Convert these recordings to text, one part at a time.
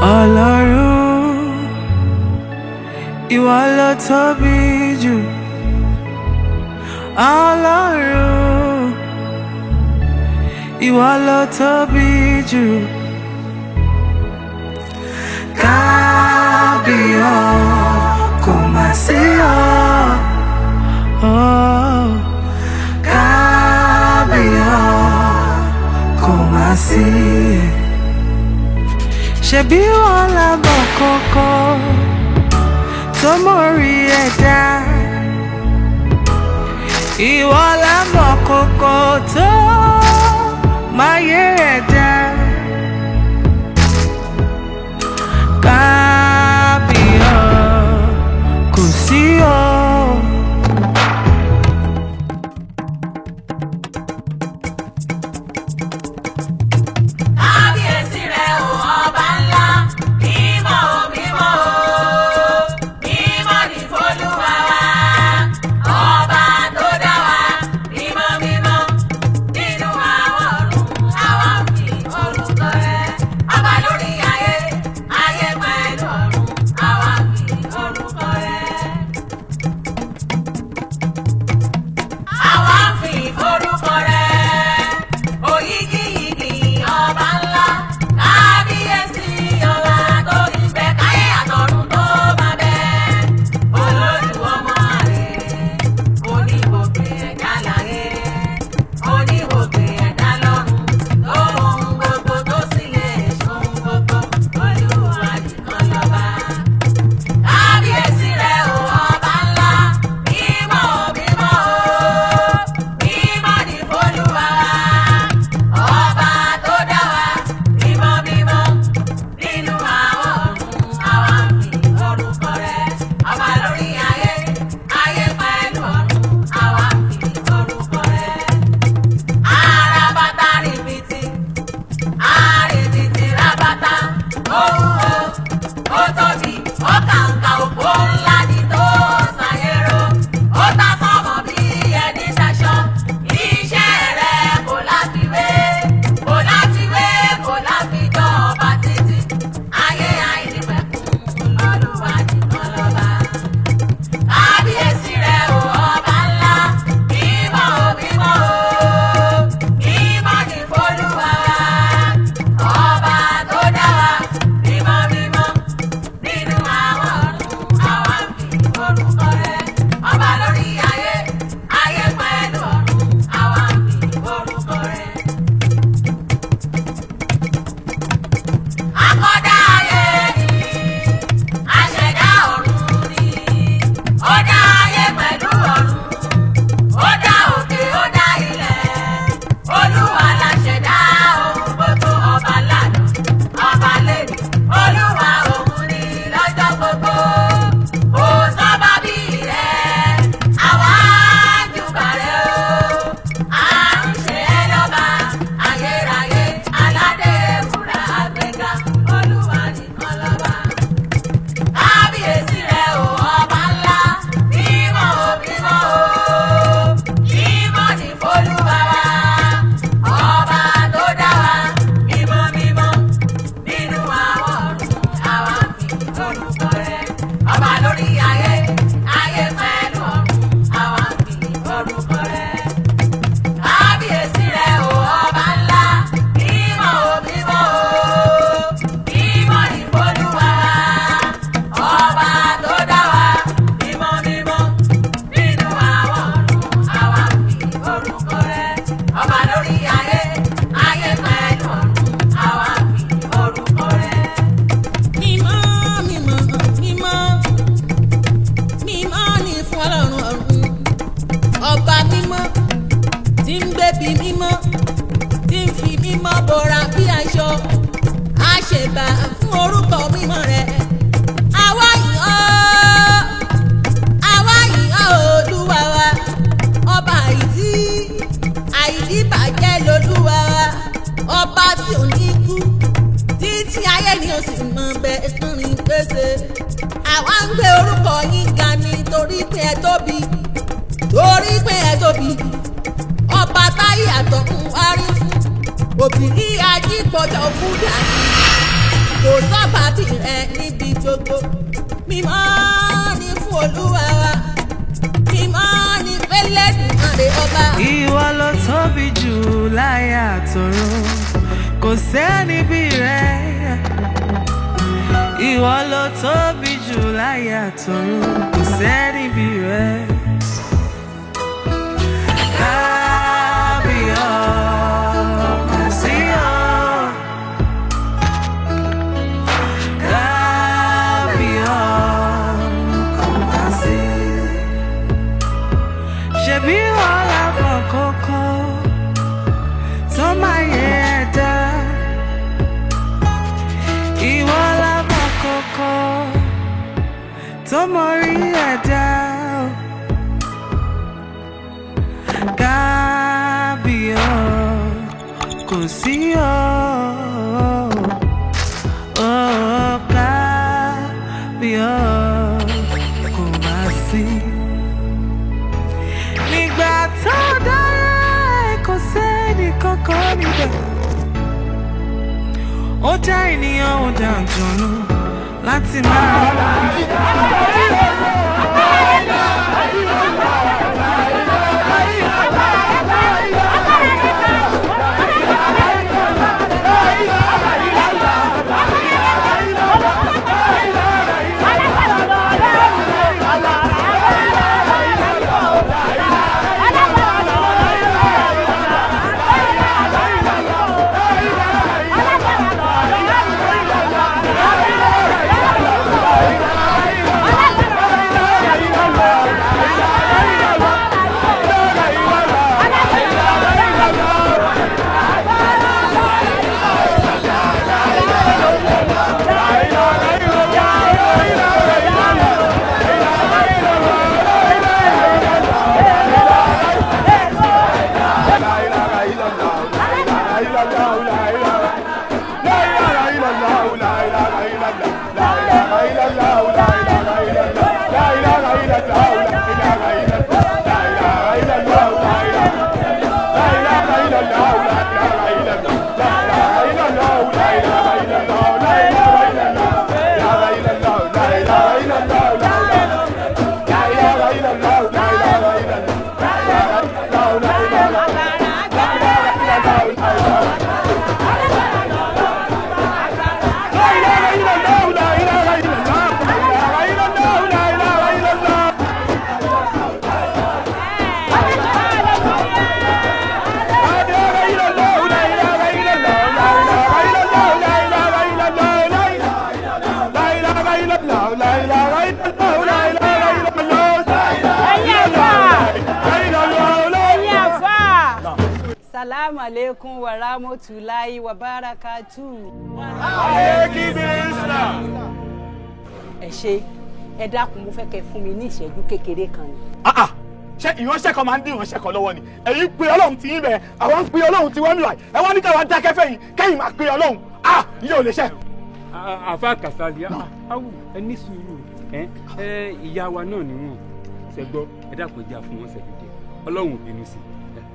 Ọlọ́run, ìwọ ló tóbi jù. Ọlọ́run, ìwọ ló tóbi jù. Kábíyọ̀ kò má sí ọ. Oh, kábíyọ̀ kò má sí. Ṣebí wọn lábọ̀ kókó tó mórí ẹ̀dá. Ìwọ lábọ̀ kókó tó máyé ẹ̀dá. Kábíyọ̀ kò sí o. Kábíyèsí rẹ̀ o ọba ńlá, mímọ́ o mímọ́ o, mímọ́ ní f'Olúwa wa. Ọba tó dá wa, mímọ́ mímọ́, nínú àwọn ọ̀run àwa ń fi orúkọ rẹ̀. Ọba lórí ayé, ayé pẹ̀lú ọ̀run, àwa ń fi orúkọ rẹ̀. Àwa ń fi orúkọ rẹ̀. Òyígíyigì ọba ńlá, kábíyèsí ọba tó ń bẹ káyé àtọ̀run tó máa bẹ. Olódù ọmọ àlè, oníwògbè ẹ̀dá láyé, oníwògbè ẹ̀dá lọ́run, tó ohun gbogbo tó sì lè ṣohun gbogbo, Olúwa nìkan lọ́ba. Kábíyèsí rẹ̀ o ọba ńlá, mímọ́ o mímọ́ o, mímọ́ ní f'Olúwa wa. Ọba tó dá wa, mímọ́ mímọ́, nínú àwọn ọ̀run àwa ń fi orúkọ rẹ̀. Ọba lórí ayé, ayé pẹ̀lú ọ̀run, àwa ń fi orúkọ rẹ̀. Àràbàtà rìbìtì, àrìbìtì ràbàtà, ó wúwo, ó tóbi, ó kàǹkà òpó ńlá ni tó ṣàyẹ̀rọ. Ó ta sọ́mọ bí ẹni daṣọ, iṣẹ́ rẹ̀ kò láfiwé, kò láfiwé, kò láfijọ́ ọba títí. Ayé àìnípẹ̀kun lọ́lúwa nìkan lọ́ba. Kábíyèsí rẹ̀ o ọba ńlá, mímọ́ o mímọ́ o, mímọ́ ní f'Olúwa wa. Ọba tó dá wa, mímọ́ mímọ́, nínú àwọn ọ̀run àwa ń fi orúkọ rẹ̀. Ọba lórí ayé, ayé pẹ̀lú ọ̀run, àwa ń fi orúkọ rẹ̀. Akọ́dá ayé ni, aṣẹ̀dá ọ̀run ni, ó dá ayé pẹ̀lú ọ̀run, ó dá òkè, ó dá ilẹ̀, Olúwa la ṣẹ̀dá ohun gbogbo, ọba lánàá, ọba lẹ́nu, Olúwa òun ni lọ́jọ́ gbogbo, kò sọ́ba bí rẹ̀, àwa júbà rẹ̀ o, à ń ṣe ẹ́ lọ́ba, ayérayé, aládé wúrà àgbéga, Olúwa nìkan lọ́ba. Kábíyèsí rẹ̀ o ọba ńlá, mímọ́ o mímọ́ o, mímọ́ ní f'Olúwa wa. Ọba tó dá wa, mímọ́ mímọ́, nínú àwọn ọ̀run àwa ń fi orúkọ rẹ̀. Ọba lórí ayé, ayé pẹ̀lú ọ̀run, àwa ń fi orúkọ rẹ̀. Kábíyèsí rẹ̀ o ọba ńlá, mímọ́ o mímọ́ o, mímọ́ ní f'Olúwa wa. Ọba tó dá wa, mímọ́ mímọ́, nínú àwọn ọ̀run àwa ń fi orúkọ rẹ̀. Ọba lórí ayé, ayé pẹ̀lú ọ̀run, àwa ń fi orúkọ rẹ̀. Mímọ́ mímọ́ mímọ́ mímọ́ ni fún Ọlọ́run ọ̀run, ọba mímọ́ tí ń gbébi mímọ́, tí ń fi mímọ́ bora bí aṣọ, àṣebà fún orúkọ mímọ́ rẹ̀. Àwa yìn ọ́, àwa yìn ọ́ Olúwa wa, ọba àìdí àìdí bàjẹ́ lolúwa wa, ọba tí ò ní kú títí ayé ni ó sì mọ bẹ́ẹ̀ kánrin pèsè. Àwa ń gbé orúkọ yín ga ni torí pé ẹ tóbi, torí pé ẹ tóbi. Ọba táyé àtọ̀hún wá rí fún òbírí ajípọ̀jọ́ kúdà ní. Kò sọ́ba tirẹ̀ níbi gbogbo. Mímọ́ ni fún Olúwa wa, mímọ́ ni f'Ẹlẹ́dùmarè ọba. Ìwọ ló tóbi jù láyé àtọ̀run, kò sẹ́ni bí rẹ. Ìwọ ló tóbi jù láyé àtọ̀run, kò sẹ́ni bí rẹ. Kábíyọ̀sí o. Kábíyọ̀sí. Ṣebí wọ́n lábọ̀ kókó tó máa yẹ ẹ̀dá. Ìwọ lábọ̀ kókó tó mọ rí ẹ̀dá. Kábíyọ̀ kò sí o. Oh, kábíyọ̀ kò má sí. Nígbà tó dára kò sẹ́ni kankan níbẹ̀. Ó dá ènìyàn, ó dá àjọ̀nú láti máa. Ẹ̀yin àfà. Salamu alaikum wa rahmatulahi wa barakatu. Ẹ ṣé, ẹ dákun, mo fẹ́ kẹ́ fún mi ní ìṣẹ́jú kékeré kan ni. Ah, ṣé ìránṣẹ́ kan máa ń dín ìránṣẹ́ kan lọ́wọ́ ni? Ẹ̀yin pe Ọlọ́run tí yín bẹ̀, àwọn ń pe Ọlọ́run tí wọ́n ń lọ. Ẹ wá ní káwa dákẹ́ fẹ́yìn kẹ́yìn máa pe Ọlọ́run. Ah, ìyẹn ò lè ṣe. Àfa Kàsálí, awu, ẹ ní sùúrù. Ẹ ẹ ìyá wa náà ni wọn ṣẹgbọ. Ẹ dákun, ẹ jà fún wọn ṣẹjú díẹ̀. Ọlọ́run ò bínú sí i.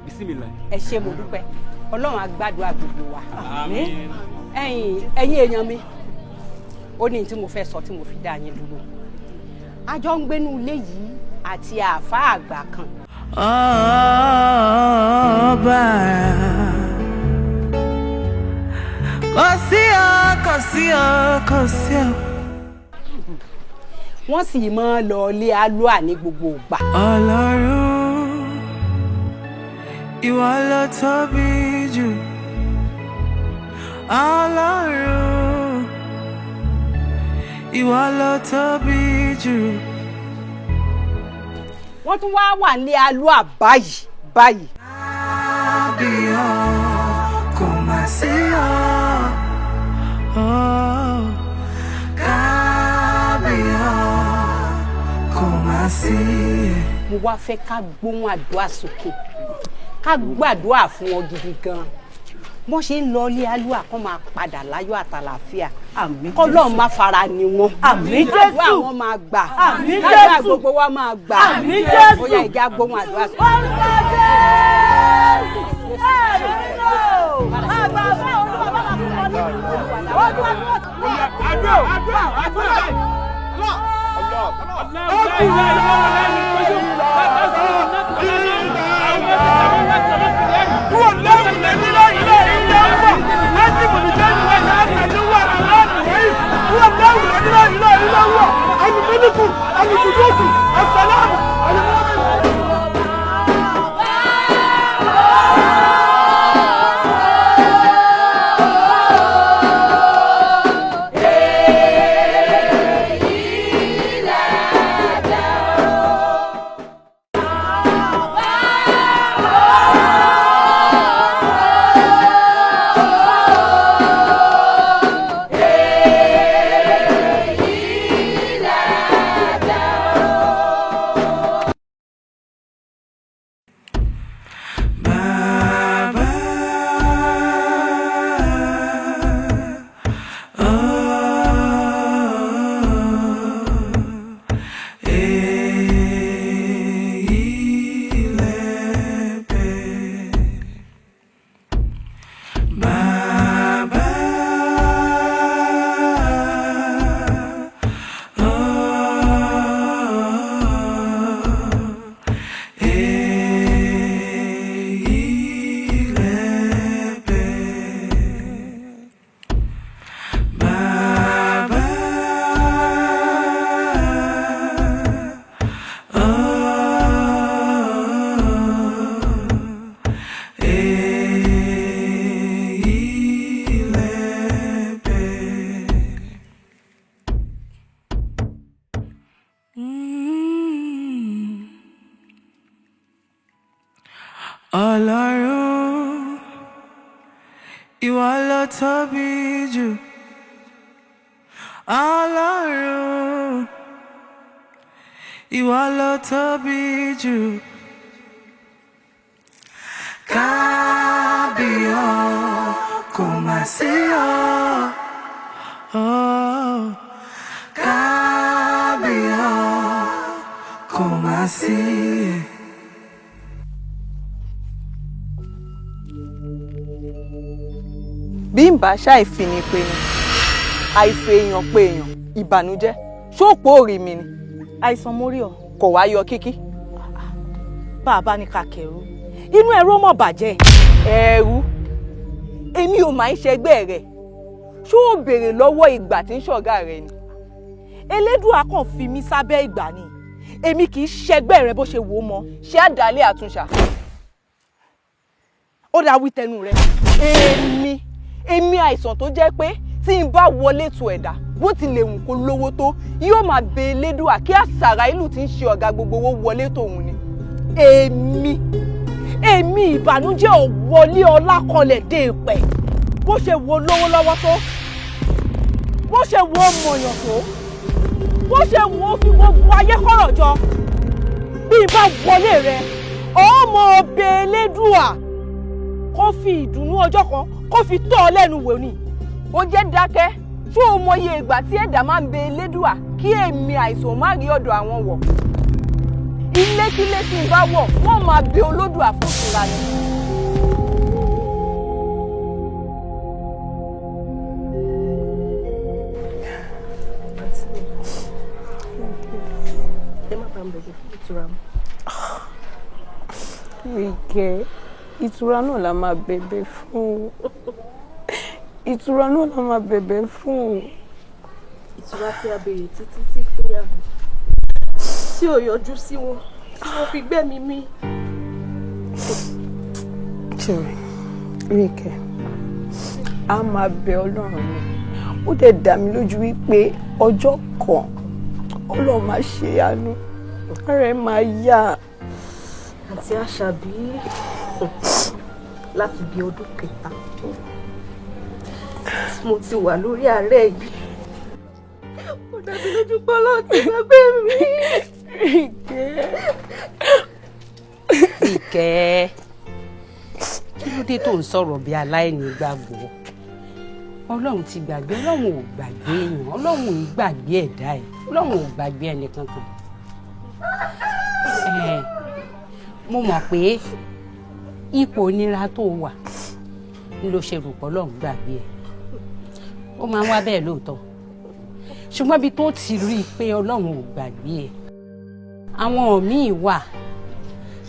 Bísímìlà. Ẹ ṣé, mo dúpẹ́. Ọlọ́run á gbàdúrà gbogbo wa. Ẹ̀yin èèyàn mi, ó ní tí mo fẹ́ sọ tí mo fi dá yín dúró. A jọ ń gbénú ilé yìí àti àáfàá àgbà kan. Ọba kò sí ọ, kò sí ọ, kò sí ọ. Wọ́n sì máa ń lọ ilé alúà ní gbogbo ìgbà. Ọlọ́run, ìwọ ló tóbi jù. Ọlọ́run, ìwọ ló tóbi jù. Wọ́n tún wá wà ní alúà báyìí báyìí. Kábíyọ̀ kò má sí ọ. Oh, kábíyọ̀ kò má sí. Mo wá fẹ́ ká gbóhùn àdúrà sókè, ká gbàdúrà fún wọn gidi gan. Wọ́n ṣe ń lọ ilé alúà, kó máa padà láyọ̀ àtàlàáfíà. Àmín. Kọ́lọ́run má fara ni wọn. Àmín. Kádùá Jésù. wọn máa gbà. Àmín. Kádùá Jésù. gbogbo wa máa gbà. Àmín. Jésù. Ó yá, ìjà gbóhùn àdúrà sókè. Orúkọ Jésù. Ẹ̀mí mímọ́. Àgbà fún Olúwa bá wà fún wọn nínú. Àdúrà àdúrà àdúrà. Bàbá, oh, èyí lẹ́bẹ̀. Bàbá, oh, èyí lẹ́bẹ̀. Bàbá, oh, èyí lẹ́bẹ̀. Ọlọ́run, ìwọ ló tóbi jù. Ọlọ́run, ìwọ ló tóbi jù. Kábíyọ̀ kò mà sí ọ. Oh, kábíyọ̀ kò mà sí. Bí n bá ṣàìfini pe ni àìfẹ́ èèyàn pé èèyàn ìbànújẹ́ ṣóòpó òrì mi ni. Àìsàn mórí ọ. Kò wá yọ kíkí. Bá a bá ní ká kẹrù inú ẹrú mọ̀ bàjẹ́. Ẹrú èmi ò máa ń ṣẹgbẹ́ rẹ̀, ṣó o béèrè lọ́wọ́ ìgbà tí ń ṣọ̀gá rẹ ni. Elédùà kàn fi mí sábẹ́ ìgbà ni, èmi kì í ṣẹgbẹ́ rẹ bó ṣe wò ó mọ. Ṣé àdálẹ́ àtúnṣà. Ó dáa, wí tẹnu rẹ. Èmi àìsàn tó jẹ́ pé tí n bá wọlé tu ẹ̀dá, bó ti lè wù kó lówó tó, yóò máa bẹ Elédùà kí àṣàrà ìlú tí ń ṣe ọ̀gá gbogbo owó wọlé tòun ni. Èmi ìbànújẹ́ ò wọlé ọlá kanlẹ̀ dé ìpẹ́, bó ṣe wo lówó lọ́wọ́ tó, bó ṣe wo mọ̀yàn tó, bó ṣe wo fi gbogbo ayé kọ̀rọ̀ jọ, bí n bá wọlé rẹ ọmọ ọbẹ̀ Elédùà kó fi ìdùnnú ọjọ́ kan kó fi tọ́ ọ lẹ́nu wò ni. Ó jẹ́ dákẹ́, ṣó o mọye ìgbà tí ẹ̀dá máa ń bẹ Elédùà kí èmi àìsàn má rí ọ̀dọ̀ àwọn wọ̀? Ilékílé tí n bá wọ̀, wọ́n máa bẹ Olódùà fún ìtura ni. Ẹ má bàa ń bẹ̀rẹ̀ fún ìtura mọ́. Ríkẹ́, ìtura náà la máa bẹ̀bẹ̀ fún. Ìtura náà la máa bẹ̀bẹ̀ fún. Ìtura tí a béèrè títí tí fún yàrá tí ò yọjú sí wọn, tí wọ́n fi gbẹ́mí mì. Ṣeré, Ríkẹ́, a máa bẹ Ọlọ́run ni. Ó dẹ̀ dá mi lójú wípé ọjọ́ kan Ọlọ́run máa ṣe àánú. Ara ẹ̀ máa yá. Àǹtí Àṣàbí, láti bí ọdún kẹta tí mo ti wà lórí àárẹ̀ yìí, ó dàbí lójú pé Ọlọ́run ti gbàgbé mi. Ìkẹ́, kí ló dé tó ń sọ̀rọ̀ bí aláìní gbàgbọ́? Ọlọ́run ti gbàgbé? Ọlọ́run ò gbàgbé èèyàn, Ọlọ́run ò gbàgbé ẹ̀dá ẹ̀, Ọlọ́run ò gbàgbé ẹnì kankan. Ẹ̀, mo mọ̀ pé ipò ìnira tó wà ń ló ṣe rò pé Ọlọ́run gbàgbé ẹ̀. Ó máa ń wá bẹ́ẹ̀ lóòótọ́, ṣùgbọ́n ibi tó ti rí i pé Ọlọ́run ò gbàgbé ẹ̀, àwọn míì wà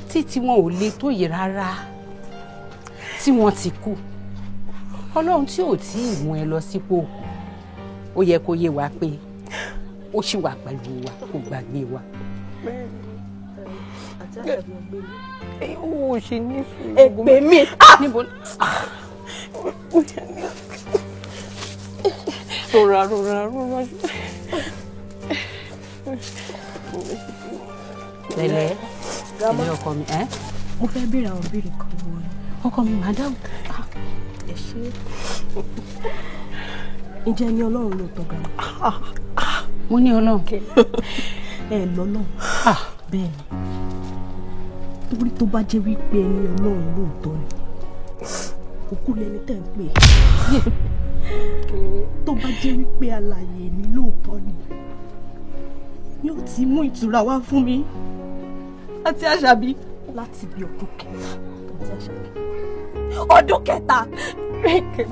títí wọn ò le tó yìí rárá tí wọ́n ti kú. Ọlọ́run tí ò tí ì mú ẹ lọ sípò òkú, ó yẹ kó yé wa pé ó ṣì wà pẹ̀lú wa, kò gbàgbé wa. Àti Àṣàbí ọgbẹ́ mi. Ó ṣe ní sùúrù. Èpè mi. Níbo? Rọra, rọra, rọra. Pẹ̀lẹ́, pẹ̀lẹ́ ọkọ mi ẹ́. Mo fẹ́ béèrè àwọn ìbéèrè kan lọ́wọ́ yín. Ọkọ mi, màá dáhùn. Ẹ ṣé. Ǹjẹ́ ẹ ní Ọlọ́run lóòótọ́ gan? Mo ní Ọlọ́run. Ẹ lọ́lọ́run. Bẹ́ẹ̀ ni. Torí tó bá jẹ́ wípé ẹ ní Ọlọ́run lóòótọ́ ni, òkú lẹni tẹ̀ ń pè. Tó bá jẹ́ wípé alààyè ni lóòótọ́ ni, yóò ti mú ìtura wá fún mi. Àti Àṣàbí. Láti bí ọdún kẹta. Àti Àṣàbí. Ọdún kẹta. Tí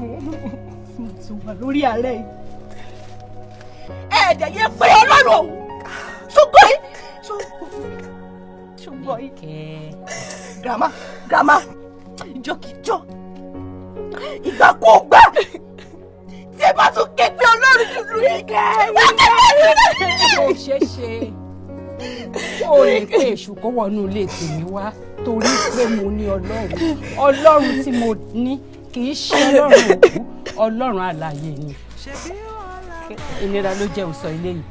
mo ti wà lórí ààrẹ yìí. Ẹ̀ẹ́dẹ̀ yẹ pé Ọlọ́run òun. Ṣùgbọ́n yìí. Ṣùgbọ́n yìí. Grandma, grandma, ìjọkìjọ, ìgbàkúgbà tí ẹ bá tún ké pé Ọlọ́run jùlọ yìí kẹ́. Ó ṣeé ṣe ó lè pé èṣù kó wọnú ilé tèmi wá, torí pé mo ní Ọlọ́run. Ọlọ́run tí mo ní kì í ṣe Ọlọ́run òkú, Ọlọ́run alààyè ni. Ìnira ló jẹ́ òsọ ilé yìí.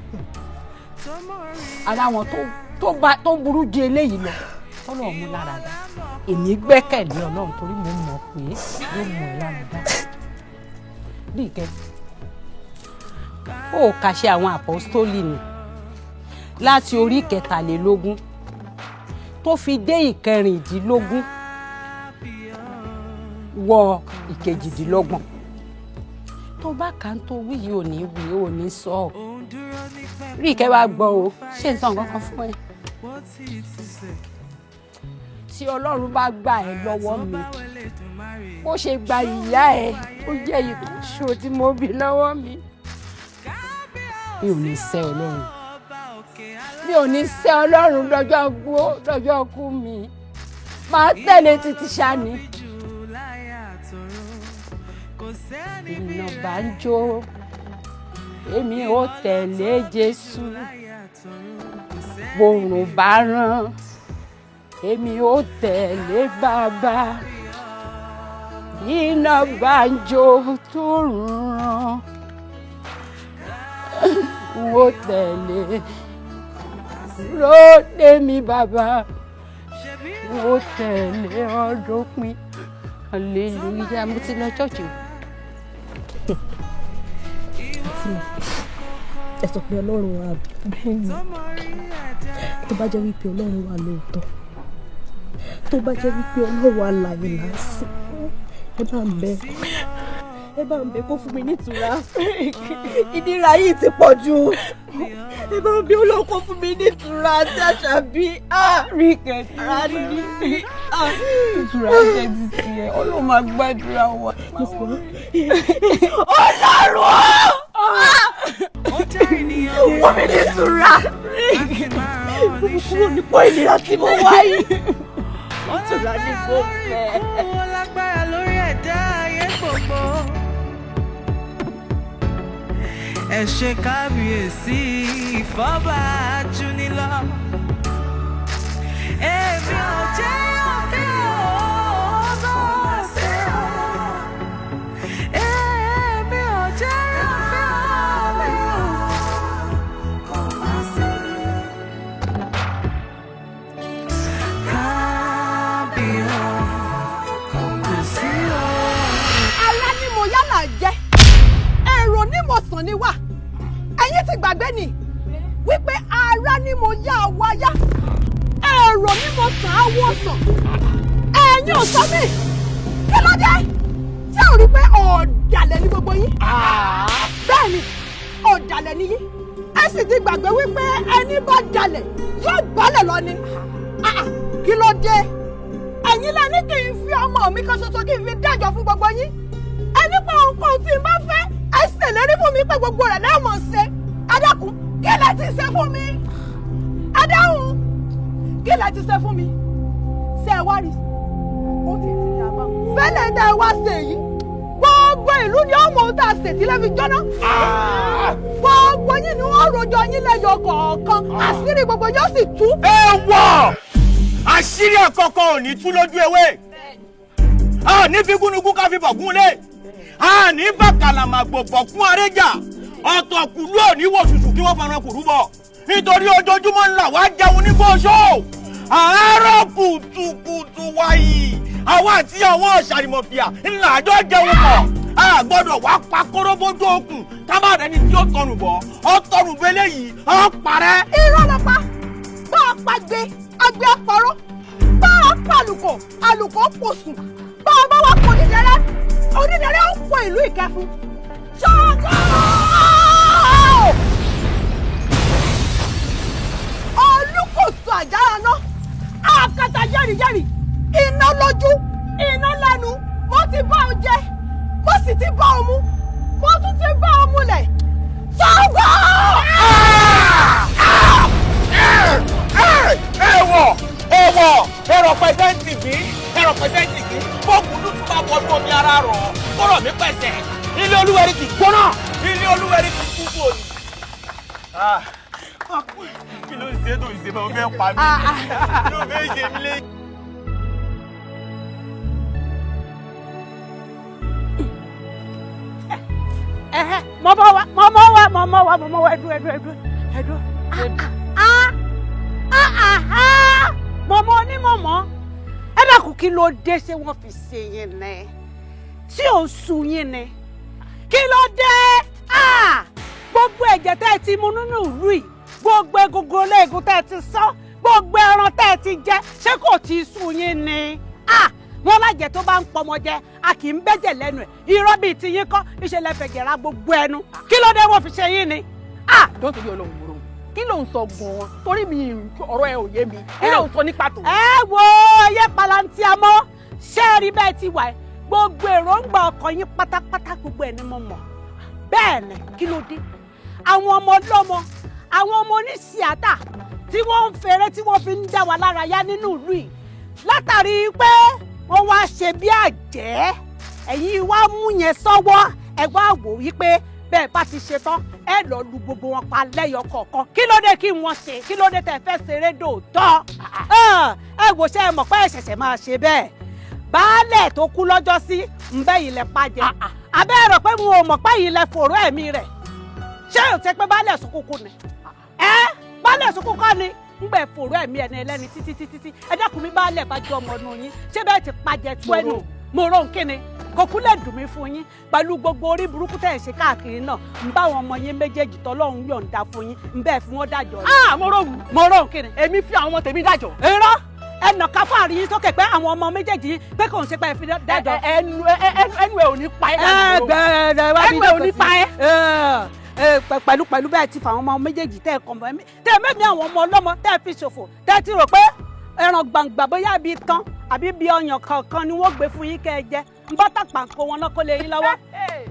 Ara wọn tó burú ju eléyìí lọ, tọ́lọ̀ mú lára dá. Èmi gbẹ́kẹ̀lé Ọlọ́run torí mo mọ̀ pé yóò mú ẹ lára dá. Ríkẹ́, ó kàṣẹ àwọn àpọ́stólì ni láti orí 23 tó fi dé 26 wọ 28. Tó bá kà ń tó wí yìí, ò ní wí, ò ní sọ ọ́. Ríkẹ́, wá gbọ́ o, ṣé n sọ nǹkan kan fún ẹ? Tí Ọlọ́run bá gbà ẹ́ lọ́wọ́ mi bó ṣe gba ìyá ẹ, ó jẹ́ ìkóṣó tí mo bí lọ́wọ́ mi, mi ò ní sẹ́ Ọlọ́run, mi ò ní sẹ́ Ọlọ́run lọ́jọ́ gbó, lọ́jọ́ kú mi, màá tẹ̀lé títí ṣáni. Iná bá ń jó, èmi ò tẹ̀lé Jésù. Bòrùn bá ràn, èmi ò tẹ̀lé bàbá. Iná bá ń jó tó ràn, n ó tẹ̀lé lóde mi bàbá, n ó tẹ̀lé ọdún pin. Hallelujah. Mo ti lọ ṣọ́ọ̀ṣì. Àǹtí mi, ẹ sọ pé Ọlọ́run wà. Tó bá jẹ́ wípé Ọlọ́run wà lóòótọ́, tó bá jẹ́ wípé Ọlọ́run alààyè là ń sìn, ẹ bá ń bẹ̀, ẹ bá ń bẹ̀ kó fún mi nítura. Ìnira yìí ti pọ̀ jù. Ẹ bá ń bẹ̀ Ọlọ́run kó fún mi nítura. Àti Àṣàbí, Ríkẹ́, ara ní ìtura jẹ́ ti tiẹ̀, Ọlọ́run máa gbàdúrà wa. Ọlọ́run fún mi nítura, mo kúrò nípò ìnira tí mo wá yìí. Ìtura ni mo fẹ́. Ó lágbára lórí ẹ̀dá ayé gbogbo. Ẹ ṣe kábíyèsí ìfọ́bà ajúnilọ. Èmi ò jẹ́ ọ̀fẹ́ ọ̀bọ̀ ṣe. Èmi ò jẹ́ ọ̀fẹ́ ọ̀bọ̀ kò má sí. Kábíyèsí o. Ara ni mo yálà jẹ, èrò ni mo sàn ni wá. Ẹ̀yin ti gbàgbé ni wípé ara ni mo yá àwọ̀ ayá, èrò ni mo sàn àwọ̀ sàn. Ẹ̀yin ò sọ mí, kí ló dé? Ṣé ò rí pé ọ̀dàlẹ̀ ni gbogbo yín? Bẹ́ẹ̀ ni, ọ̀dàlẹ̀ ni yín. Ẹ sì ti gbàgbé wípé ẹni bá dalẹ̀ yóò gbálẹ̀ lọ ni. Kí ló dé? Ẹ̀yin lẹ ní kí n fi ọmọ mi kan ṣoṣo kí n fi dájọ́ fún gbogbo yín. Ẹni pa ohunkóhun tí n bá fẹ́, ẹ ṣèlérí. mi pé gbogbo rẹ̀ lẹ́ẹ̀mọ̀ ṣe. Ẹ dákun, kí lẹ ti ṣe fún mi? Ẹ dáhùn, kí lẹ ti ṣe fún mi? Ṣé ẹ wá rí? Ó ti ti dà bá fẹ́lẹ̀ tẹ́ ẹ wá ṣe yìí, gbogbo ìlú ni ó mọ ohun tá a ṣètì lẹ́fi jóná. Gbogbo yín ni wọ́n rojọ́ yín lẹ́yọ kọ̀ọ̀kan, àṣírí gbogbo yóò sì tú. Ẹ wọ àṣírí àkọ́kọ́ ò ní tú lójú ewé, a ní fi gúnugún ká fi bọ̀gún lé, a ní bàkàlàmàgbò bọ̀kún àrẹ́jà, ọ̀tọ̀ kùlú ò ní wò ṣùṣù kí wọ́n fara kùrú bọ̀, nítorí ojoojúmọ́ ńlá wàá jẹun ní bóṣó àárọ̀ kùtùkùtù wáyì, àwa àti àwọn ọ̀ṣàrìmọ̀fìà ńlá àjọ jẹun pọ̀. A gbọ́dọ̀ wá pa kóróbójú okùn tábà rẹ ni tí ó tọrùn bọ̀, ó tọrùn bọ̀ eléyìí, ó parẹ́. Irọ́ ló pa. Bá a pa gbé agbé àpárọ̀, bá a pa àlùkò, àlùkò pòsùn, bá a bá wa pò onídẹrẹ́, onídẹrẹ́ ó pò ìlú Ìkẹfun. Ṣọ́ọ̀gọ́ Olúkòso àjàrà náà, àkàtà jẹ́rìjẹ́rì, iná lójú, iná lẹ́nu, mo ti bá ọ jẹ, mo sì ti bá ọ mu, mo tún ti bá ọ mulẹ̀. Ṣọ́ọ̀gọ́. Ẹ̀wọ̀ ẹ̀wọ̀, ẹ̀rọ pẹ̀sẹ̀ntì bí ẹ̀rọ pẹ̀sẹ̀ntì bí bọ́ọ̀kù lùtù bá wọnú omi ara rọ̀ kọ́rọ̀ mi pẹ̀sẹ̀, ilé olúwẹ̀rí ti gbóná, ilé olúwẹ̀rí ti kú fún òní. Kí ló ń ṣe tó ń ṣe bá o fẹ́ pa mí? Kí ló fẹ́ ṣe mí lé? Ẹ̀hẹ́, mọ bọ́ wa, mọ mọ́ wa, mọ mọ́ wa, mọ mọ́ wa, ẹdú ẹdú ẹdú ẹdú. Mọ̀mọ́ onímọ̀mọ́, ẹ dákun, kí ló dé? Ṣé wọ́n fi ṣe yín ni tí ò ń sun yín ni? Kí ló dé? Gbogbo ẹ̀jẹ̀ tẹ́ ẹ ti mu nínú ìlú yìí, gbogbo egungun olóògùn tẹ́ ẹ ti sán, gbogbo ẹran tẹ́ ẹ ti jẹ, ṣé kò tí ì sun yín ni? Wọ́n lájẹ tó bá ń pọmọ jẹ, a kì í bẹ́jẹ̀ lẹ́nu ẹ̀. Irọ́ bíi ti yín kọ́, ìṣẹ̀lẹ̀ fẹ̀jẹ̀ ra gbogbo ẹnu. Kí ló dé wọ́n fi ṣe yín ni? Tó ń torí Ọlọ́run wúro, kí ló ń sọ gan-an? Torí mi ọ̀rọ̀ ẹ ò yé mi, kí ló ń sọ ní pàtó? Ẹ wo ẹyẹ palantia mọ́, ṣé ẹ rí bẹ́ẹ̀ ti wà ẹ́, gbogbo èròǹgbà ọkàn yín pátápátá, gbogbo ẹ̀ ni mo mọ̀. Bẹ́ẹ̀ ni, kí ló dé? Àwọn ọmọ ọlọ́mọ, àwọn ọmọ oníṣíàtà tí wọ́n ń fèrè, tí wọ́n fi ń dá wa lára yá nínú ìlú yìí, látàrí pé wọ́n wá ṣe bí àjẹ́, ẹ̀yin wá mú yẹn sọ́wọ́, ẹ wá wò wípé bẹ́ẹ̀ bá ti ṣe tán, ẹ lọ lu gbogbo wọn pa lẹ́yọ kọ̀ọ̀kan. Kí ló dé? Kí wọ́n ṣe? Kí ló dé tẹ́ fẹ́ ṣeré dòótọ́? Ẹ wò, ṣe é mọ̀ pé ẹ ṣẹ̀ṣẹ̀ máa ṣe bẹ́ẹ̀? Baálẹ̀ tó kú lọ́jọ́ sí ń bẹ́ yìí lẹ pàjẹ́, abẹ́ rẹ̀ pé mo mọ̀ pé yìí lẹ fòró ẹ̀mí rẹ̀. Ṣé ò tẹ́ pé baálẹ̀ sùkúkú ni? Ẹ baálẹ̀ sùkúkú ni ń gbẹ fòró ẹ̀mí ẹni ẹlẹ́ni títí títí. Ẹ dákun mi, baálẹ̀ bá jọ ọmọ nù yín, ṣé bẹ́ẹ̀ ti pàjẹ́ tú ẹnu mo rò ń kíni? Kò kú lè dùn mí fún yín pẹ̀lú gbogbo orí burúkú tẹ̀ ń ṣe káàkiri náà, ń bá àwọn ọmọ yín méjèèjì tọ́lọ́run yọ̀ǹda fún yín, ń bẹ́ẹ̀ fi wọ́n dájọ́ rẹ̀. Mo rò wù. Mo rò ń kíni. Èmi fi àwọn ọmọ tèmi dájọ́. Irọ́, ẹnà káfáàrí yín sókè pé àwọn ọmọ méjèèjì yín, pé kò ń ṣe pé ẹ fi dájọ́. Ẹnu ẹ ò ní pa ẹ́. Ẹ bẹ́ẹ̀ wá bí ẹnu ẹ ò ní pa ẹ́. Pẹ̀lú pẹ̀lú bẹ́ẹ̀ ti fà àwọn ọmọ méjèèjì tẹ́ ẹ kàn mọ́ tẹ́ ẹ mẹ́mí àwọn ọmọ ọlọ́mọ tẹ́ ẹ fi ṣòfò, tẹ́ ẹ ti rò pé ẹran gbàǹgbà bóyá bíi tán àbí bíi ọyàn kankan ni wọ́n gbé fún yín kẹ́ ẹ jẹ, ń bá tàpàǹkó wọn náà kó lè yín lọ́wọ́.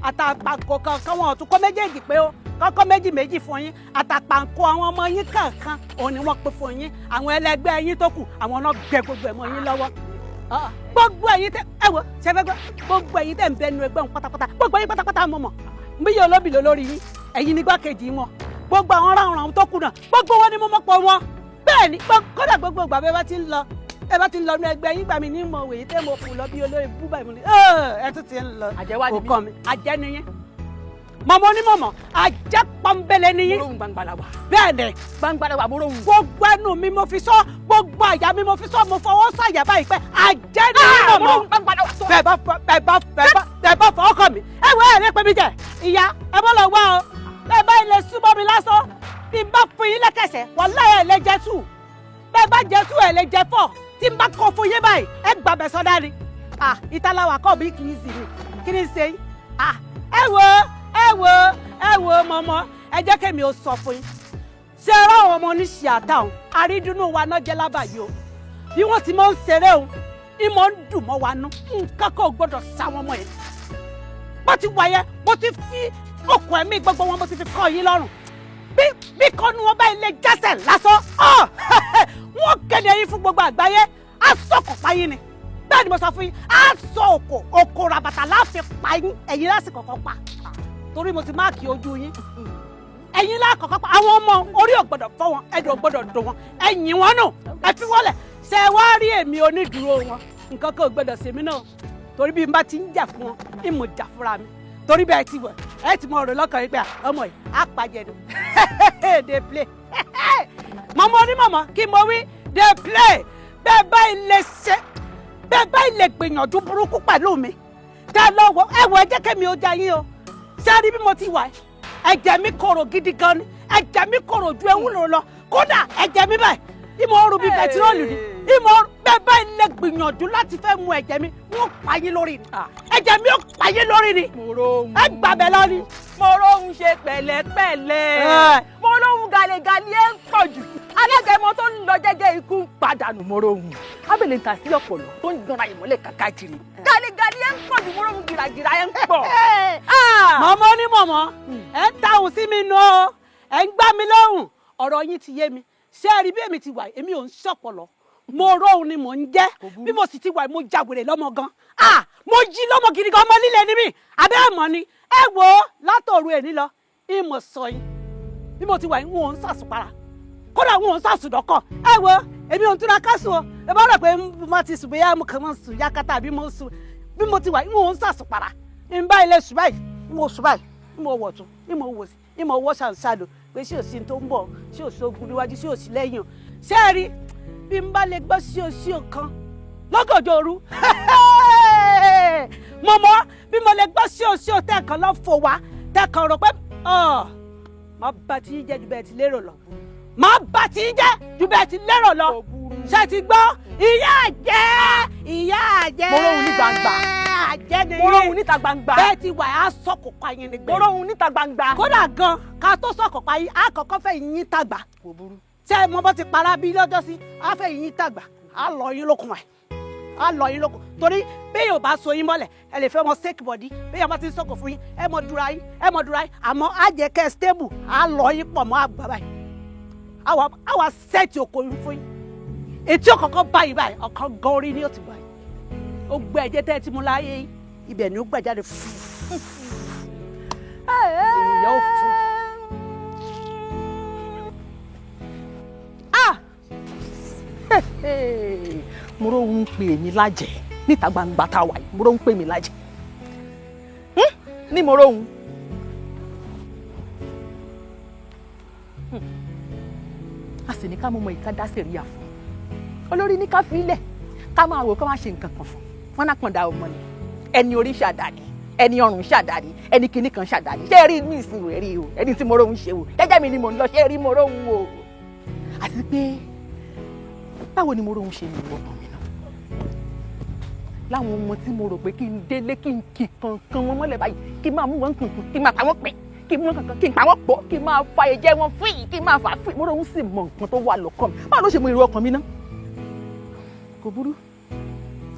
Àtàpàǹkó kankan wọn ò tún kó méjèèjì pé ó kọ́kọ́ méjì méjì fún yín. Àtàpàǹkó àwọn ọmọ yín kankan òun ni wọ́n pè fún yín. Àwọn ẹlẹgbẹ́ yín tó kù, àwọn náà gbẹ gbogbo ẹ̀ mọ́ yín lọ́wọ́. Gbogbo ẹ̀yin tẹ́ ẹ wò ṣe fẹ́ gbọ́, gbogbo ẹ̀yin tẹ́ ń bẹnu ẹgbẹ́ òun pátápátá, gbogbo ẹ̀yin pátápátá mo mọ̀ bí yóò lóbì lórí yín, ẹ̀yin ní gbákejì wọn. Gbogbo àwọn ráhùnráhùn tó kù náà, gbogbo wọn ni mo mọ̀ pọ̀ wọn. Bẹ́ẹ̀ ni, kódà gbogbo ìgbà bẹ́ẹ̀ bá ti ń lọ, ẹ bá ti ń lọ ní ẹgbẹ́ yín gbà mí ní mọ̀ wèyí tẹ́ mo kù lọ bí olórí búbá ìmúni ẹ tún ti ń lọ. Àjẹwá ni mí. Kò kàn mí, àjẹ́ ni yín. Mọ̀mọ́ ní mọ̀mọ́, àjẹ́ pọ́nbélé ni yín. Mo rohùn gbangba la wà. Bẹ́ẹ̀ ni. Gbangba la wà, mo rohùn. Gbogbo ẹnu mi mo fi sọ, gbogbo àyà mi mo fi sọ, mo fọwọ́ sàyà báyìí pé àjẹ́ ni yín mọ̀mọ́. Mo rohùn gbangba la wà. Bẹ́ẹ̀ bá bẹ́ẹ̀ bá bẹ́ẹ̀ bá fọwọ́ kàn mí. Ẹ wọ ẹ̀ ní pé mi jẹ ìyá ẹ bọ́ lọ wá o. Bẹ́ẹ̀ bá ilé súnmọ́ mi lásán, bí n bá fún yín lẹ́kẹ̀sẹ̀, wàláhì ẹ̀ lè jẹ tù. Bẹ́ẹ̀ bá jẹ tù ẹ̀ lè jẹ fọ̀. Tí n bá kọ fún yín báyìí, ẹ gbàbẹ̀ sọdá ni. Ìtàláwà kọ́ bí kì í sì ni kí ni ṣe yín? Ẹ wo ẹ wo ẹ wo mọ̀mọ́, ẹ jẹ́ kémi ó sọ fún yín. Ṣé ẹ ráwọn ọmọ oníṣìí àtàwọn àrídùnnú wa náà jẹ́ lábàáyé o? Bí wọ́n ti máa ń ṣeré o, ìmọ̀ ń dùn mọ́ wa nú. Nǹkan kan ò gbọ́dọ̀ sá wọn mọ́ yẹn. Bó ti wà yẹn, mo ti fi Okùn ẹ̀mí gbogbo wọn mo ti fi kọ́ yín lọ́rùn. Bí kọ́nu wọn bá ilé jásẹ̀ lásán, wọ́n kéde yín fún gbogbo àgbáyé. Á sọ̀kò pa yín ni. Bẹ́ẹ̀ ni mo sọ fún yín, á sọ òkò òkò ràbàtà láàfin pa yín, ẹ̀yin lásìkò kan pa. Torí mo ti máàkì ojú yín. Ẹ̀yin lákọ̀ọ́kọ́ pa àwọn ọmọ orí ò gbọ́dọ̀ fọ́ wọn, ẹ̀dùn ò gbọ́dọ̀ dùn wọn, ẹ̀yìn wọn nù, ẹ fi wọ́lẹ̀. Ṣé wá rí èmi onídùúró wọn? Nǹkan kan ò gbọ́dọ̀ ṣèmi náà. Torí bí n bá ti ń jà fún wọn, ìmọ̀ jà fúnra mi. Torí bẹ́ẹ̀ ti wẹ̀, ẹ ti mọ ọ̀rọ̀ lọ́kàn yín pé ọmọ yìí á pàjẹ́ ni. Dey play. Mọ̀mọ́ ní mọ̀mọ́ kí mo wí dey play. Bẹ́ẹ̀ bá ilé ṣe, bẹ́ẹ̀ bá ilé gbìyànjú burúkú pẹ̀lú mi. Tẹ́ lọ wọ ẹ wọ ẹ jẹ́ kémi ó ja yín o. Ṣé rí bí mo ti wà? Ẹ̀jẹ̀ mi korò gidi gan ni. Ẹ̀jẹ̀ mi korò ju ewúro lọ. Kódà ẹ̀jẹ̀ mi báyìí, ìmọ̀ ooru bíi bẹtiróòlù ni. Ìmọ̀ ooru bẹ́ẹ̀ bá ilé gbìyànjú láti fẹ́ mu ẹ̀jẹ̀ mi, wọ́n pa yín lórí ni. Ẹ̀jẹ̀ mi ó pa yín lórí ni. Ẹ gbàbẹ̀ lọ ni. Mo róhun ṣe pẹ̀lẹ́pẹ̀lẹ́. Mo róhun gàlégàlé ẹ̀ ń pọ̀ jù. Alágẹmọ tó ń lọ jẹ́jẹ́ ikú ń padànù mo róhun. Ábẹ̀lẹ̀ ń ta sí ọ̀pọ̀lọ́ tó ń gbọ́nra ìmọ́lẹ̀ kàkàkiri. Gàlégàlé ẹ̀ ń pọ̀ jù mo róhun gìràgìrà ẹ̀ ń pọ̀. Mọ̀mọ́ ní mọ̀mọ́, ẹ̀ ń tahùn sí mi nù o, ẹ̀ ń gbá mi lóhùn, ọ̀rọ̀ yín ti yé mi. Ṣé ẹ rí bí èmi ti wà, èmi ò ń ṣọ̀pọ̀lọ́. Mo róhun ni mò ń jẹ́, bí mo sì ti wà, mo jàwèrè lọ́mọ gan. Ah, mo jí lọ́mọ gidi gan, ọmọ líle ni mí, abẹ́ ẹ̀mọ́ ni. Ẹ wo látòru èní lọ, ìmọ̀ sọ yín. Bí mo ti wà, n ò ń sàsùpara. Kódà n ò ń sàsùdọ́kọ̀. Ẹ wo, èmi ò ń túra ká sùn o. Ẹ bá rò pé mo ti sùn bóyá mo kàn máa sùn yakata àbí mo sùn. Bí mo ti wà, n ò ń sàsùpara. N bá ilé sùn báyìí, n ò sùn báyìí, n ò wọ̀ tún, n ò wò sí, n ò wọ́ ṣàǹṣàlò pé ṣé ò sí tó ń bọ̀, ṣé ò sí ogun níwájú, ṣé ò sí lẹ́yìn o. Ṣé ẹ rí bí n bá lè gbọ́ sí o sí o kan lọ́gànjọ́ òru? Mọ̀mọ́ bí mo lè gbọ́ sí o sí o tẹ̀kan lọ́ fò wá tẹ̀kan rò pé má bà tí yín jẹ́ ju bẹ́ẹ̀ ti lérò lọ. Má bà tí yín jẹ́ ju bẹ́ẹ̀ ti lérò lọ. Ṣé ti gbọ́? Ìyá àjẹ́! Ìyá àjẹ́! Mo róhun ní gbangba. Àjẹ́ ni yín. Mo róhun níta gbangba. Bẹ́ẹ̀ ti wà á sọ̀kò pa yín ní gbẹ̀yìn. Mo róhun níta gbangba. Kódà gan, ká tó sọ̀kò pa yín, á kọ́kọ́ fẹ́ yín tàgbà. Kò burú. Ṣé mo bá ti para bí lọ́jọ́ sí, á fẹ́ yín tàgbà, á lọ yín lókun ẹ̀. Á lọ yín lókun. Torí bí yóò bá so yín mọ́lẹ̀, ẹ lè fẹ́ mọ shake body, bí yóò bá ti ń sọ̀kò fún yín, ẹ mọ dúra yín, ẹ mọ dúra yín, àmọ́ á jẹ́ kẹ́ stable, á lọ yín pọ̀ mọ́ àgbà báyìí. Á wá sẹ́ẹ̀tì oko yín fún yín. Etí ọ̀kọ̀ọ̀kan báyìí báyìí, ọ̀kan gan orí ni ó ti báyìí. Ó gbé ẹ̀jẹ̀ tẹ́ ẹ ti mú láyé yín, ibẹ̀ ni ó gbà jáde fún. Èèyàn ó fún. Mo róhun ń pè mí lájẹ̀ níta gbangba tá a wà yìí, mo róhun ń pè mí lájẹ̀ ní mo róhun. A sì ní ká mọ ọmọ ìka dá sẹ̀ríà fún. Olórí ní ká fi ilẹ̀ ká máa wò ká má ṣe nǹkan kan fún. Wọn náà kàn dá ọmọ ni. Ẹni orí ṣàdáni, ẹni ọrùn ṣàdáni, ẹni kinní kan ṣàdáni. Ṣé ẹ rí mi ìsìn rẹ̀ rí o? Ẹni tí mo róhun ṣe o. Jẹ́jẹ́ mi ni mò ń lọ, ṣé ẹ rí mo róhun o? Àti pé báwo ni mo róhun ṣe ní ìwọ ọkàn mi náà? Láwọn ọmọ tí mo rò pé kí n délé kí n kì kankan wọn mọ́lẹ̀ báyìí, kí n máa mú wọn kankan, kí n máa pa wọ́n pín, kí n mú wọn kankan, kí n pa wọ́n pọ̀, kí n máa fa ẹ̀jẹ̀ wọn fún yìí, kí n máa fà á fún yìí. Mo róhun sì mọ nǹkan tó wà lọ́kàn mi. Báwo ló ṣe mọ irú ọkàn mi náà? Kò burú.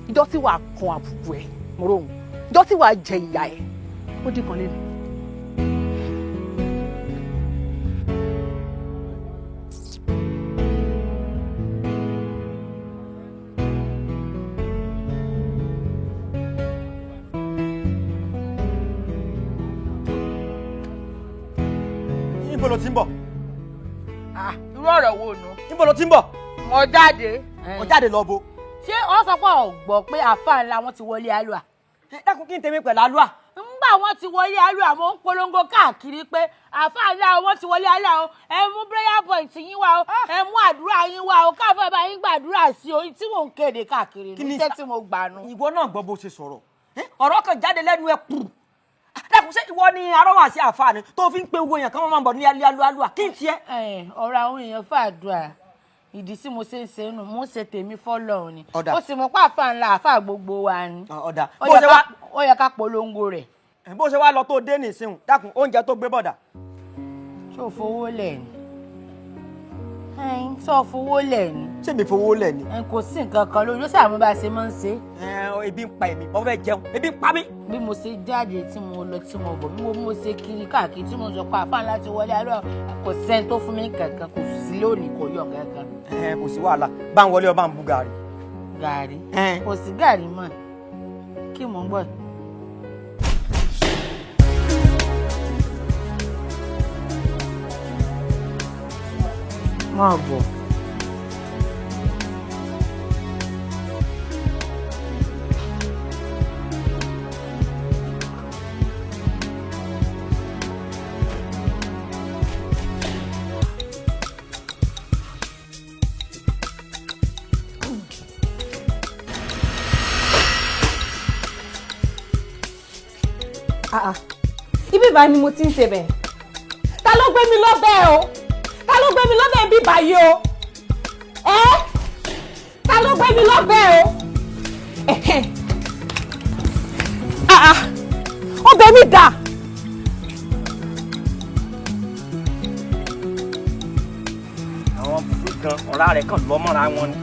Ìjọ́ tí wàá kan àbùkù ẹ̀, mo róhun. Ìjọ́ tí wàá jẹ ìyà ẹ̀, ó dín kan lé mi. Níbo lo ti ń bọ̀? Irú ọ̀rọ̀ wo nu? Níbo lo ti ń bọ̀? Mo jáde. Mo jáde lọ bo. Ṣé wọ́n sọ pé ò gbọ́ pé àáfàá ńlá wọn ti wọlé alúà? Dákun kí n tèmi pẹ̀lú alúà. Ńgbà wọn ti wọlé alúà, mo ń polongo káàkiri pé àáfàá ńlá wọn ti wọlé alúà o, ẹ mú prayer point yín wá o, ẹ mú àdúrà yín wá o, káfíń bá yín gbàdúrà sí o, tí mò ń kéde káàkiri ní iṣẹ́ tí mo gbà nu. Ìwọ náà gbọ́ bó ṣe sọ̀rọ̀. Ọ̀rọ̀ kan jáde lẹ́nu ẹ kù. Dákun ṣé ìwọ ni arọ́wà sí àáfàá ni tó fi ń pe owó èèyàn kan máa ń bọ̀ ní alúà kí n tiẹ̀. Ọ̀rọ̀ àwọn èèyàn fàdúrà. Ìdí tí mo ṣe ń ṣe nù, mo ń ṣe tèmi fọ́lọ́run ni. Ọ̀dà. Ó sì mọ̀ pé àáfàá ńlá àáfàá gbogbo wa ni. Ọ̀dà. Ó yẹ ká polongo rẹ̀. Bó ṣe wá lọ tó dé nísìnyí, dákun oúnjẹ tó gbé bọ̀dà. Ṣé o fowó lẹ̀ ni? Sọ fowó lẹ̀ ni. Ṣé mi fowó lẹ̀ ni. Kò sí nǹkan kan lórí, ó sàmú bá a ṣe máa ń ṣe. Ebi ń pa èmi, mo fẹ́ jẹun, ebi ń pa mí. Bí mo ṣe jáde tí mo lọ tí mo bọ̀, bí mo ṣe kiri káàkiri tí mo sọ pé àfáà láti wọlé alọ́, kò sẹ́ni tó fún mi kankan, kò sí lónìí, kò yọ kankan. Kò sí wàhálà, bá ń wọlé ọ bá ń bu gàrí. Gàrí? Kò sí gàrí mọ́, kí mò ń gbọ́. Máa bọ̀. Ibi ìbá ni mo ti ń ṣe bẹ̀. Ta ló gbé mi lọ́bẹ̀ o? Ta ló gbé mi lọ́bẹ̀ bí báyìí o? Ẹ́, ta ló gbé mi lọ́bẹ̀ o? Ọbẹ̀ mi dà. Àwọn bùbú gan ọ̀rá rẹ̀ kàn lọ́ mọ́ra wọn ni.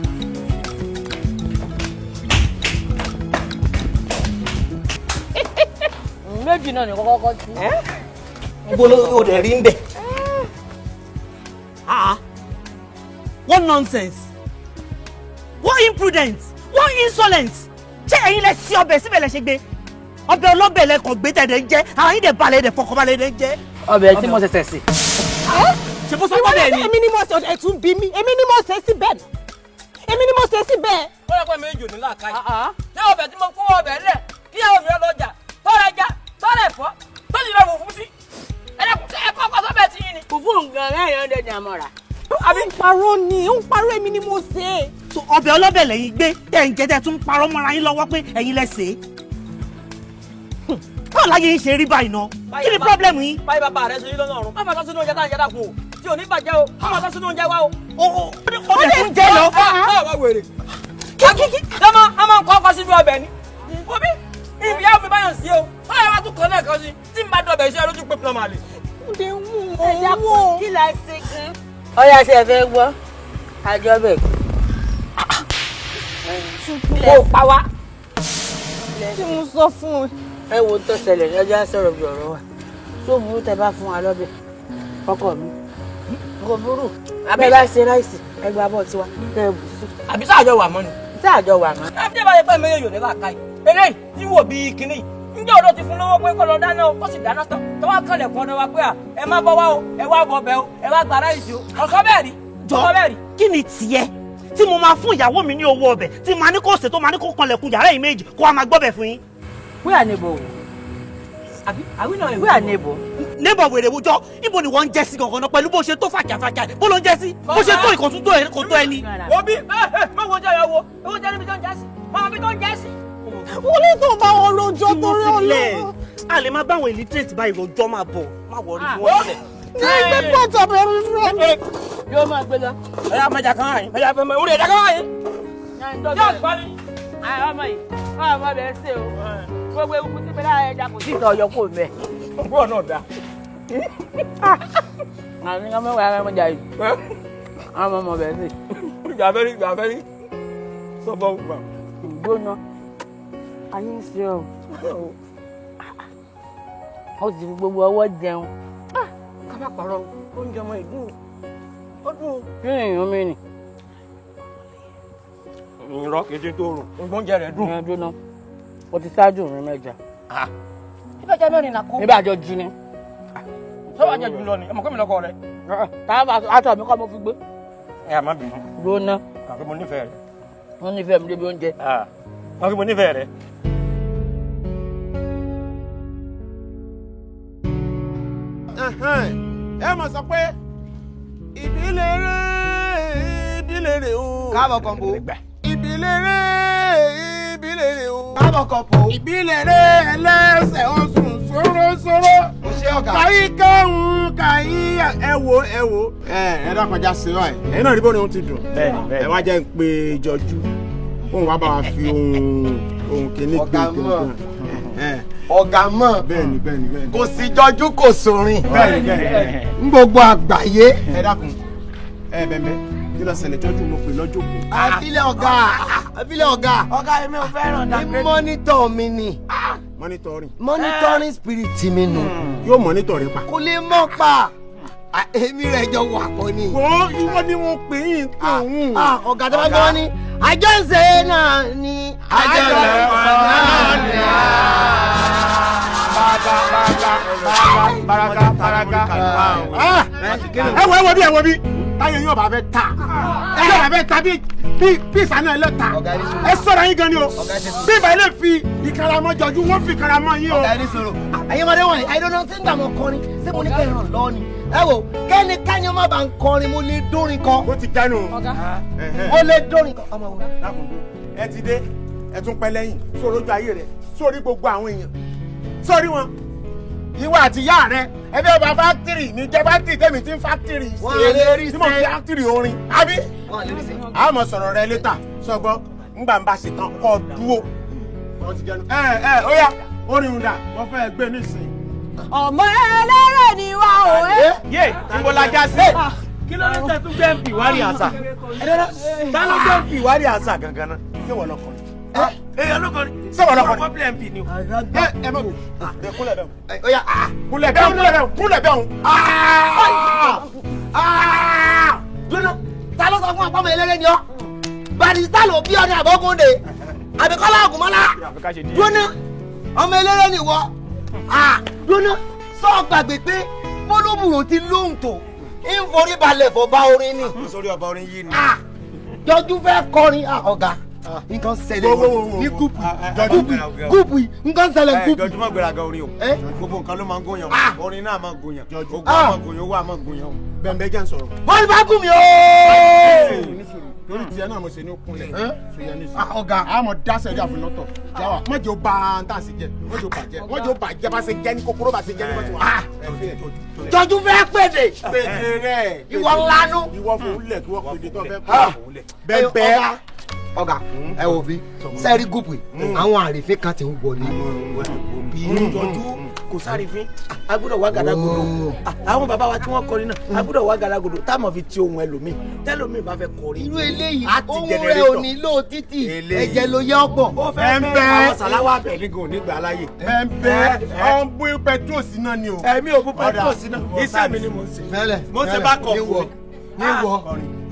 Méjì náà ni kọ́kọ́ tú. Ibo ló o dẹ̀ rí ń bẹ̀. What nonsense! What imprudence! What insolence! Ṣé ẹ̀yin lẹ sí ọbẹ̀ síbẹ̀ lẹ ṣe gbé? Ọbẹ̀ ọlọ́bẹ̀ lẹ kàn gbé tẹ̀lé ń jẹ́, àwọn yìí dẹ̀ balẹ̀ dẹ̀ fọkànbalẹ̀ dẹ̀ ń jẹ́. Ọbẹ̀ tí mo ṣẹ̀ṣẹ̀ sè. Ṣé bó sọ pé bẹ́ẹ̀ ni? Èmi ni mo ṣe, ẹ̀tún bí mi, èmi ni mo ṣe síbẹ̀. Èmi ni mo ṣe síbẹ̀. Ó yẹ kó mi jò ní làákàyè. Ṣé ọbẹ̀ tí mo kó ọbẹ̀ lẹ̀ kí àwọn mi lọ jà tọ́lẹ̀ já tọ́lẹ̀ fọ́ tó sì lọ wò fún sí? Ẹ kọ́kọ́ sọ́bẹ̀ tí yín ni. Fùfú nǹkan mẹ́rin ọ̀dẹ̀ ni àmọ́ rà. Àbí ń parọ́ ni, ó ń parọ́, èmi ni mo ṣe. So ọbẹ̀ ọlọ́bẹ̀ lẹ́yìn gbé tẹ̀ ń jẹ tẹ̀ tún parọ́ mọ́ra yín lọ́wọ́ pé ẹ̀yin lẹ sè é. Báwo láyé yín ṣe rí báyìí náà? Kí ni pírọ́blẹ̀mù yín? Báyìí bàbá rẹ ṣe rí lọ́nà ọ̀run. Má fàtọ́ sínú oúnjẹ tá à ń jẹ dàkún o. Tí ò ní bàjẹ́ o, má fàtọ́ sínú oúnjẹ wa o. Ọbẹ̀ tún jẹ́ lọ. Báwo wèrè? Dọ́mọ, a máa ń kọ́ ọkọ sínú ọbẹ̀ ni. Obi, ibi yà fi báyọ̀ sí o. Báyọ̀ wá tún kọ́ lẹ́ẹ̀kan sí. Tí n bá dọ̀bẹ̀ iṣẹ́ lójú pé plọ́mà lè. Kí la ṣe gan? Ọ̀yá ṣe fẹ́ gbọ́, àjọ bẹ̀. Kó o pa wá. Kí mo sọ fún un? Ẹ wo tó ṣẹlẹ̀ ní ọjọ́ sọ̀rọ̀ bí ọ̀rọ̀ wa. Tó burú tẹ bá fún wa lọ́bẹ̀, ọkọ mi. Kò burú. Abẹ́ bá ṣe ráìsì, ẹ gba bọ́ tiwa, kẹ́ ẹ bù sí. Àbí sáàjọ wà mọ́ ni? Sáàjọ wà mọ́. Ẹ bí ẹ bá yẹ pé mi yóò ní làákàyè. Eléyìí tí wò bí kinní. Ǹjẹ́ ọ̀dọ́ ti fún lówó pé kó lọ dáná o, kó sì dáná tán. Tó wá kànlẹ̀ kọ́ ọ̀dọ̀ wa pé à, ẹ má bọ́ wá o, ẹ wá bọ̀ bẹ́ o, ẹ wá gba ráìsì o. Ọ̀sọ́ bẹ́ẹ̀ rí. Jọ, kí ni tiẹ̀ tí mo máa fún ìyàwó mi ní owó ọbẹ̀ tí màá ní kó sè tó máa ní kó kanlẹ̀kùn yàrá yìí méjì kó wá máa gbọ́bẹ̀ fún yín. We are neighbor. Àbí àwí náà We are neighbor. Neighbor wèrè wùjọ, ibo ni wọ́n ń jẹ́ sí gangan náà pẹ̀lú bó ṣe tó fàjàfàjà, bó ló ń jẹ́ sí, bó ṣe tó ìkọ̀tún tó ẹ kò tó ẹni. Obi, má wo jẹ́ ìyàwó, owó jẹ́ níbi tó ń jẹ́ sí, má wo bí tó ń jẹ́ sí. Wọ́n ní tó bá wọn rojọ́ torí Ọlọ́run. A lè máa bá àwọn illiterate báyìí rojọ́, máa bọ̀, má wọrí fún wọn sílẹ̀. Ní ẹgbẹ́ pọ̀tọ̀ bẹ̀rù fún mi. Yóò máa gbé lọ. Ẹ̀yà mẹ́jà kan àyìn, ẹ̀yà mẹ́jà orí ẹ̀dá kan àyìn. Yóò gbọ́ ni. Ọmọ yìí, ọmọ bẹ̀ ṣe o. Gbogbo ewu tí bẹ́lá ẹja kò sí ìtọ̀ ọyọ kò mẹ́. Ògbó náà dá. Àmì ọmọ ìwà ara ẹmọjà yìí. Ọmọ ọmọ bẹ̀ ṣe. Ìgbà fẹ́rí, ìgbà fẹ́rí. Sọ́bọ̀ gbà. Gbóná. Ayé ń ṣe ọ. Ó sì fi gbogbo ọwọ́ jẹun. Ká má parọ́, oúnjẹ ọmọ ìdùn. Ó dùn. Kí ni ìyún mi nì? Irọ́ kìí ṣe tó rùn. Oúnjẹ rẹ̀ dùn. Ẹ dúná. O ti ṣáájú mi mẹ́ja. Ibà jẹ́ mẹ́rin là kó. Ibà jọ jí ni. Sọ́wọ́ jẹ́ jù lọ ni, ọmọ kọ́ mi lọ́kọ rẹ̀. Táwọn aṣọ mi kọ́ mo fi gbé. Ẹ à má bínú. Gbóná. Àfi mo nífẹ̀ẹ́ rẹ̀. Wọ́n nífẹ̀ẹ́ mi débi oúnjẹ. Àfi mo nífẹ̀ẹ́ rẹ̀. Ẹ mọ̀ sọ pé ìbílẹ̀ rẹ̀ ìbílẹ̀ rẹ̀ o. Káàbọ̀ kọ̀ǹpó. Ìbílẹ̀ rẹ̀ ìbílẹ̀ rẹ̀ o. Káàbọ̀ kọ̀ǹpó. Ìbílẹ̀ rẹ̀ ẹlẹ́sẹ̀ ọ̀sùn sóró-sóró. Mo ṣe ọ̀gá. Kàyí kẹ́hùn kàyí ẹ wo ẹ wo. Ẹ dákọjá sí wa ẹ. Ẹ̀yin náà rí bó ni òun ti dùn. Ẹ wá jẹ́ ń pe Jọjú. Òun wá bá wa fi ohun kìíní gbé kìíní kan. Ọ̀gá mọ̀. Bẹ́ẹ̀ni bẹ́ẹ̀ni bẹ́ẹ̀ni. Kò sí Jọjú kò sórin. Bẹ́ẹ̀ni bẹ́ẹ̀ni. Ń gbogbo àgbáyé. Ẹ dákun. Ẹ bẹ̀m̀bẹ̀ kí ló ṣẹlẹ̀ jọ́jú mo pè lọ́jọ́ kù. Àfilẹ̀ ọ̀gá, àfilẹ̀ ọ̀gá. Ọ̀gá èmi ò fẹ́ràn dàgbé. Monitor mi ni. Monitoring. Monitoring spirit mi nù. Yóò monitor rẹ pa. Kò lè mọ̀ pa. Èmi rẹ̀ jọ wà pọ̀ ni. Wọ́n ìwọ ni wọ́n pè é pé òun. Ọ̀gá tó bá gbọ́ ni àjọ ń ṣe náà ni. Àjọ ń ṣe náà ni. Baraka baraka baraka. Ẹ wo bí ẹ wo bí táyọ̀ yóò bá fẹ́ ta yóò bá fẹ́ ta bí ìsànà ẹ lọ ta ẹ sọ̀rọ̀ yín gan ni o bí ìbá ilé fi ìkaramọ́ jọjú wọ́n fi ìkaramọ́ yín o. Ọ̀gá ẹni sọ̀rọ̀ ẹ̀yin ọmọdé wọ̀nyí I don't know ṣé ń gbà mọ́ kọrin ṣé mo ní kẹ́ ràn lọ́ọ́ ni ẹ wo kẹ́nikẹ́ni ọmọ bá ń kọrin mo lè dórin kọ. Ó ti jánu. Mo lè dórin kọ. Ọmọ wo. Ẹ ti dé ẹ tún pẹ́ lẹ́yìn sórí ojú ayé rẹ sórí gbogbo àwọn èèyàn sórí wọn ìwọ àti ìyá rẹ ẹbí ọba fáktìrì ní jẹ fáktìrì tèmi tí ń fáktìrì ṣe tí mo fi fáktìrì orin àbí a mọ sọ̀rọ̀ rẹ létà sọgbọ́ ńgbà ń bá ṣe tán kọ́ dúró. Ẹ ẹ ó yá orin ń dà wọ́n fẹ́ gbé nísìnyí. Ọmọ ẹlẹ́rẹ̀ ni wá o. Yé níbo la já sí. Kí ló dé tẹ́ tún gbé ń pìwárí àṣà? Ta ló gbé ń pìwárí àṣà gangan náà? Ṣé wọ́n lọ kọrin? Èèyàn ló kọrin. Ṣé wọ́n lọ kọrin? Problem bí ni o. Ẹ mọ̀ wò kúnlẹ̀ bẹ́ẹ̀ kúnlẹ̀ bẹ́ẹ̀ kúnlẹ̀ bẹ́ẹ̀ kúnlẹ̀ bẹ́ẹ̀. Dúró ta ló sọ fún àpamọ́ eléré ni ọ́? Barrister ló bí ọ ní àbọ̀gúndé àbíkọ́lá Ògúnmọ́lá. Dúró ọmọ eléré ni wọ́. Dúró sọ gbàgbé pé bólúbùrò ti lóhùn tó ń forí balẹ̀ fọba orin ni. Sórí ọba orin yìí ni. Jọjú fẹ́ kọrin ọ̀gá nǹkan ṣẹlẹ̀ ní gúùpù gúùpù nǹkan ṣẹlẹ̀ gúùpù. Jọjú má gbéraga orin o gbogbo nǹkan ló máa ń gúnyàn orin náà máa ń gúnyàn ogun á máa gúnyàn owó á máa gúnyàn. Bẹ̀m̀bẹ̀ jẹ́ ń sọ̀rọ̀. Wọ́n ti bá gùn mí o. Torí tiẹ̀ náà mo ṣe ní kúnlẹ̀ ọ̀gá a mọ̀ dáṣẹ̀ rí àfin lọ́tọ̀ jáwa mọ̀jẹ̀ ó bá ń tà sí jẹ mọ̀jẹ̀ ó bàjẹ́ mọ̀jẹ̀ ó bàjẹ́ bá ṣe jẹ́ ní kókóró bá ṣe jẹ́ ní bá ti wà. Jọjú fẹ́ pèdè. Pèdè rẹ̀ ìwọ ńlánú. Ìwọ fòun lẹ̀ kí wọ́n pèdè tó fẹ́ pèdè. Bẹ̀m̀bẹ̀ ọ̀gá ẹ wò bí sẹ́ẹ̀rí gúùpù àwọn àrífín kan ti ń wọlé. Jọjú kò sárifín a gbọ́dọ̀ wá gàdágodo àwọn bàbá wa tí wọ́n kọrin náà a gbọ́dọ̀ wá gàdágodo táwọn fi ti ohun ẹlòmíì tẹlòmíì bá fẹ́ kọrin. Irú eléyìí ohun rẹ ò nílò títì ẹ̀jẹ̀ ló yẹ ọ̀pọ̀. Ó fẹ́ bẹ́ẹ̀ àwọn sàláwà bẹ̀ ní gò nígbà láyè. Bẹ́ẹ̀ ọ̀ ń bú pẹtrol sí náà ni o. Ẹ̀mí ò bú pẹtrol sí náà iṣẹ́ mi ni mò ń ṣe. Mo ń ṣe bá kọ̀ fún mi.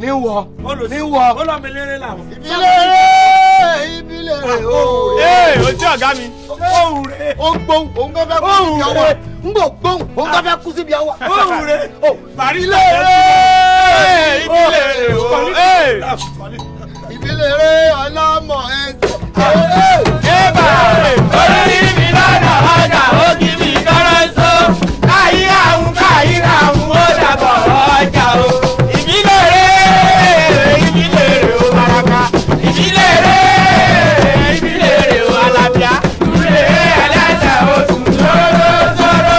Níwọ níwọ olómìnira làwọn. Ìbílẹ̀ ìbílẹ̀ o. Ee ojú ọ̀gá mi. Ohùn rẹ̀. Ó gbóhùn òun kan fẹ́ kú síbi ọwọ́. N kò gbóhùn òun kan fẹ́ kú síbi ọwọ́. Ohùn rẹ̀. Ìbílẹ̀ ìbílẹ̀ o. Ìbílẹ̀ rẹ̀ ọlọ́mọ ẹ̀sẹ̀. Ébà orí mi lọ́nà ọjà ó kí mi kọ́rọ́ só. Káyíra òun káyíra òun ó dàbọ̀ ọjà o. Ìbílẹ̀ rẹ̀ ìbílẹ̀ rẹ̀ o baraka. Ìbílẹ̀ rẹ̀ ìbílẹ̀ rẹ̀ o alábíà. Ìbílẹ̀ ẹlẹ́sẹ̀ oṣù tóró tóró.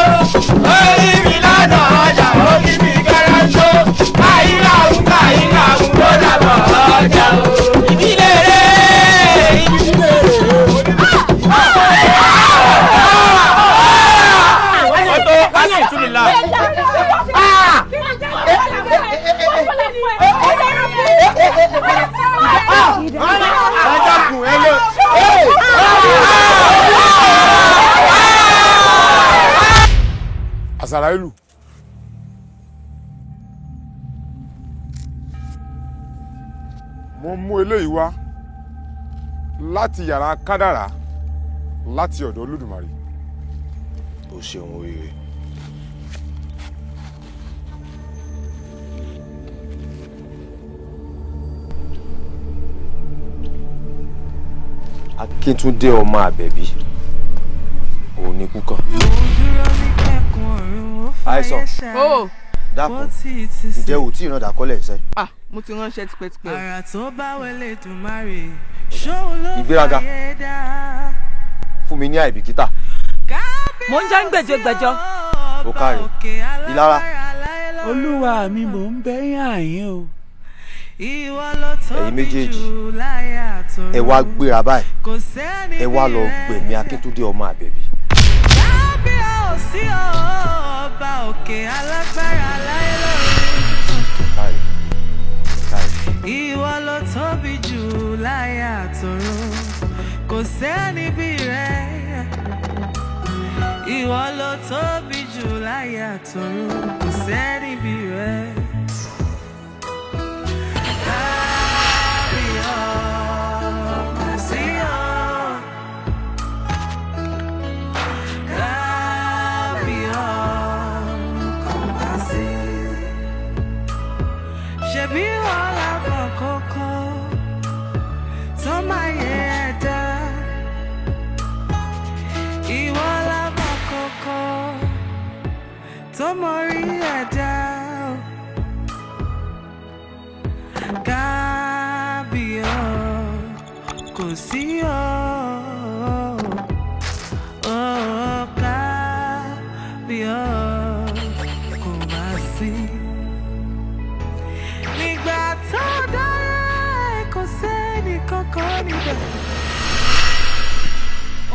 Orí mi lọ́nà ọjà ó kí mi kọ́rọ́ só. Káyíra òun káyíra òun ó dàbọ̀ ọjà o. Ìbílẹ̀ rẹ̀ ìbílẹ̀ rẹ̀ o. Ọ̀tọ̀ alhamdulillah. Ẹ dákun ẹ lọ. Àsàràìlù mo mú eléyìí wá láti yàrá kádàrá láti ọ̀dọ̀ Olódùmarè. O ṣeun oríire. Akíntúndé ọmọ Àbẹ̀bí òun ni kú kàn. Àìsàn Oh. dákun ǹjẹ́ o tí ì ràn dákọ́lẹ̀ ẹ̀sẹ̀. Ah, mo ti ránṣẹ́ tipẹ́tipẹ́. Àrà tó bá wọlé dùnmáre ṣóun ló Ìgbéraga. fàyè dá. Fún mi ní àìbìkítà. Mo ń jẹ́ ń gbèjégbèjọ. Ó káre ìlara. Olúwa mi mò ń bẹ́yìn àyín o. Ìwọ ló Ẹ̀yin tóbi méjèèjì jù láyé àtọ̀run. ẹ wá gbéra báyìí Kò sẹ́ni ẹ wá lọ gbẹ̀mí Akíntúndé ọmọ Àbẹ̀bí. Kábíyèsí o, ọba òkè alágbára láyé lọ́run. Káre. láyé àtọ̀run, kò sẹ́ni bí rẹ̀. Ìwọ ló tóbi jù láyé àtọ̀run, kò sẹ́ni bí rẹ̀. Kábíyọ̀sí o. Kábíyọ̀sí. Ṣebí wọ́n lábọ̀ kókó tó máa yẹ ẹ̀dá. Ìwọ lábọ̀ kókó tó mọ rí ẹ̀dá. Kábíyọ̀ kò sí o. Oh, kábíyọ̀ kò má sí. Nígbà tó dára kò sẹ́ni kankan níbẹ̀.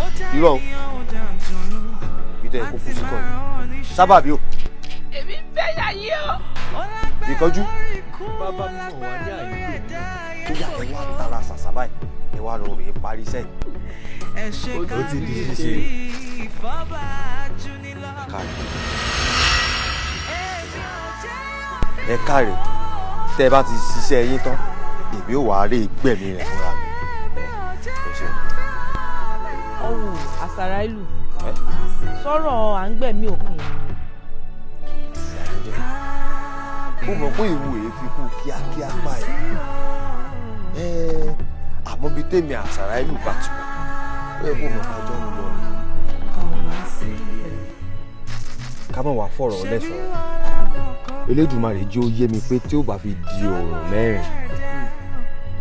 Ó dá Irọ́ o. ènìyàn, ó dá àjọ̀nú. Ìtẹ̀ kò kú sí kọ́ ni sábàbí o. Èmi ń bẹ́ yàyí o. Ìkọjú. Bàbá mọ̀ wá ní àyè. Ó yà, ẹ wá tara ṣàṣà báyìí, ẹ wá lọ rèé parí iṣẹ́ yìí. Ẹ ṣe Ó ti di ṣíṣe. kábíyèsí ìfọ́bà ajúnilọ́. Ẹ káre, tẹ́ ẹ bá ti ṣiṣẹ́ yín tán, èmi ò wá rí gbẹ̀mí rẹ̀ fúnra mi. Ẹ ṣeun. Ọ̀hún àṣàrà ìlú sọ̀rọ̀ à ń gbẹ̀mí òpin. Ó mọ̀ pé ìwú èé fi kú kíákíá pa ẹ̀. Àmọ́ bíi tèmi àṣàrà ìlú bá ti wọ̀, ó yẹ kó mọ̀ ká jọ ń lọ ni. Ká má wàá fọ̀rọ̀ ọlẹ́ sọ̀rọ̀. Elédùmarè jẹ́ ó yé mi pé tí ó bá fi di ọ̀rọ̀ 4,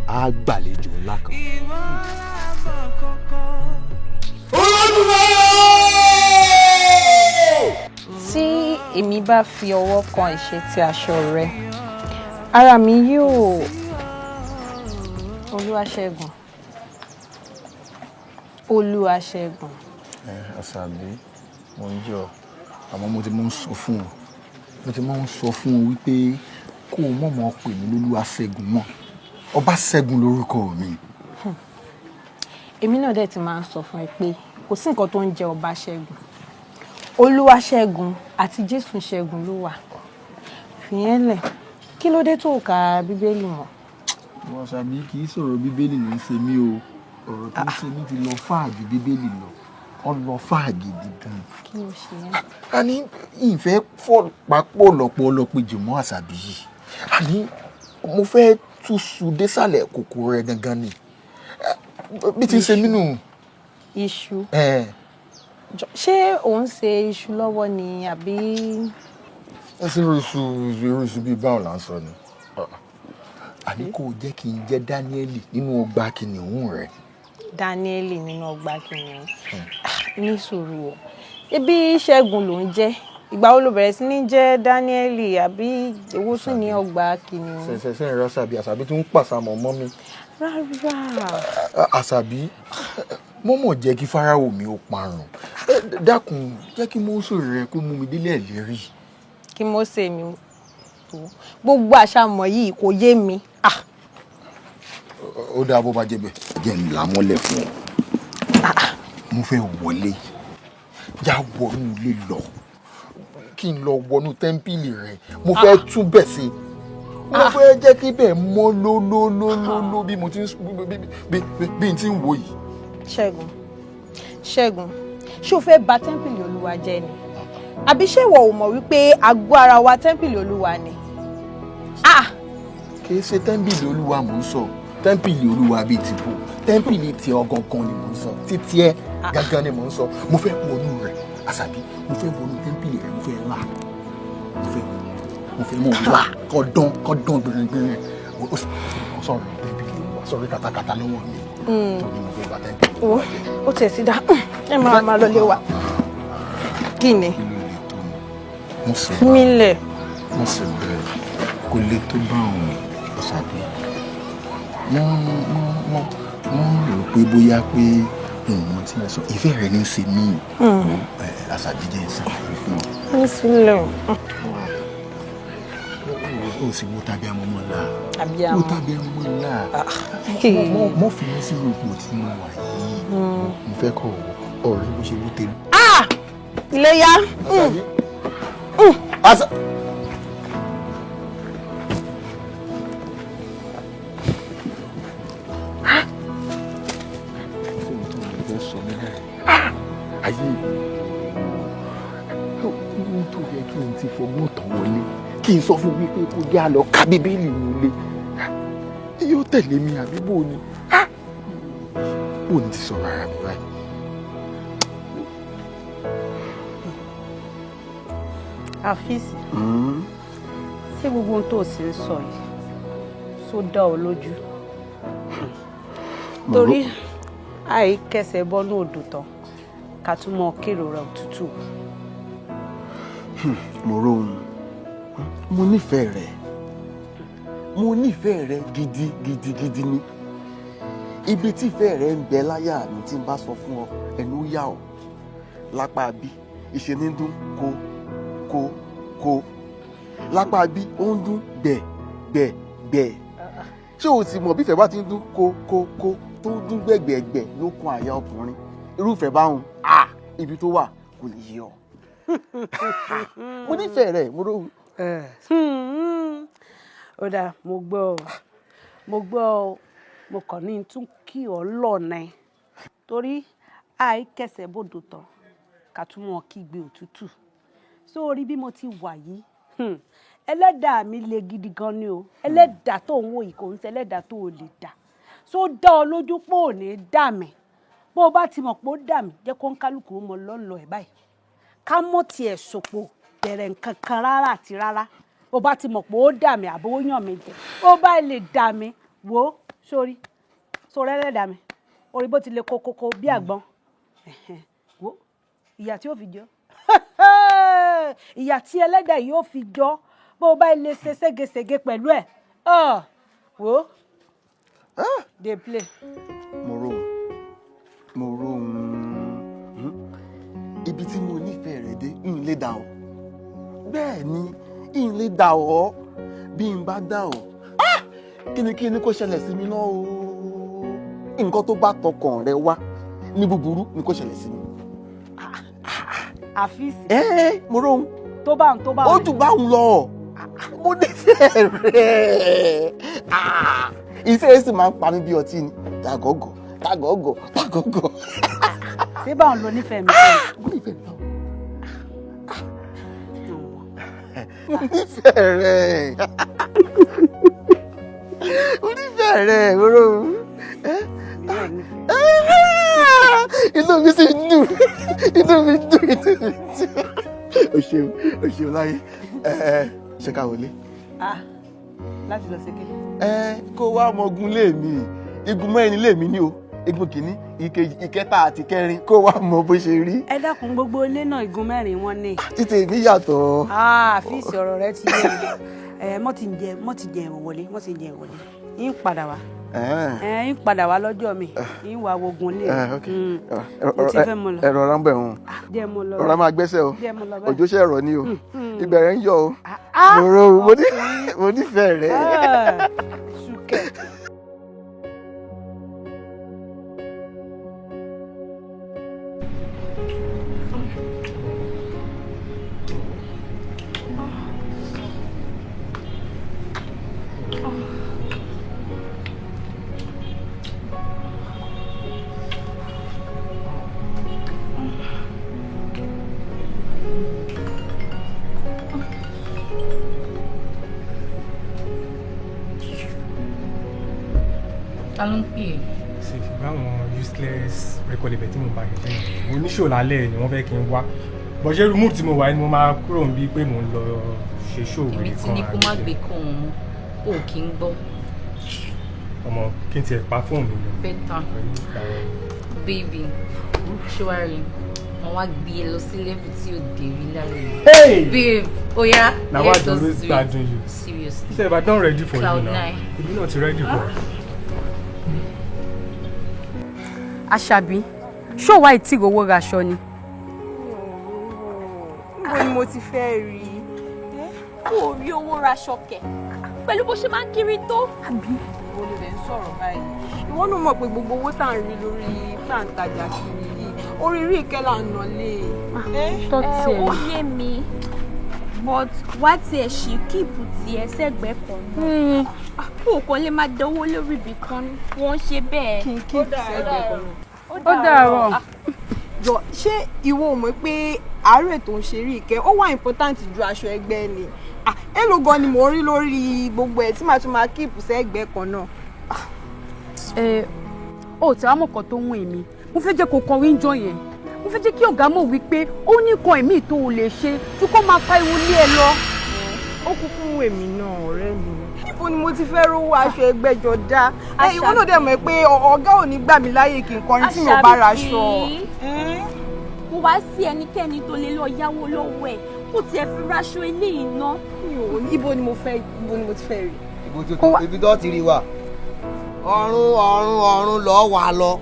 á gbàlejò ńlá kan. Tí èmi bá fi ọwọ́ kan ìṣẹ́tí aṣọ rẹ, ara mi yóò. Olúwaṣẹ́gun, Olúwaṣẹ́gun. Ẹ Àṣàbí, mo ń jọ, àmọ́ mo ti máa ń sọ fún ọ, mo ti máa ń sọ fún ọ wípé kó o mọ̀mọ́ pè mí lólúwaṣẹ́gun mọ́. Ọbaṣẹ́gun lórúkọ mi. Èmi náà dẹ̀ ti máa ń sọ fún ẹ pé kò sí nǹkan tó ń jẹ́ Ọbaṣẹ́gun, Olúwaṣẹ́gun àti Jésù ṣẹ́gun ló wà. Fìyẹn lẹ̀, kí ló dé tó ka Bíbélì mọ́? Wọ́n Àṣàbí, kì í sọ̀rọ̀ Bíbélì ló ń ṣe mí o. Ọ̀rọ̀ tó ń ṣe mí ti lọ fáà ju Bíbélì lọ, ọ lọ fáà gidi gan. Kí ló ṣe yẹn? A ní ìfẹ́ fọ́ papọ̀ lọ́pọ̀lọpọ̀ jùmọ̀ Àṣàbí yìí. Àní mo fẹ́ túṣu désàlẹ̀ kòkò rẹ̀ gangan ni bí ti ń ṣe mí nù. Iṣu? Ẹ. Ṣé òun ṣe iṣu lọ́wọ́ ni àbí? Ẹ ṣe irú iṣu, irú iṣu bíi báwo là ń sọ ni? Àní kò jẹ́ kí n jẹ́ Dáníẹ́lì nínú ọgbà kìnìún rẹ̀. Dáníẹ́lì nínú ọgbà kìnìún? Ní sùúrù o, ibi Ṣẹ́gun ló ń jẹ́, ìgbà wo ló bẹ̀rẹ̀ sí ní jẹ́ Dáníẹ́lì, àbí èwo tún ní ọgbà kìnìún? Ṣẹ̀ṣẹ̀ ń rọ Àṣàbí, Àṣàbí tún ń pàṣàmọ̀ mọ́ mi. Rárá. Àṣàbí, mọ́mọ́ jẹ́ kí Fáráò mi ó parun. Dákun, jẹ́ kí Mósè rẹ kó mú mi délé ìlérí. Kí Mósè mi tó gbogbo àṣàmọ̀ yìí kò yé mi. Ó dáa, bó bá jẹ́ bẹ́ẹ̀, jẹ́ ń là mọ́lẹ̀ fún ọ. Mo fẹ́ wọlé, já wọnú ilé lọ, kí n lọ wọnú tẹ́ḿpìlì rẹ. Mo fẹ́ tún bẹ̀ sí, mo fẹ́ jẹ́ kí bẹ́ẹ̀ mọ́ lólólólóló bí mo ti ń bí n ti ń wò yìí. Ṣẹ́gun, Ṣẹ́gun, ṣé o fẹ́ bà tẹ́ḿpìlì Olúwa jẹ́ ni? Àbí ṣé ìwọ ò mọ̀ wípé àgọ́ ara wa tẹ́ḿpìlì Olúwa ni? Kì í ṣe tẹ́ḿpìlì Olúwa mò ń sọ. Tẹ́ḿpìlì Olúwa bíi ti bò? Tẹ́ḿpìlì ti ọ̀gangan ni mò ń sọ, títí ẹ gangan ni mò ń sọ. Mo fẹ́ wọnú rẹ̀, Àṣàbí, mo fẹ́ wọnú tẹ́ḿpìlì rẹ̀. Mo fẹ́ là, mo fẹ́ mọ̀ wá kọ́ dán kọ́ dán gbìngbìn. Ó sọ̀rọ̀ tẹ́ḿpìlì Olúwa, sọ̀rọ̀ katakata lọ́wọ́ mi tó ní mo fẹ́ gba tẹ́ḿpìlì. Wo, ó tiẹ̀ ti dá, ẹ máa máa lọ lé wa. Kí ni? Mo sì Fi mí lẹ̀. Mo sì bẹ̀rẹ̀, kò lè tó bá òun. Àṣàbí, wọ́n rò pé bóyá pé òun mọ tí wọ́n sọ, ìfẹ́ rẹ̀ ní í ṣe mí. Àṣàbí, jẹ́ ìṣàlàyé fún ọ. Fi sílẹ̀ o. O sì wo tàbí amọ̀mọ́ ńlá. Abiyamọ. Wo tàbí amọ̀mọ́ ńlá. Mọ́ fi mí sírò ipò tí mo wà yìí. Mo fẹ́ kọ́ ọ̀rẹ́ bó ṣe wú tèmi. Ah! Iléyá. Asa. Ayé ohun tó yẹ kí n ti fọgbọ́n tán wọlé kí n sọ fún wípé kó yá lọ ka Bíbélì nílé yóò tẹ̀lé mi àbí bò ni bò ni ti sọ̀rọ̀ ara mi báyìí. Àfíìsì, ṣé gbogbo ohun tó o sì ń sọ yìí ṣó dá ọ lójú? Torí àìkẹsẹ̀ bọ́nú odò tán ká tún mọ kérora òtútù. Mo rohun, mo nífẹ̀ẹ́ rẹ̀, mo nífẹ̀ẹ́ rẹ̀ gidi gidi gidi ni. Ibi tí ìfẹ́ rẹ̀ ń bẹ láyà mi tí n bá sọ fún ọ, ẹnu yà ọ́. Lápá bí ìṣe ní dún kó kó kó, lápá bí ó ń dún gbẹ̀ gbẹ̀ gbẹ̀. Ṣé o ti mọ̀ bí ìfẹ́ bá ti ń dún kó kó kó tó ń dún gbẹ̀gbẹ̀gbẹ̀ ló kan àyà ọkùnrin? Irúfẹ́ báwọn, ibi tó wà kò lè yé ọ. Mo nífẹ̀ẹ́ rẹ̀, mo róhun. Ó dáa, mo gbọ́ ọ, mo gbọ́ ọ, mo kàn ní tún kí ọ lọ́nà torí àìkẹsẹ̀ bòdò tán ká tún mọ kígbe òtútù. Sórí bí mo ti wà yìí, ẹlẹ́dàá mi le gidi gan ni o. Ẹlẹ́dàá tó ń wò yìí kò ń ṣe ẹlẹ́dàá tó o lè dà. Só dá ọ lójú pé ò ní dà mí? Bó o bá ti mọ̀ pé ó dà mí, jẹ́ kó ń kálukú ó mọ lọ́nlọ́ ẹ̀ báyìí. Ká mọ̀ tiẹ̀ sòpò bẹ̀rẹ̀ nǹkan kan rárá àti rárá. Bó o bá ti mọ̀ pé ó dà mí àbó ó yàn mí jẹ, bó o bá lè dà mí, wò ó sórí sórí ẹlẹ́dàá mi, orí bó ti le kókókó bí àgbọn. Wò ó, ìyà tí ó fi jọ, ìyà tí ẹlẹ́dàá yóò fi jọ, bó o bá lè ṣe ségesège pẹ̀lú ẹ̀, wò ó, dey play. Mo rohun, mo rohun, ibi tí mo nífẹ̀ẹ́ rẹ̀ dé, n lè dà ọ́. Bẹ́ẹ̀ ni, n lè dà ọ́. Bí n bá dà ọ́, kí ni kó ṣẹlẹ̀ sí mi náà o? Nǹkan tó bá tọkàn rẹ wá ní búburú ni kó ṣẹlẹ̀ sí mi. Àfíìsì. Mo rohun. Tó bá ń tó bá. Ó jù bá ń lọ. Mo nífẹ̀ẹ́ rẹ̀. Ìfẹ́ sì máa ń pa mí bí ọtí ni. Tàgọ́gọ̀, tàgọ́gọ̀, tàgọ́gọ̀. Ṣé báwọn lo nífẹ̀ẹ́ mi? Mo nífẹ̀ẹ́ rẹ̀. Mo nífẹ̀ẹ́ rẹ̀. Mo nífẹ̀ẹ́ rẹ̀, mo rohun. Inú mi sì ń dùn. Inú mi dùn, inú mi dùn. O ṣeun, o ṣeun láyé. Ṣé ká wọlé? Láti lọ sí kíni? Kó wá ọmọ ogun lé mi. Igun mẹ́rin lé mi ní o. Igun kìíní, ìkejì, ìkẹta àti kẹrin, kó wá mọ bó ṣe rí. Ẹ dákun, gbogbo ilé náà igun mẹ́rin wọn ní. Títí èmi yàtọ̀. Àfíìsì ọ̀rọ̀ rẹ ti yé mi. Mọ́ ti jẹ ìwọlé, mọ́ ti jẹ ìwọlé. Ń padà wá. Ń padà wá lọ́jọ́ mi. Ń wá wogun lé. Mo ti fẹ́ mọ lọ. Ẹ̀rọ ọ̀rá ń bẹ̀ wọ́n. Jẹ́ mo lọ. Ọ̀rá máa gbẹ́sẹ̀ o. Jẹ́ mo lọ báyìí. Òjò ṣe ẹ̀rọ ni o. Ìbẹ̀rẹ̀ ń yọ o. Mo rohun, mo nífẹ̀ẹ́ rẹ̀. Ṣùkẹ́. Ta ló ń pè é? Ṣe báwọn useless record label tí mo bá yẹn jẹ́ oníṣòwò lálẹ́ ni wọ́n fẹ́ kí n wá bọ̀ ṣé mood tí mo wà ni mo máa kúrò níbi pé mò ń lọ ṣe show Èmi wèrè ti kan ní kó má gbé kọ́ òun mọ́, o kì í gbọ́. Ọmọ kí n tiẹ̀ pa fóònù mi lọ. Better. Baby, ṣé wàá rí? Wọ́n wá gbé e lọ sí level tí o dé rí lálẹ́ yìí. Hey! Babe, oya, Na why let's I always just do it. gbadun you. Seriously. Sef, I don ready for Cloud you now. nine. Èmi náà ti ready for. Àṣàbí, ṣó wá ìtì owó raṣọ ni? Níbo ni mo ti fẹ́ rí i? Kò rí owó raṣọ kẹ̀ pẹ̀lú bó ṣe máa ń kiri tó. Àbí ìwọ ló lè ń sọ̀rọ̀ báyìí? Ìwọ náà mọ̀ pé gbogbo owó tá à ń rí lórí tá à ń tajà kiri yìí, orí rí ìkẹ́ là ń nà lé. Ẹ ó yé mi, but wá tiẹ̀ ṣì kíìpù tiẹ̀ sẹ́gbẹ̀ẹ́ kan náà. Kò kàn lè máa dánwó lórí ibì kan, wọ́n ń ṣe bẹ́ẹ̀. Kí n kíìpù sẹ́gbẹ̀ẹ́ kan náà. Ó dàárọ̀. Jọ, ṣé ìwọ ò mọ̀ pé àárẹ̀ tó ń ṣe rí ìkẹ́ ó wà important ju aṣọ ẹgbẹ́ ni? Èló gan ni mò ń rí lórí gbogbo ẹ̀ tí màá tún máa kíìpù sẹ́gbẹ̀ẹ́ kan náà? Ẹ ó tí wàá mọ̀ kan tó ń wọ̀n èmi, mo fẹ́ jẹ́ kó kọrin jọ yẹn. Mo fẹ́ jẹ́ kí ọ̀gá mọ̀ wípé ó ní nǹkan ẹ̀mí tó o lè ṣe tí kò máa pa ewu lé ẹ lọ. Ó kúkú ń wèmí náà, ọ̀rẹ́ mi. Níbo ni mo ti fẹ́ rówó aṣọ ẹgbẹ́jọ dá? Ìwọ náà dẹ̀ mọ̀ pé ọ̀gá ò ní gbà mí láyè kí n kọrin tí mo bá ra aṣọ. Kò wá sí ẹnikẹ́ni tó lè lọ yáwó lọ́wọ́ ẹ̀ kó tiẹ̀ fi raṣọ eléyìí ná. Ibo ni mo fẹ́, ibo ni mo ti fẹ́ rí? Ibi tó ti rí wa, ọ̀run ọ̀run ọ̀run lọ wà lọ.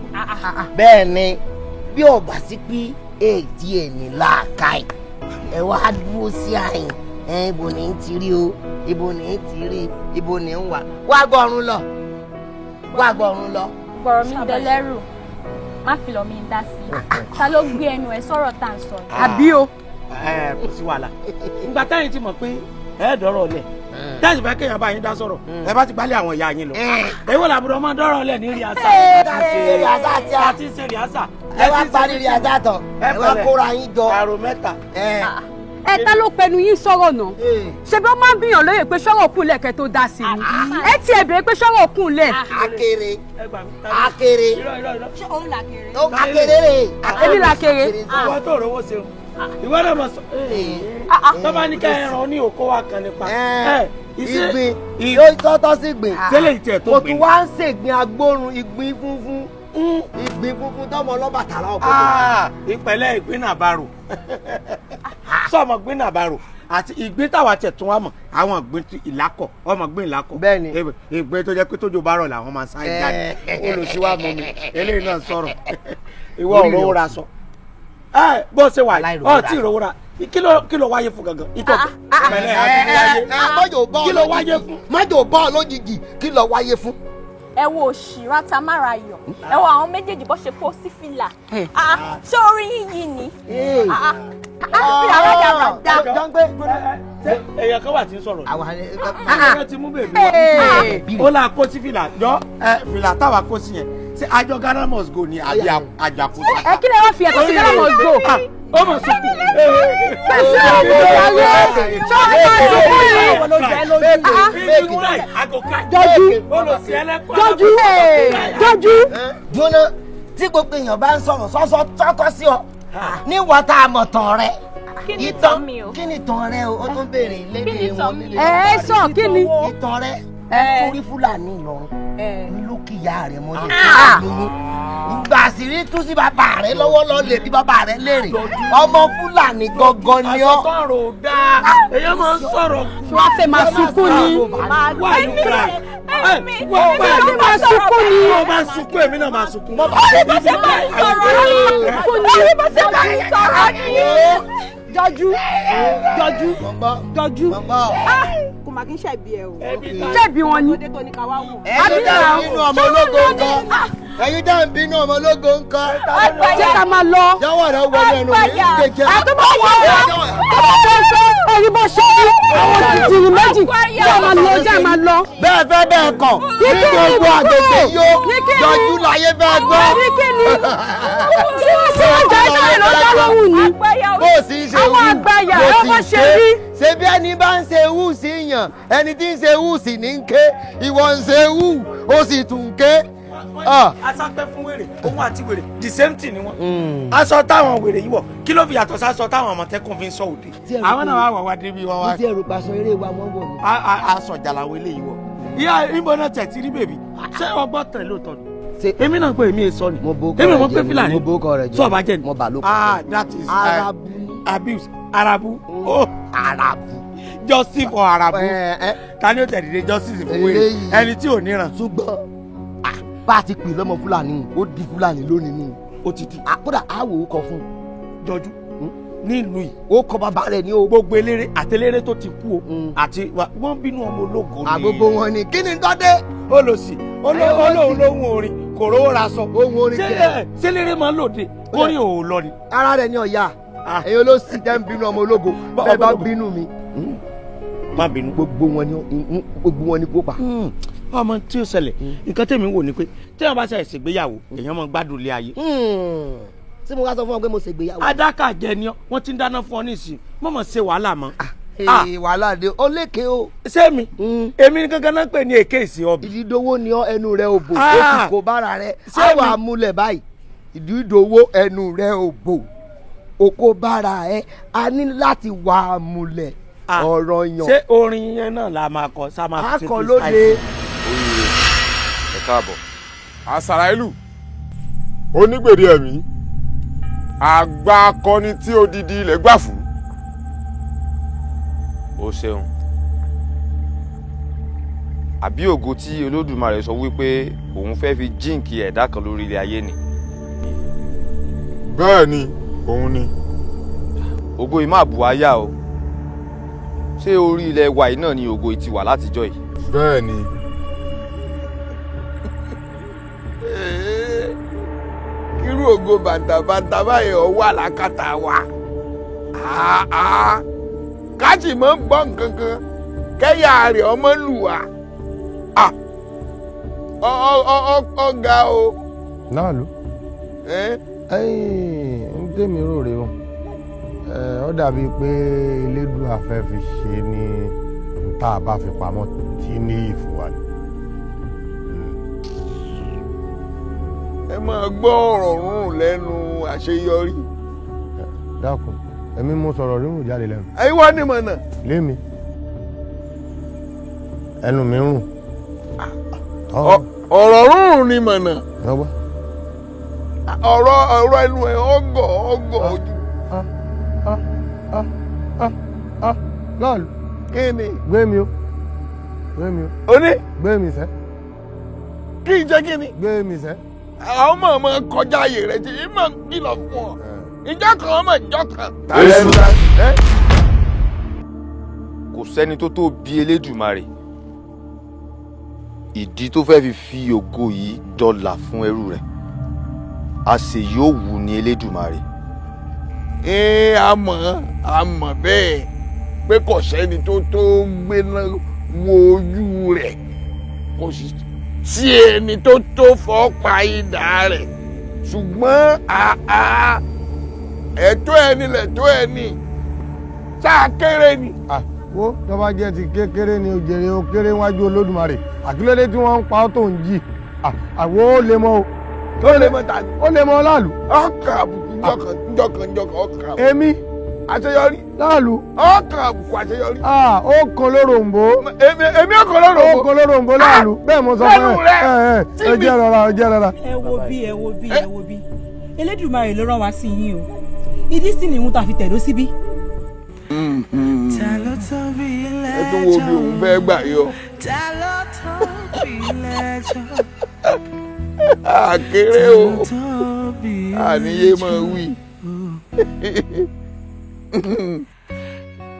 Bẹ́ẹ̀ ni, bí ọba sí pé èdè ẹ̀ ní làákàyè, ẹ wá dúró sí àyìn. Ẹ ibo ni ń ti rí o, ibo ni ń ti rí, ibo ni ń wà. Wá gbọ́run lọ, wá gbọ́run lọ. Gbọ̀rọ̀ mi dẹlẹ́rù, má fi lọ mi dá sí i. Ta ló gbé ẹnu ẹ sọ̀rọ̀ tá à ń sọ yìí? Àbí o. Ẹ kò sí wàhálà. Ìgbà táyìn ti mọ̀ pé ẹ dọ̀rọ̀ lẹ̀, tẹ́sí fẹ́ kéèyàn bá yín dá sọ̀rọ̀, ẹ bá ti gbálẹ̀ àwọn ìyá yín lọ. Èwo làbúrò máa dọ́rọ̀ lẹ̀ ní rìásà? Àti ṣe rìásà. Ẹ wá parí rìásà tán, ẹ wá kóra yín jọ. Àrò mẹ́ta. Ẹ ta ló pẹnu yín sọ̀rọ̀ náà? Ṣé bí ó máa ń bíyàn lóye pé sọ̀rọ̀ kù lẹ̀ kẹ́ tó dá sí ni? Ẹ tiẹ̀ béèrè pé sọ̀rọ̀ kù lẹ̀. Akere akere. Ṣé òun là kéré? Akere rè. Èmi là kéré. Ìwọ tó rówó ṣeun, ìwọ náà mọ̀ sọ. Tọ́ba ní ká ẹran ní òkó wa kan nípa. Ìgbín yóò tọ́tọ́ sí ìgbín. Tẹ́lẹ̀ ìtẹ̀ tó Kò gbìn. tún wá ń ṣègbín agbórun, ìgbín funfun. Ìgbín funfun tọmọ ọlọ́bàtálá ọ̀pọ̀. Ìpẹ̀lẹ́ ìgbín nàbàrò. Sọmọ gbín nàbàrò àti ìgbín táwa tẹ̀ tún wá mọ̀, àwọn ìgbín tí ìlákọ̀, ọmọ gbín ìlákọ̀. Bẹ́ẹ̀ni. Ìgbín tó jẹ́ pé tójò bá rọ̀ làwọn máa ń sáré jáde. Olùsíwá mọ mi, eléyìí náà sọ̀rọ̀. Ìwọ òróró ra sọ. Ẹ bó ṣe wà yìí, ọ tí ìrówó ra. Kí ló wáyé fún gangan? Ìtọ̀ pẹ̀lẹ́ àti kí ló wáyé fún? Mọ́jò bọ́ ọ lójijì, kí ló wáyé fún? Ẹ wo òṣì rátamára yọ, ẹ wo àwọn méjèèjì bó ṣe kó sí fìlà. Ṣé orí yín yìí ni? Fìlà rádaràda. Èèyàn kan wà tí ń sọ̀rọ̀ ni. Ẹ ti mú bèbí wa. Ó là kó sí fìlà jọ, fìlà táwa kó sí yẹn. Ṣé àjọ Ghana must go ni àbí àjàkúta? Ẹ kí lè wá fi ẹ̀kọ́ sí Ghana must go? Ó mọ̀ sunkún. Pèsè ògùn ìyáyé, ṣọ́ọ́ máa sunkún yìí. Jọjú. Jọjú. Jọjú. Jóná, tí gbogbo èèyàn bá ń sọ̀rọ̀ sọ́sọ́ tọ́tọ́ sí ọ níwọ̀n tá a mọ̀ tán rẹ. Kí ni tán mi o? Kí ni tán rẹ o? Ó tún béèrè lédè wọn nílé. Ẹ sọ kí ni? Ìtàn rẹ torí Fúlàní Ìlọrin ló kíyà rẹ mọ́lẹ̀ lóyún. Ìgbà àṣírí tú sí bàbá rẹ lọ́wọ́ lọ lè bí bàbá rẹ léèrè. Ọmọ Fúlàní gangan ni ọ́. Aṣọ tán rò dáa. Èyàn máa ń sọ̀rọ̀. Ṣé wàá fẹ́ máa sunkún ni? Why you cry? Wọ́n fẹ́ máa sunkún ni? Wọ́n máa sunkún, èmi náà máa sunkún. Orí bó ṣe máa ń sọ̀rọ̀ ni. Orí bó ṣe máa ń sọ̀rọ̀ ni. Jọjú, jọjú, jọjú. Kò mà kí n ṣẹ̀bi ẹ o. Ṣẹ̀bi wọn ni. Ọmọdé tó ní ká wá wò. Ẹ̀yin dá ń bínú ọmọ ológo nǹkan. Ẹ̀yin dá ń bínú ọmọ ológo nǹkan. Jẹ́ ká máa lọ. Jọ̀wọ́ rẹ wọlé ẹnu mi. Àtúbọ̀ wọ́n wá. Tọ́ba tó ń sọ ẹ̀rí bó ṣe rí. Àwọn tìtìrì méjì. Jẹ́ máa lọ, jẹ́ máa lọ. Bẹ́ẹ̀ fẹ́ bẹ́ẹ̀ kọ̀. Ní gbogbo àgbègbè yóò jọjú láyé fẹ́ gbọ́. Ní kí ni? Tí wọ́n sì wọ́n jẹ́ ìṣẹ̀lẹ̀ ló dá lóhùn ni. Bó o sì ń ṣe Àwọn wú, àgbàyà bó ẹ sì bó ń ṣe rí. Ṣé bí ẹni bá ń ṣe wú sí yàn, ẹni tí ń ṣe wú sì ní ń ké, ìwọ ń ṣe wú, ó sì tún ń ké. Asápẹ́ fún wèrè, òun àti wèrè, the same thing ni wọ́n. Aṣọ táwọn wèrè yìí wọ̀, kí ló fi yàtọ̀ sáṣọ táwọn àmọ̀tẹ́kùn fi ń sọ òde? Àwọn náà wà wà wá débi wọn wá. Mo ti ẹ̀rù paṣọ eré wa wọ́n wọ̀ ni. Aṣọ jàlàwé eléyìí wọ̀. Ìyá ìbọn náà tẹ̀ tí rí bèbí. Ṣé ọgbọ́n tẹ̀ lóòótọ́ ni? Èmi náà pé èmi èso ni. Èmi mọ̀ pé Fúlàní. Mo bó kọ rẹ̀ jẹ. Sọ ọba jẹ ni. Mo bà ló kọ. Ah, that is Arabu. Abuse. Arabu. Oh. Arabu. Justice for Arabu. Ta ni ó tẹ̀ dìde justice fún wèrè? Ẹni tí ò níran. Ṣùgbọ́n bá a ti pè lọ́mọ Fúlàní, ó di Fúlàní lónìí nù. Ó ti di. Kódà á wò ó kọ fún. Jọjú. Nílùú yìí. Ó kọ bàbá rẹ̀ ní o. Gbogbo eléré àtẹléré tó ti kú o àti wọ́n bínú ọmọ ológo ni. Àgbogbo wọn ni kí ni tọ́dé. Olòṣì olóhùn lóhùn orin kò rówó ra sọ. Ohun orin kẹ. Ṣé eléré máa ń lòde kórìn òun lọ ni. Ara rẹ̀ ni ọ̀ya ẹ̀yin olóṣì tẹ́ ń bínú ọmọ ológo bẹ́ẹ̀ bá bínú mi. Má bínú. Gbogbo wọn ni kó pa. Ọmọ tí ó ṣẹlẹ̀, nǹkan tẹ̀mí wò ni pé tí wọ́n bá ṣe ìṣègbéyàwó èèyàn máa gbádùn ilé ayé. Tí mo wá sọ fún ọ pé mo ṣègbéyàwó. Adáka jẹ ni ọ, wọ́n ti ń dáná fún ọ nísìnyí, mọ̀mọ́ ṣe wàhálà mọ́. Wàhálà dé ó lékè o. Ṣé mi èmi gangan náà pè ní èké ìsìn ọbẹ̀. Ìdídowó ni ọ, ẹnu rẹ ò bò, ó sì kó bára rẹ. Á wà múlẹ̀ báyìí, ìdídowó ẹnu rẹ ò bò, ó kó bára ẹ, a ní láti wà múlẹ̀ ọ̀rọ̀ yàn. Ṣé orin yẹn náà la máa kọ sá máa fi ṣe lóde. Oríire, ẹ káàbọ̀. Àsàràìlù onígbèrè ẹ̀mí, àgbà akọni tí odidi ilẹ̀ gbà fún. O ṣeun. Àbí ògo tí Olódùmarè sọ wípé òun fẹ́ fi jíǹkì ẹ̀dá kan lórí ilẹ̀ ayé ni. Bẹ́ẹ̀ ni, òun ni. Ògo yìí má bù áyá o. Ṣé orí ilẹ̀ wa yìí náà ni ògo yìí ti wà látijọ́ yìí? Bẹ́ẹ̀ ni. Irú ògo bàǹtàbàǹtà báyìí ọwọ́ àlàkàtà wa káàtì mọ́ ń gbọ́ nǹkan kan kẹ́yà rẹ̀ ọmọ lù wá ọ̀gá o. Láàlú, ń tèmi rò rè o, ó dàbí pé Elédùà fẹ́ fi ṣe ní tá a bá fi pamọ́ tí ní ìfún wa ni. Ẹ máa gbọ́ ọ̀rọ̀ rúrùn lẹ́nu àṣeyọrí. Dákun, èmi mo sọ̀rọ̀ rírùn jáde lẹ́nu. Ẹ̀yin wá ní mọ̀nà. Lémi ẹnu mi rùn. Ọ̀rọ̀ rúrùn ni mọ̀nà. Ọ̀rọ̀ ẹnu ẹ̀ ọgọ̀ ọgọ̀ ojú. Láàlú. Kí ni. Gbé mi o, gbé mi o. O ní. Gbé mi sẹ́. Kí n jẹ́ kí ni. Gbé mi sẹ́. Àwọn ọmọ ọmọ kọjá ààyè rẹ ti ìmọ̀ kìlọ̀ fún ọ ìjọ kan ọmọ ìjọ kan. Kò sẹ́ni tó tó bí Elédùmarè. Ìdí tó fẹ́ fi ògo yìí dọ́là fún ẹrú rẹ̀, a sì yóò wù ní Elédùmarè. A mọ̀ bẹ́ẹ̀ pé kò sẹ́ni tó tó gbéná wo ojú rẹ̀, kò sì sí ẹni tó tó fọ́ pa idà rẹ̀, ṣùgbọ́n ẹ̀tọ́ ẹni lẹ̀tọ́ ẹni tá a kéré ni. Wo tó bá jẹ́ ti kékeré ni òjèrè ó kéré wájú Olódùmarè, àkílódé tí wọ́n ń pa ọ́ tó ń jì àwo ó lè mọ o. Ó lè mọ ta ni. Ó lè mọ láàlú. Ọkàn àbùkù njọkan njọkan ọkàn àbùkù. Èmi. Àṣeyọrí. Láàlú. Ọkàn àbùkù àṣeyọrí. Ó kan lóròǹbó. Èmi ọkàn lóròǹbó. Ó kan lóròǹbó láàlú. Bẹ́ẹ̀ mo sọ fún ẹ. Ẹ jẹ́ rọra, ẹ jẹ́ rọra. Ẹ wo bí, ẹ wo bí, ẹ wo bí, Elédùmarè ló rán wa sí yín o, ìdí sì ni ìhun tá a fi tẹ̀dó síbí. Ta ló tóbi Ẹ tún wo bí òun fẹ́ gbà yọ. Ta ló tóbi lẹ́jọ́? Àkéré o, àníyé máa wí.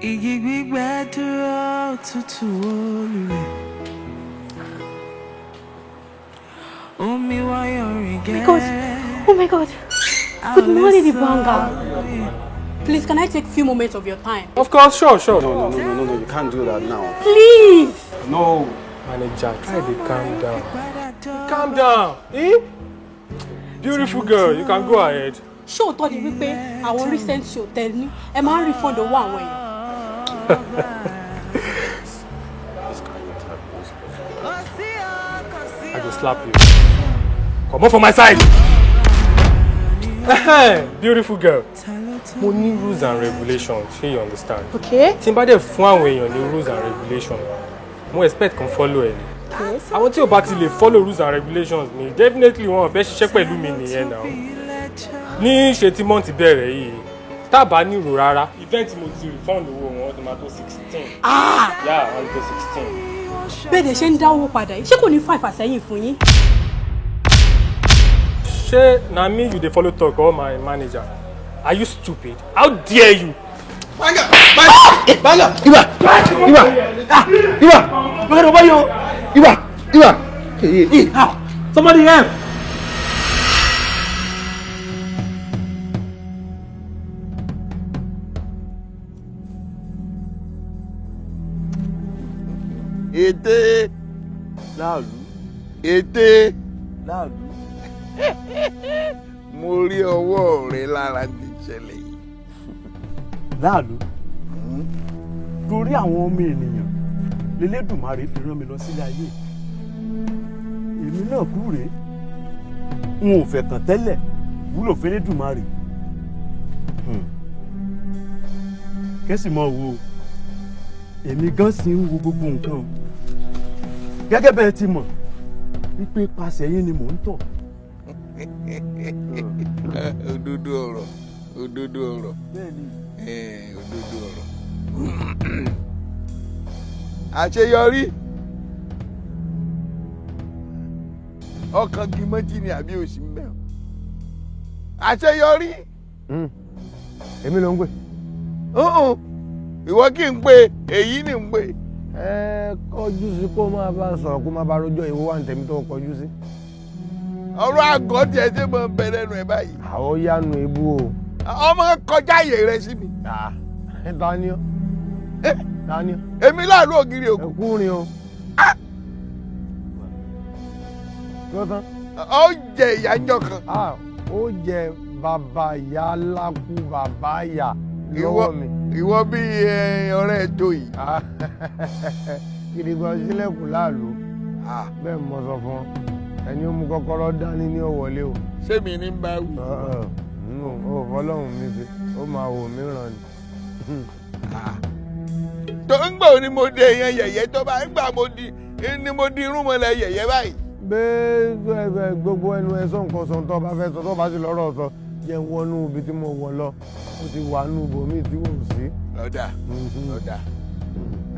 Igi gbígbẹ dúró tútù olùlẹ̀. Omi wáyọ̀ rìn gẹ́rẹ́. Oh my God. Good morning, Ibanga. Please, can I take a few moments of your time? Of course, sure, sure. No, you can't do that now. Please. No. Manager, try to calm down. Calm down. Eh? Beautiful girl, you can go ahead. Ṣé òótọ́ ni wípé àwọn recent show tẹ ní ẹ máa ń refund owó àwọn èèyàn? This kind of type is I go slap you. Come on for my side. Beautiful girl. Mo ní rules and regulations, ṣé you understand? Okay. Tí n bá dẹ̀ fún àwọn èèyàn ní rules and regulations, mo expect kan follow ẹ ni. Àwọn tí ò bá ti lè follow rules and regulations mi, definitely wọn ò fẹ́ ṣiṣẹ́ pẹ̀lú mi nìyẹn náà. Ní ṣe tí mọ́ǹtì bẹ̀rẹ̀ yìí, tá bá ní ìrò rárá, event mo ti refund owó wọn ti máa tó 16. Ah! Yeah, wọ́n ti tó 16. Bẹ́ẹ̀ dẹ̀ ṣe ń dá owó padà yìí, ṣé kò ní fa ìfàsẹ́yìn fún yín? Ṣé na me you dey follow talk or my manager? Are you stupid? How dare you? Ibà ibà ibà ibà ibà ibà. Somebody help! Ète. Láàlú. Ète. Láàlú. Mo rí ọwọ́ rẹ lára ti ṣẹlẹ̀ yìí. Láàlú, torí àwọn ọmọ ènìyàn l'Elédùmarè fi rán mi lọ sílé ayé. Èmi náà kú rèé, n ò fẹ́ kàn tẹ́lẹ̀ wúlò f'Elédùmarè. Kẹ́sì mọ́ wo, èmi gan sì ń wo gbogbo nǹkan o. Gẹ́gẹ́ bẹ́ẹ̀ ti mọ̀ wípé pasẹ̀ yín ni mò ń tọ̀. Òdodo ọ̀rọ̀, òdodo ọ̀rọ̀, òdodo ọ̀rọ̀. Àṣeyọrí ọkàn gímọ́tì ni àbí òsì ń bẹ̀ ọ́. Àṣeyọrí. Èmi ló ń pè. Ìwọ kì í pè, èyí ni ń pè. Ẹ kọjú sí kó máa bá sọ̀rọ̀, kó máa bá rojọ́. Ìwọ wà ní tèmi tó kọjú sí. Ọ̀rọ̀ àgọ́ tiẹ̀ ṣe máa ń bẹ lẹ́nu ẹ̀ báyìí. Àwọn yánu ebú o. Ọmọ kọjá àyè rẹ sí mi. Tani ọ́? Tani ọ́? Èmi láàlú ògiri òkú. Ẹ kú rin o. Tó tán. Ó jẹ ìyá ńjọ́ kan. Ó jẹ bàbá ìyá alákú bàbá ìyá lọ́wọ́ mi. Ìwọ bí ọ̀rẹ́ tó yìí. Gidigba sílẹ̀kùn láàlú. Bẹ́ẹ̀ mo sọ fún ọ, ẹni ó mú kọ́kọ́rọ́ dání ní ó wọlé o. Ṣé mi ní bá wí? Ó fọlọ́hún mi ṣe, ó máa wò mí ràn ni. Tó ń gbà ní mo di èèyàn yẹ̀yẹ́ tó bá ń gbà mo di ní mo di irúnmọlẹ̀ yẹ̀yẹ́ báyìí. Bẹ́ẹ̀ gbogbo ẹnu ẹ sọ nǹkan sọ tó bá fẹ́ sọ, tó bá sì lọ́rọ̀ sọ, jẹ́ ń wọnú ibi tí mo wọ̀ lọ, ó ti wà nù ibòmíì tí wò sí. Lọ́dà lọ́dà,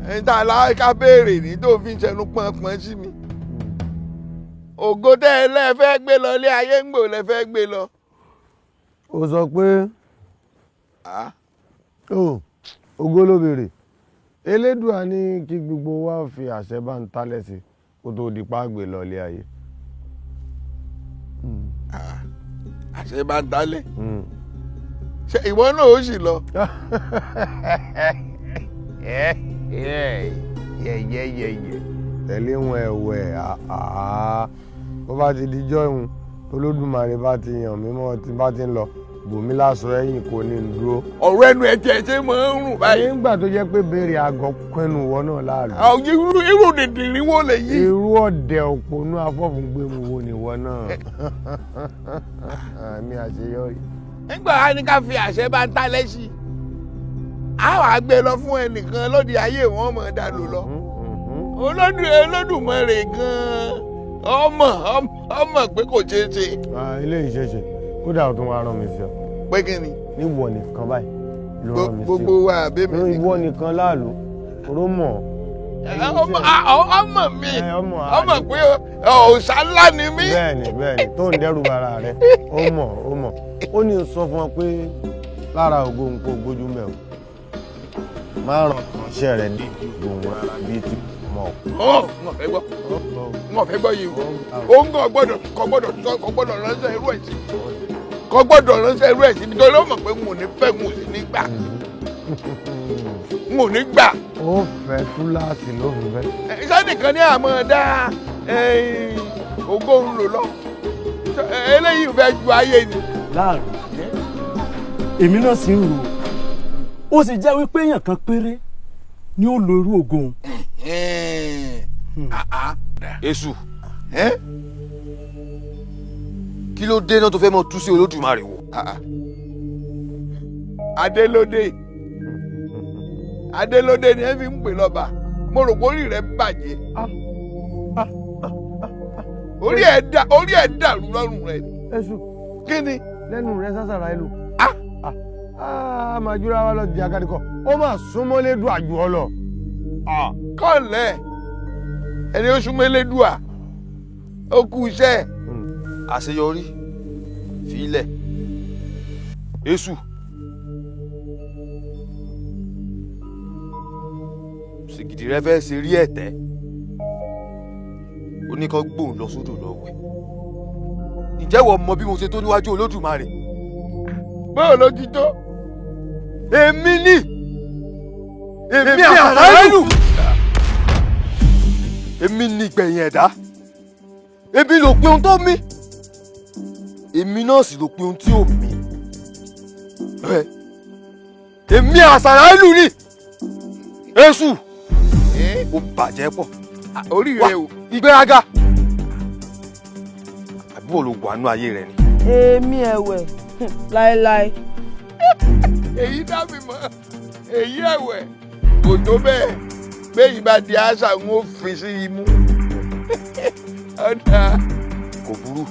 ẹni tá a lá ká béèrè ní tó fi ń ṣẹnu pọ́npọ́n sí mi. Ògo tẹ́ ẹ lẹ́ẹ̀fẹ́ gbé lọ ilé ayé ń gbò lẹ́fẹ́ gbé lọ. Ó sọ pé ògo ló béèrè. Elédùà ní kí gbogbo wa fi àṣẹ bá ń tálẹ̀ sí kó tó di pàgbé lọ ilé ayé. Àṣẹ bá ń tálẹ̀? Ṣé ìwọ náà ó sì lọ? Yẹ̀yẹ̀yẹ̀yẹ̀ tẹ̀lé wọn ẹ̀wẹ̀, bó bá ti dijọ́ ìhun Olódùmarè bá ti yàn mí mọ́ tí bá ti ń lọ bòmí lásọ ẹ̀yìn kò ní dúró. Ọ̀rọ̀ ẹnu ẹ̀ tiẹ̀ ṣe máa ń rùn báyìí. Nígbà tó jẹ́ pé béèrè àgọ́ kẹ́nu wọ náà láàlú. Irú dìndìnrín wo lè yí. Irú ọ̀dẹ̀ òpònú afọ́fúngbẹ́mu wo nìwọ náà. Mi àṣeyọrí. Nígbà wa ni ká fi àṣẹ bá ń talẹ́ sí i, a wàá gbé lọ fún ẹnìkan lóde ayé wọn mọ̀ dàlú lọ. Olódùmarè gan-an ọmọ pé kò ṣeé ṣe. Eléyìí ṣeé ṣe, kódà ó tún wá rán mi sí ọ. Pé kí ni? Níwọ nìkan báyìí ló rán mi sí ọ. Gbogbo wa àbí mi nìkan. Ìwọ nìkan láàlú, oró mọ̀. Ọmọ mi ọmọ pé òòṣà ńlá ni mí. Bẹ́ẹ̀ni bẹ́ẹ̀ni, tó ń dẹ́rù bara rẹ, ó mọ̀ ó mọ̀. Ó ní sọ fún ọ pé lára ògo nǹkan ògbójú mẹ́ o. Má ràn iṣẹ́ rẹ̀ ní ìgbòhùn rárá bíi ti mọ̀. N ò fẹ́ gbọ́, n ò fẹ́ gbọ́ yìí o. Òun kò gbọ́dọ̀ kò gbọ́dọ̀ sọ, kò gbọ́dọ̀ ránṣẹ́ irú ẹ̀ sí, kò gbọ́dọ̀ ránṣẹ́ irú ẹ̀ sí, nítorí ó mọ̀ pé n ò ní fẹ́, n ò sì ní gbà, n ò ní gbà. Ó fẹ́ túláàsì ló fi fẹ́. Iṣẹ́ nìkan ní àmọ́ dá ògo ń lò lọ, eléyìí fẹ́ ju ayé ni. Láàrú, èmi náà sì ń rò ó, ó sì jẹ́ wípé èèyàn kan péré ni ó lo irú ògo òun. Èṣù, kí ló dé náà tó fẹ́ mọ tú sí Olódùmarè wò? Adélódé, Adélódé ni ẹ fi ń pè lọ́ba. Mo rò pé orí rẹ bàjẹ́, orí ẹ̀ dàrú lọ́rùn rẹ. Èṣù, kí ni? Lẹ́nu rẹ sásàrà ìlú. Máa júra wa lọ di akadikọ, ó máa súnmọ́ lédùn àjù ọ lọ. Kọ́lẹ̀ ẹni ó súnmọ́ Elédùà ó kú iṣẹ́. Àṣeyọrí filẹ̀. Èṣù, Sìgìdì rẹ fẹ́ ṣe rí ẹ̀tẹ́, ó ní kó gbóhùn lọ sódò lọ wẹ̀. Ǹjẹ́ wọ́n mọ bí mo ṣe tó níwájú Olódùmarè? Báwo ló ti tó? Èmi ni, èmi Àsàràílù, èmi ni ìgbẹ̀yìn ẹ̀dá, èmi ló pin ohun tó mí, èmi náà sì ló pin ohun tí ò mí. Èmi Àsàràílù ni. Èṣù ó bàjẹ́ pọ̀. Orí rẹ o. Ìgbéraga àbúrò ló wà nú ayé rẹ ni. Èmi ẹ̀wẹ̀ láéláé. Èyí dá mi mọ̀, èyí ẹ̀wẹ̀ kò tó bẹ́ẹ̀ bẹ́ẹ̀ bá di àṣà ń ó fi sí imú. Ọ̀dà. Kò burú,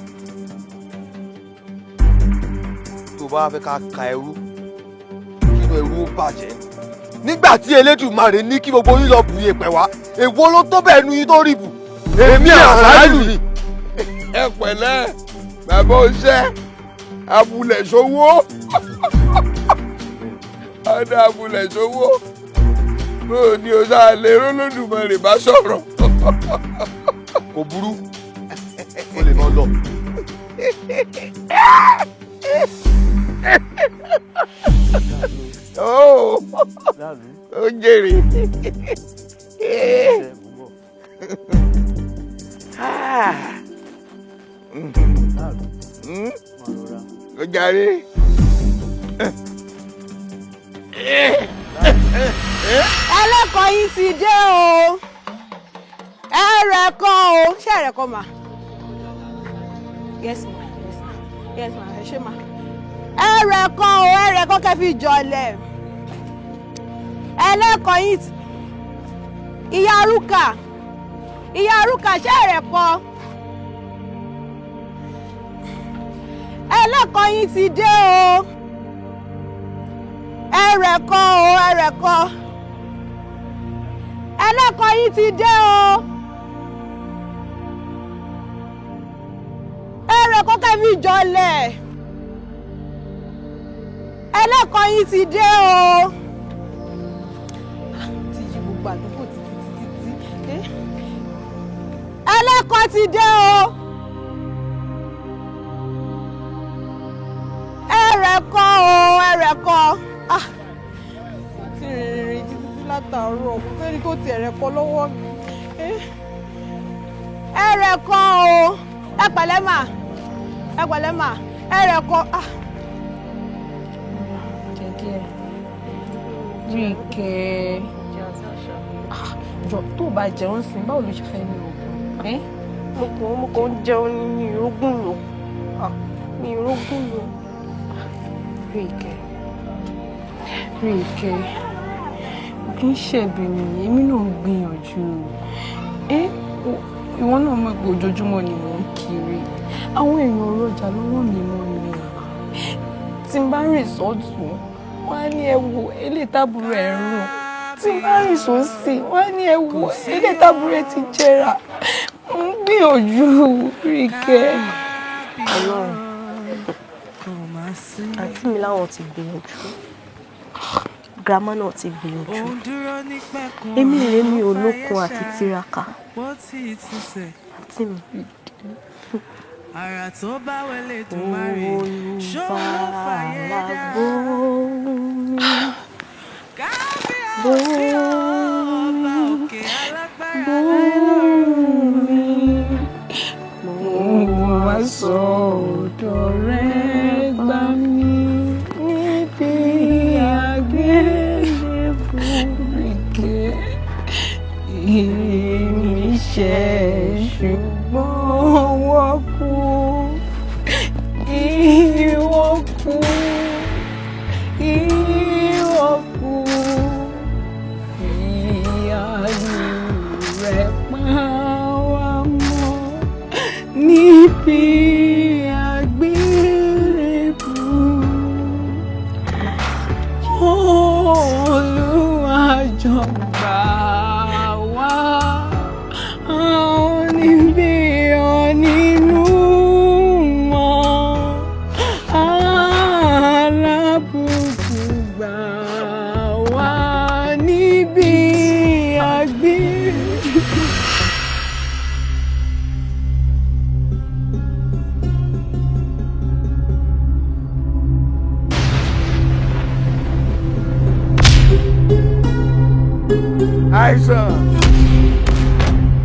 tó bá fẹ́ ká ka ẹrú kínú ẹrú ó bàjẹ́. Nígbà tí Elédùmarè ní kí gbogbo yín lọ bù yẹ̀pẹ̀ wá, èwo ló tó bẹ́ẹ̀ nu yín tó rí bù? Èmi Àsàràílù ni. Ẹ pẹ̀lẹ́ bàbá oṣẹ́ abúlẹ̀ sówó, ọ̀dà abúlẹ̀ sówó, bóò ni o sáà lè rólódùmarè bá sọ̀rọ̀. Kò burú, o lè mọ lọ. Ó jèrè. Ó jàre. Ẹlẹ́kọ̀ọ́ yín ti dé o, ẹ̀rẹ̀kọ́ o, ṣé ẹ̀rẹ̀kọ́ mà? Yes ma, yes ma, yes ma, ẹ ṣé ma. Ẹ̀rẹ̀kọ́ o, ẹ̀rẹ̀kọ́ kẹ́ fi jọlẹ̀. Ẹlẹ́kọ̀ọ́ yín ti ìyá arúkà, ìyá arúkà, ṣé ẹ̀rẹ̀kọ́? Ẹlẹ́kọ̀ọ́ yín ti dé o, ẹ̀rẹ̀kọ́ o, ẹ̀rẹ̀kọ́. Ẹlẹ́kọ̀ọ́ yín ti dé o, ẹ̀rẹ̀kọ́ kẹ́ fi jọlẹ̀. Ẹlẹ́kọ̀ọ́ yín ti dé o. Ti yí gbogbo àdúgbò títí títí tí. Ẹlẹ́kọ̀ọ́ ti dé o. Ẹ̀rẹ̀kọ́ o, ẹ̀rẹ̀kọ́. Ti rìnrìn rìn títí tí látàárọ̀, kò sẹ́ni tó ti ẹ̀rẹ̀kọ́ lọ́wọ́ mi. Ẹ̀rẹ̀kọ́ o, ẹ pẹ̀lẹ́ mà, ẹ pẹ̀lẹ́ mà, ẹ̀rẹ̀kọ́. Ríkẹ́, jọ tó bá jẹun sìn, báwo ló ṣe fẹ́ ní oògùn? Mo kàn ń jẹun ní mi ìrógùn lò. Mi ìrógùn lò. Ríkẹ́, Ríkẹ́, kì í ṣẹ̀bi mi, èmi náà ń gbìyànjú. Ìwọ náà mọ̀ pé ojoojúmọ́ ni mò ń kiri. Àwọn èèyàn ò rọjà lọ́wọ́ mi mọ́ ni. Tí n bá rìn sọ́tùn, wọ́n á ní ẹ wo eléyìí tábúrò ẹ̀ ń rùn. Tí n bá rìn sósì, wọ́n á ní ẹ wo eléyìí tábúrò ẹ̀ ti jẹrà. Mo ń gbìyànjú, Ríkẹ́. Ọlọ́run, àǹtí mi láwọn ti gbìyànjú, girama náà ti gbìyànjú, èmi rèé mi ò lókun àti tiraka. Àǹtí mi. Àrà tó bá wẹlé dùnmáre, ṣó ló fàyè dá. Kábíyèsí ọba òkè alágbára mi. Mo wá sọ́dọ̀ rẹ gbà mí níbi àgbélébùú. Ríkẹ́, èmi ṣẹ̀ ṣùgbọ́n wọ́n kú, ìwọ kú, ìwọ kú. Ìyanu rẹ̀ pa wá mọ́ níbi àgbélébùú. Olúwa jọ̀ọ́ gbà wá níbi nínú wọn, alábùkù gbà wá níbi àgbélébùú. Àìsàn,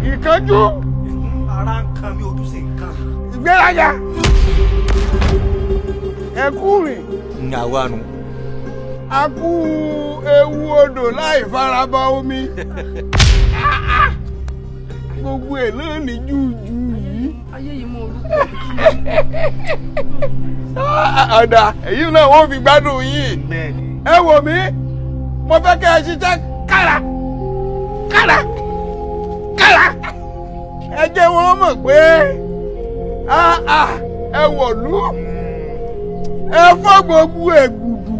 ìkánjú. Ara ń kan mi, ojú sì ń kan. Ìgbéraga, ẹkú rìn. Àwa nu. A kú ewu odò láì faraba omi. Gbogbo ẹ̀ náà ní júùjù yìí. Ayé yìí mú orúkọ. Ọ̀dà èyí náà wọ́n fi gbádùn yìí. Ẹ wò mí, mo fẹ́ kẹ́ ẹ ṣiṣẹ́ kára kára kára. Ẹ jẹ́ wọ́n mọ̀ pé ẹ wọ̀lú, ẹ fọ́ gbogbo ẹ̀ gbùdùgbùdù.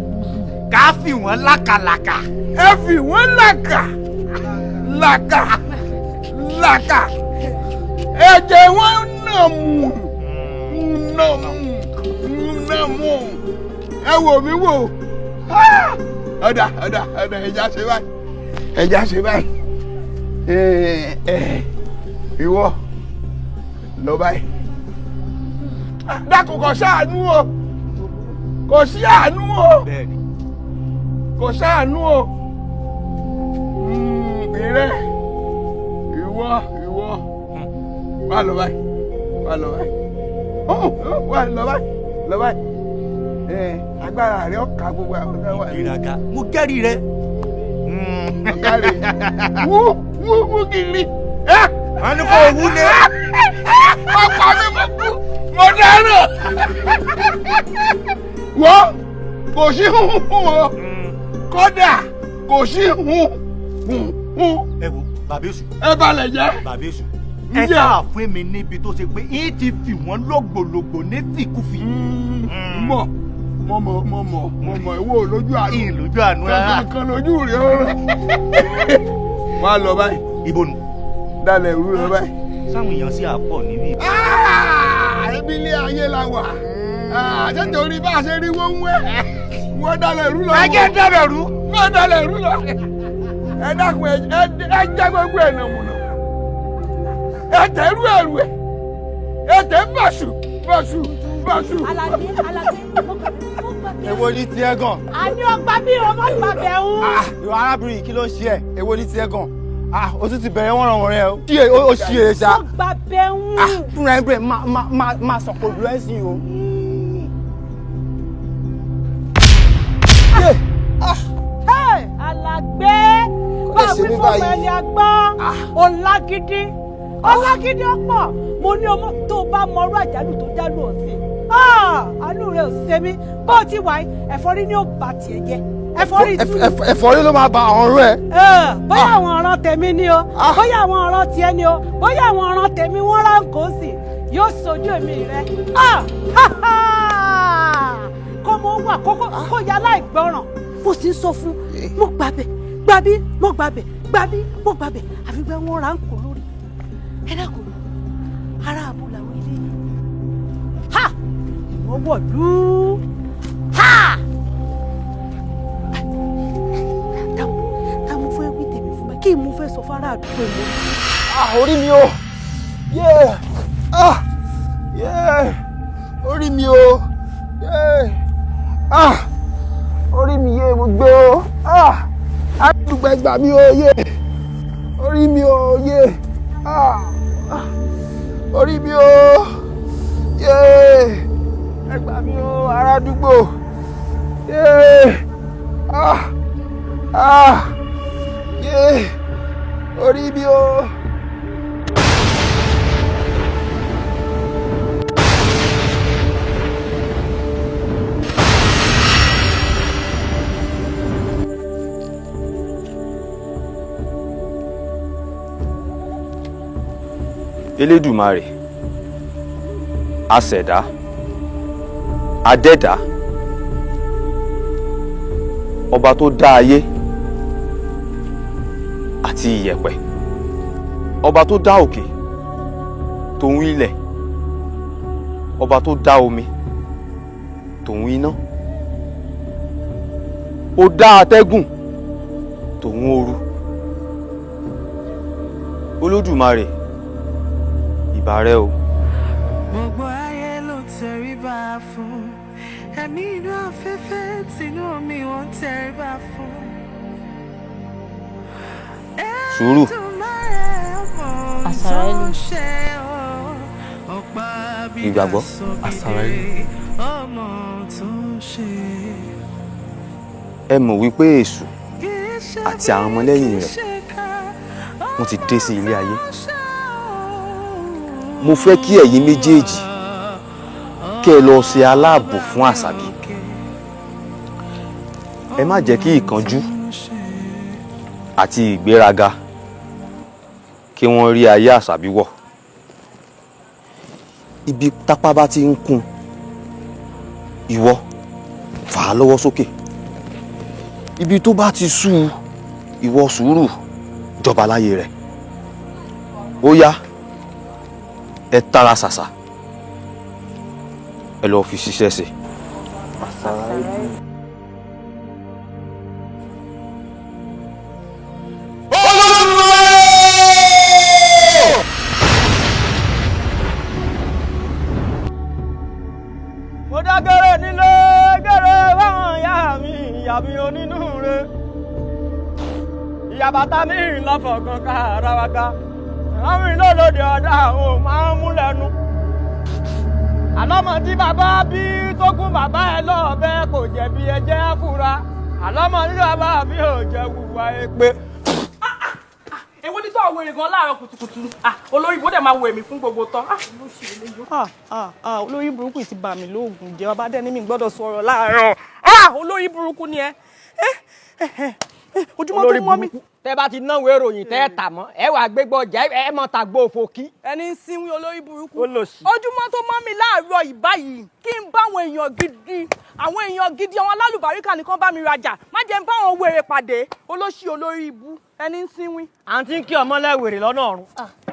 Ká fi wọ́n lákàlàkà. Ẹ fi wọ́n làkà làkà làkà. Ẹ jẹ́ wọ́n nà mú nà mú nà mú. Ẹ wò mí wò. Ọ̀dà ọ̀dà ọ̀dà, ẹja ṣe báyìí, ẹja ṣe báyìí. Ìwọ lọ báyìí. Dákun, kò sáànú o, kò sí àánú o, kò sáànú o. Ìrẹ ìwọ ìwọ wà lọ báyìí, wà lọ báyìí, wà lọ báyìí, lọ báyìí. Agbára rẹ ọkà gbogbo àwọn ọ̀gá wà. Ìgbéraga, mo kẹ́rì rẹ. Ọ̀gá rẹ wú wú wú gírí. Wọ́n ní kò wú ni. Ọ̀pá mi, mo kú, mo dáràn. Wọ́n kò sí hun o, kódà kò sí hun hun hun. Ẹ wo bàbá èṣù. Ẹ balẹ̀ jẹ́. Bàbá èṣù, ẹ sáà fún mi níbi tó ṣe pé yín ti fi wọ́n lógbòlógbò ní fìkúfì. Mọ̀ mọ̀ mọ̀ mọ̀ mọ̀ mọ̀ mọ̀, ìwọ lójú àánú. Ìlójú àánú rárá. Kankan lójú rẹ̀ ó rẹ̀. Wà á lọ báyìí. Ibo nu. Dalẹ̀ ìrú lọ báyìí. Sáwọn èèyàn sì àpọ̀ níbí. Ibi ilé ayé la wà. Àtẹ̀tẹ̀ orí bá a ṣe rí wọ́n wẹ́. Wọ́n dalẹ̀ ìrú lọ. Ẹ jẹ́ dalẹ̀ rú. Wọ́n dalẹ̀ ìrú lọ. Ẹ dákun, ẹ jẹ́ gbogbo ẹ̀ nàmúnà. Ẹ tẹ̀rù ẹ̀rù ẹ̀. Ẹ tẹ̀ bàṣù bàṣù bàṣù. Alade, Alade, mo gbà, mo gbà. Èwo ni tiẹ̀ gan? A ní ọgbà bí ọmọ ìgbà bẹ̀ ń. Ìwọ arábìnrin, kí ló ń ṣe ẹ́? Èwo ni tiẹ̀ gan? O tún ti bẹ̀rẹ̀ wọ́n ràn wọ́n rẹ o. Ṣé o ṣí ere ṣá? Mo gbà bẹ̀ ń. Fúnra ẹ bẹ̀rẹ̀ máa sọ̀kò lù ẹ́ sí o. Alàgbé, bá a wí fún ọmọ ẹni agbọ́n, ọ̀làgídí ọlágídí ọ̀pọ̀. Mo ní ọmọ tó bá mọrú àjálù tó jálù ọ̀sìn, àánú rẹ ò ṣe mí. Bó o ti wà yìí, ẹ̀fọ́rí ni ó bà tiẹ̀ jẹ́, ẹ̀fọ́rí tú. Ẹ̀fọ́rí ló máa ba àwọn ọ̀rọ̀ ẹ̀. Bóyá àwọn ọ̀ràn tèmi ni o, bóyá àwọn ọ̀ràn tiẹ̀ ni o, bóyá àwọn ọ̀ràn tèmi wọ́n rà ń kó sí yóò sojú èmi rẹ. Kó mo wà kó yá láìgbọràn. Mo sì ń sọ fún, mo gbàbẹ gbàbí, mo gbàbẹ gbàbí, mo gbàbẹ, àfi gbẹ wọn rà ń kó lórí. Ẹ dákun, ará àbò làwọn ilé yìí. Ha, ìwọ wọ̀lú. Ha, táwọn fẹ́ wí tèmi fún mi, kí mo fẹ́ sọ fara àdúgbò mi. Orí mi o, yé, ah, yé, orí mi o, yé, ah, orí mi, yé, mo gbé o, ah, àdúgbò ẹgbà mi o, yé, orí mi o, yé, ah, orí mi o, yé, ẹgbà mi o, ará àdúgbò, yé, ah, ah, yé, orí mi o. Elédùmarè, aṣẹ̀dá, adẹ́dá, ọba tó dá ayé àti ìyẹ̀pẹ̀, ọba tó dá òkè tòun ilẹ̀, ọba tó dá omi tòun iná, ó dá atẹ́gùn tòun ooru. Olódùmarè, ìbà rẹ o. Gbogbo ayé ló tẹríba fún ẹ̀mí inú afẹ́fẹ́, tinú omi wọ́n tẹríba fún. Sùúrù. Àsàràìlù. Ìgbàgbọ́. Àsàràìlù. Ẹ mọ̀ wípé Èṣù àti àwọn ọmọlẹ́yìn rẹ̀ wọ́n ti dé sí ilé ayé. Mo fẹ́ kí ẹ̀yin méjèèjì kẹ́ ẹ lọ ṣe aláàbò fún Àṣàbí. Ẹ má jẹ́ kí ìkánjú àti ìgbéraga kí wọ́n rí ayé Àṣàbí wọ̀. Ibi tápá bá ti ń kún, ìwọ fà á lọ́wọ́ sókè. Ibi tó bá ti sú u, ìwọ sùúrù jọba láyé rẹ̀. Ó yá, ẹ tara ṣàṣà, ẹ lọ́ọ́ fi ṣiṣẹ́ ṣe. Mo dá gẹ́rẹ́ nílé gẹ́rẹ́ fáwọn ìyá mi, ìyá mi onínúure. Ìyá bàtà mi lọ́fọ̀gàn ká ara wa ká. Àwọn ìlólòdì ọ̀dà àwọn ò máa ń mú lẹ́nu. Àlọ́mọ tí bàbá bí tó gún bàbá ẹ lọ́ọ̀bẹ kò jẹ̀bi, ẹjẹ́ fura. Àlọ́mọ tí bàbá bí ò jẹ́ wùwà èpè. Èwo ní tó àwọn èrè gan láàárọ̀ kùtùkùtù? Ah, olórí bó dẹ̀ máa wo èmi fún gbogbo tán. Ah, ah, ah, olórí burúkú yìí ti bà mí lóògùn jẹ́. Bàbá dẹ́ ní mi gbọ́dọ̀ sọ̀rọ̀ láàárọ̀. Ah, olórí burúkú ni ẹ. Ojúmọ́ tó mọ́ mi. Tẹ́ bá ti náwó ìròyìn tẹ́ ẹ tà mọ́, ẹ wàá gbégbọ́ ọjà, ẹ mọ́ ta gbó òfò kí. Ẹni ń sinwi olórí burúkú. Olòṣì. Ojúmọ́ tó mọ́ mi láàárọ̀ yìí báyìí, kí n bá àwọn èèyàn gidi, àwọn èèyàn gidi, àwọn alálùbáríkà nìkan bá mi rajà, má jẹ́ n bá àwọn wèrè pàdé. Olóṣì, olórí ibú, ẹni ń sinwi. Àǹtí ń kí ọmọlẹ́wèrè lọ́nà ọ̀run.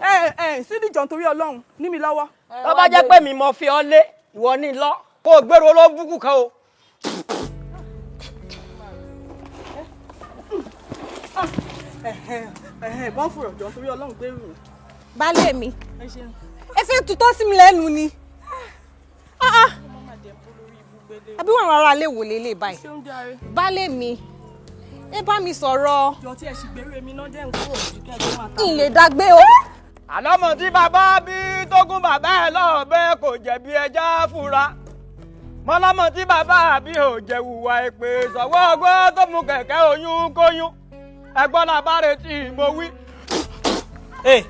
Ẹ ẹ sídìjọ, nítorí Ọlọ́run ní mi lọ́wọ́. Tó bá jẹ́ pé mi mọ fi ọ lé ìwọ ní lọ kó o gbèrò olóbùkún kan o. Bọ́n fòrò jọ, nítorí Ọlọ́run gbèrú. Baálé mi, ẹ fẹ́ tutọ́ sí mi lẹ́nu ni. Ah, ah. Àbí wọn rárá lè wò lélẹ̀ báyìí? Baálé mi, ẹ bá mi sọ̀rọ̀. Jọ, tí ẹ sì gbèrú èmi náà jẹ́ nǹkan òjì kẹ́ ẹ tó máa ta. N lè dágbé o. Àlọ́mọ tí bàbá bí tó gún bàbá ẹ lọ́ọ̀bẹ kò jẹ̀bi, ẹja fura. Mọ́lámọ́ tí bàbá bí ò jẹ́ wùwà èpè sọ̀wọ́ ọgbọ́n tó mú kẹ̀kẹ́ oyún kóyún. Ẹgbọ́n náà bá retí mo wí. Hey,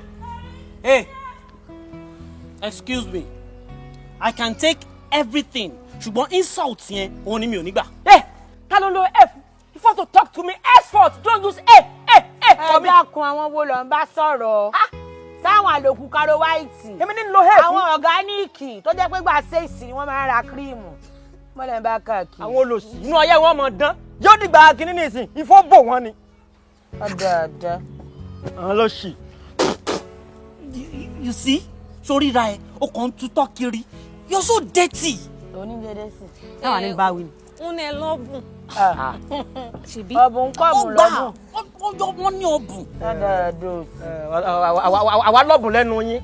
hey, excuse me, I can take everything, ṣùgbọ́n insult yẹn òun ni mi ò ní gbà. Ẹ ta ló lo F? If you want to talk to me henceforth, don't use A A A for Ẹ me. dákun, àwọn wo ló ń bá sọ̀rọ̀? Sáwọn àlòkù karo white. Èmi ní lo A fún. Àwọn organic tó jẹ́ pé gbà ṣèṣì ni wọ́n máa ń ra cream mọ́lẹ̀ ń bá káàkiri. Àwọn olòṣì inú ọyẹ́ wọn mọ̀ dán yóò dìgbà kínní nìsín ìfọ́ bò wọ́n ni. Ọ̀dọ̀ọ̀dọ̀. Àwọn olòṣì. You see, sórí ra ẹ, o kàn ń tutọ́ kiri, you're so dirty. Onídéédé sí. Táwa ní báwí ni. Ń ẹ lọ́bùn. Ṣèbí. Ọ̀bùn kọ́ọ̀bù Ó gbà. lọ́bùn. Wọ́n ní ọ̀bùn. Ọ̀dọ̀ọ̀dọ̀. Àwa lọ́bùn lẹ́nu yín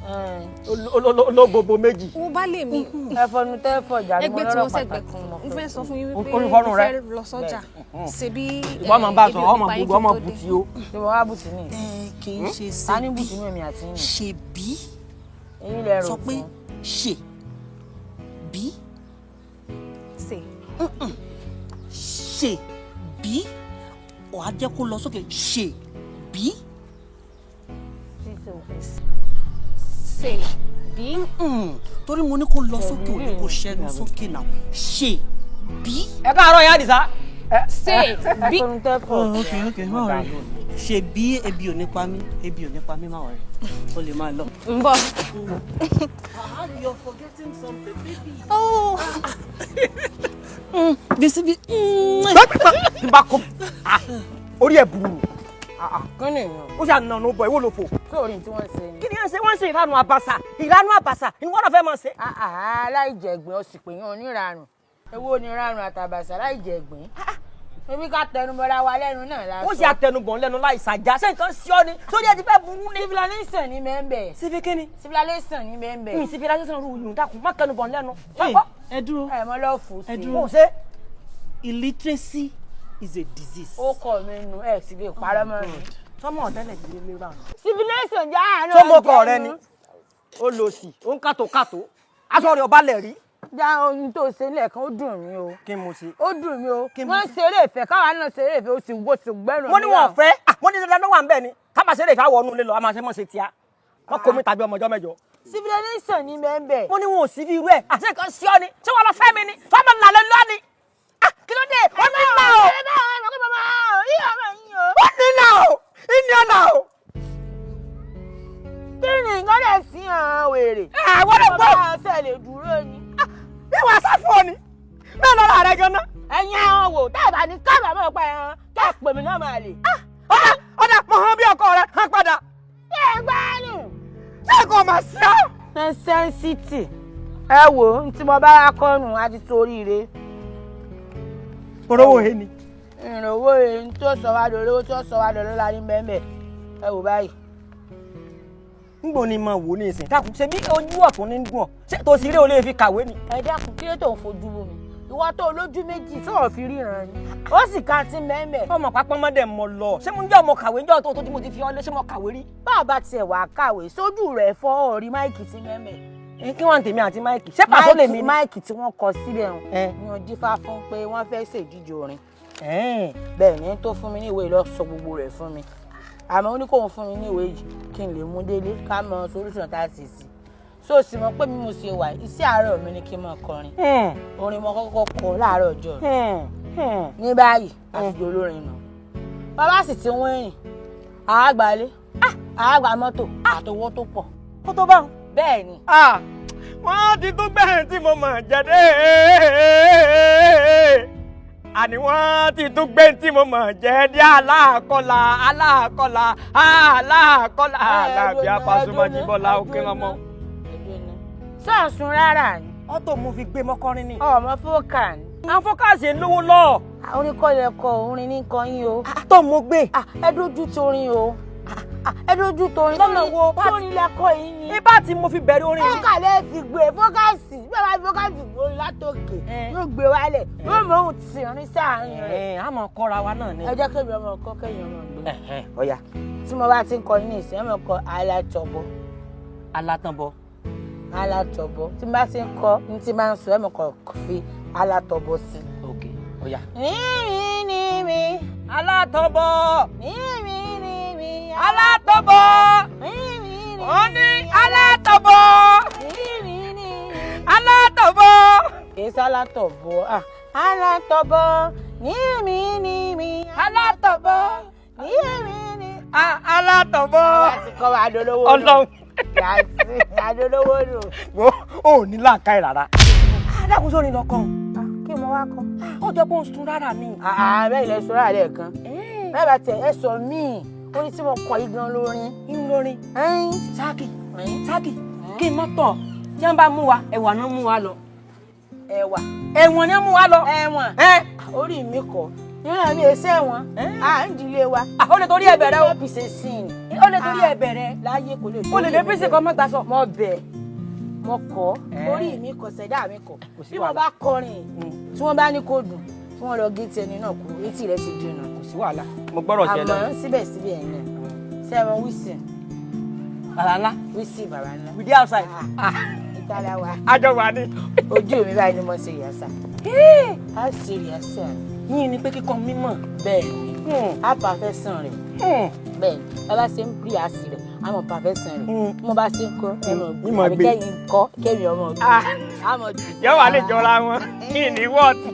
olóbobo méjì. Wo baálé mi. Ẹ fọnu tẹ́ fọjà ni mo Ẹgbẹ́ tí lọ́rọ̀ wọ́n sẹ́gbẹ̀ pàtàkì kan, mo n fẹ́ sọ fún yín wípé Orí mo fọ́nù rẹ. fẹ́ lọ sọ́jà. Ṣebí Ìwọ máa bá a sọ̀rọ̀, ọmọ ebi ò ní pa yín gbogbo ọmọ kí n tó dé. bùtì o. Ṣé mo wá bùtì ní? Kì í ṣe Ta ní bùtì ní èmi àti yín? Ṣebí. Eyín lẹ rò Sọ pé fún. ṣe bí. Ṣe. Ṣe bí, wàá jẹ́ kó lọ sókè, ṣe bí. Ṣe bí. Torí mo ní kó lọ sókè, ò ní kó ṣẹnu sókè náà, ṣe bí. Ẹ káàárọ̀, ìyá Àdìsá. Ṣe bí. Oh, ok ok, má worry. Ṣe bí, ebi ò ní pa mí, ebi ò ní pa mí, má worry, o lè máa lọ. Ń bọ̀. You're forgetting something, baby. Oh. Bísí bí. Tí n bá kó orí ẹ̀ burú. Kí ni ìyàn? Ó ṣe ànànú bọ̀, ìwọ ló fò. Sóòrì tí wọ́n ṣe ni. Kí ni wọ́n ṣe? Wọ́n ṣe ìranu àbàṣà, ìranu àbàṣà ni wọ́n náà fẹ́ máa ṣe. Aláìjẹ̀gbìn ọ̀sìn pè yàn oníranù. Ewu oníranù àtàbàṣà láìjẹ̀gbìn. Ebi ká tẹnubọra wa lẹ́nu náà la Ó ṣe àtẹnubọ̀ lẹ́nu láì ṣàjà, ṣé nǹkan ṣe ọ́ ni sórí ẹ ti fẹ́ burú ni. Civilization ní mẹ́ńbẹ̀. Civi kíni? Civilization ní mẹ́ńbẹ̀. Ní civilization rú yùn, dákun má kẹnubọ̀ lẹ́nu. Ẹ dúró. Ẹ mọ lọ́ọ̀fù sí. Ẹ dúró. Mo ṣe. Illiteracy is a disease. Ó kọ mi nù, ẹ sì lè parọ́ mọ́ mi. Sọmọ ọ̀tẹ́lẹ̀ ti lé bá wọn. Civilization jẹ́ àárọ̀. Sọmọkọ rẹ ni ó lọ sí ó ń kàtó kàtó aṣọ rẹ ọba lẹ̀ rí. Já ohun tó ṣe lẹ́ẹ̀kan ó dùn mí o. Kí mo ṣe. Ó dùn mí o. Wọ́n ṣeré ìfẹ́ káwa náà ṣeré ìfẹ́ ó sì wó sì gbẹ́rùn. Mo ní wọn fẹ́, mo ní dandan ló wà ń bẹ̀ ni ká máa ṣeré ìfẹ́ àwọn ọ̀nù lé lọ a máa ṣe mọ̀ ṣe tíá wọ́n kó mi tàbí ọmọ ọjọ́ mẹ́jọ. Civilization ni mẹ́ńbẹ̀. Mo ní wọn ò sí fi irú ẹ̀ àṣẹ kan sí ọ ni ṣé wọn lọ fẹ́ mi ni fọmọ làlẹ́ lọ ni kí ló dé ó ní là o ó ní là o ìní ọ̀nà o. Kí ni nǹkan lè sí àwọn wèrè. Àwọn lè gbọ́. Bàbá ọ̀sẹ̀ lè dúró ni. Bí wàá sá fún ọ ni bẹ́ẹ̀ lọ́la rẹ gan-an. Ẹ̀yin àwọn wò táàbà ní kábàámọ̀ pa ẹran kẹ́ ẹ̀ pè mí náà máa lè. Ọ̀dà ọ̀dà mo hàn bí ọkọ rẹ hàn padà. Ṣé ẹ gbá nù? Ṣé kò mà sí ọ? Nọ́sẹ́ńsìtì ẹ wò ó tí mo bá wá kọ́nù á ti soríire. Orówó he ni. Ìrànwọ́ he tó sọ wá dolówó tó sọ wá dọlọ́lá ní bẹ́ẹ̀ ẹ wò báyìí. Ngbò ni mo wò ní ìsìn dákun ṣe bí ojú ọ̀tún ní gùn ọ́ ṣé tòsí eré o lè fi kàwé ni. Ẹ dákun kí ló tó ń fojú wo mi ìwọ tó lójú méjì sọ̀rọ̀ fi ríran ni ó sì ka ti mẹ́mẹ́. Ọmọ pápá mọ́dẹ̀ mọ lọ ṣé mo ń jẹ́ ọmọ kàwé ńjọ́ tó tí mo ti fi ọ́ lé ṣé mo kàwé rí. Bàbá tiẹ̀ wàá kàwé sójú rẹ̀ fọ́ ọ̀rí máìkì sí mẹ́mẹ́. Kí wọ́n tèmi àti máìkì ṣé pàṣọ lèmi ni. Máìkì tí wọ́n kọ síbẹ̀ hàn ni wọ́n dífá fún pé wọ́n fẹ́ ṣèdíje orin. Bẹ́ẹ̀ ni tó fún mi ní ìwé lọ sọ gbogbo rẹ̀ fún mi àmọ́ ó ní kóun fún mi ní ìwé yìí kí n lè mú délé ká mọ solution tá a sì sí so sì mọ̀ pé mi mo ṣe wà iṣẹ́ àárọ̀ mi ni kí n máa kọrin orin mo kọ́kọ́ kọ láàárọ̀ ọjọ́ ní báyìí àti olórin nù bàbá sì ti wọ́n rìn àágbálé àágbá mọ́tò àtowó tó pọ̀. Ó tó báwọn. Bẹ́ẹ̀ ni. Wọ́n ti tún gbẹ̀yìn tí mo mọ̀ jẹ́dẹ́ àní wọ́n ti tún gbé tí mo mọ̀ jẹ́ dé aláàkọ́là aláàkọ́là aláàkọ́là aláàbí apasúmọ̀ jíbọ́lá òkè ọmọ. Sọ̀sùn rárá ni. Ọ́tò mo fi gbé mọ́kọrin ni. Ọmọ fókà ni. Àwọn fókàsì ń lówó lọ. Orin kọ́ lẹ kọ orin ní kan yín o. Tó mo gbé. Ẹ dójú torin o. Ẹ dójú torin. Lọ́nà wo? Sórin lẹkọ yín ni. Ibà tí mo fi bẹ̀rẹ̀ orin. Fókà lẹ fi gbé fókàsì. Bí wàá fi fókàsì gbórin látòkè yóò gbé wálẹ̀ yóò mọ ohun tì rin sáàrin rẹ̀. A máa kọ́ra wa náà ni. Ẹ jẹ́ kémi ọmọ kọ́ kẹ́yìn ọmọ gbé. Ọ̀ya. Tí mo bá ti ń kọ ní ìsìn ẹ máa kọ alátọ̀bọ. Alátọ̀bọ. Alátọ̀bọ. Tí mo bá ti ń kọ ní ti máa ń sọ ẹ máa kọ fi alátọ̀bọ sí. Ok ọ̀ya. Ní mi ní mi. Alátọ̀bọ. Ní mi ní mi. Alátọ̀bọ. Ní mi ní mi. Ó ní alátọ̀bọ. Ní mi ní mi. Alátọ̀bọ. Kì í sálátọ̀bọ. Alátọ̀bọ. Ní mi ní mi. Alátọ̀bọ. Ní mi ní. Alátọ̀bọ. Láti kọ́ wa dolówó nù. Ọlọ́run. Láti adolówó nù. Wo ò ní làákàyè rárá. Adákùn sórin lọ kàn. Kí mo wá kọ. Ó jọ pé ó ń sun rárá ni. Bẹ́ẹ̀ ilẹ̀ sọ rárá lẹ́ẹ̀kan. Bẹ́ẹ̀ bá tẹ̀ ẹ sọ míì orin tí mo kọ yìí gan lórin. Ń lórin. Sáàkì sáàkì kí n mọ́ tọ̀ tí wọ́n bá mú wa ẹ̀wà náà mú wa lọ. Ẹ̀wà. Ẹ̀wọ̀n ni wọ́n mú wa lọ. Ẹ̀wọ̀n. Orí mi kọ. Ìran mi èsè ẹ̀wọ̀n. À ń dilé wa. Ó lè torí ẹ bẹ̀rẹ̀ o. Ó lè torí ẹ bẹ̀rẹ̀. Láyé kò lè torí ẹ bẹ̀rẹ̀. Ó lè lè pèsè kọ́ mọ́ gbà sọ. Mo bẹ̀ mo kọ́ orí mi kọ ṣẹ̀dá mi kọ. Bí mo bá kọrin tí wọ́n bá ní kó dùn tí wọ́n lọ gé ti ẹni náà kúrò etí rẹ̀ ti dùn náà. Kò sí wàhálà. Mo gbọ́dọ̀ jẹ lọ. Àmọ́ síbẹ̀síbẹ̀ ẹ̀ náà sẹ́wọ̀n wíìsì. Bàbá ńlá. Wíìsì bàbá ńlá. We dey outside. Ìtara wa. Àjọ wà ní. Ojú mi báyìí ni mo ṣe yàsà. A ṣe yàsà. Yín ni pé kíkọ mímọ̀. Bẹ́ẹ̀ ni, a pàfẹ́sàn rẹ̀. Bẹ́ẹ̀ ni, bàbá ṣe ń pè àsì rẹ̀, a mọ̀ pàfẹ́sàn rẹ̀. Mo bá ṣe ń kọ́ ẹ mọ̀ gbé. Àbí kẹ́yìn kọ́ kẹ́mi ọmọ gbé. A mọ̀ jù. Yóò wá lè jọra wọn. Kí ni wọ́ọ̀tì?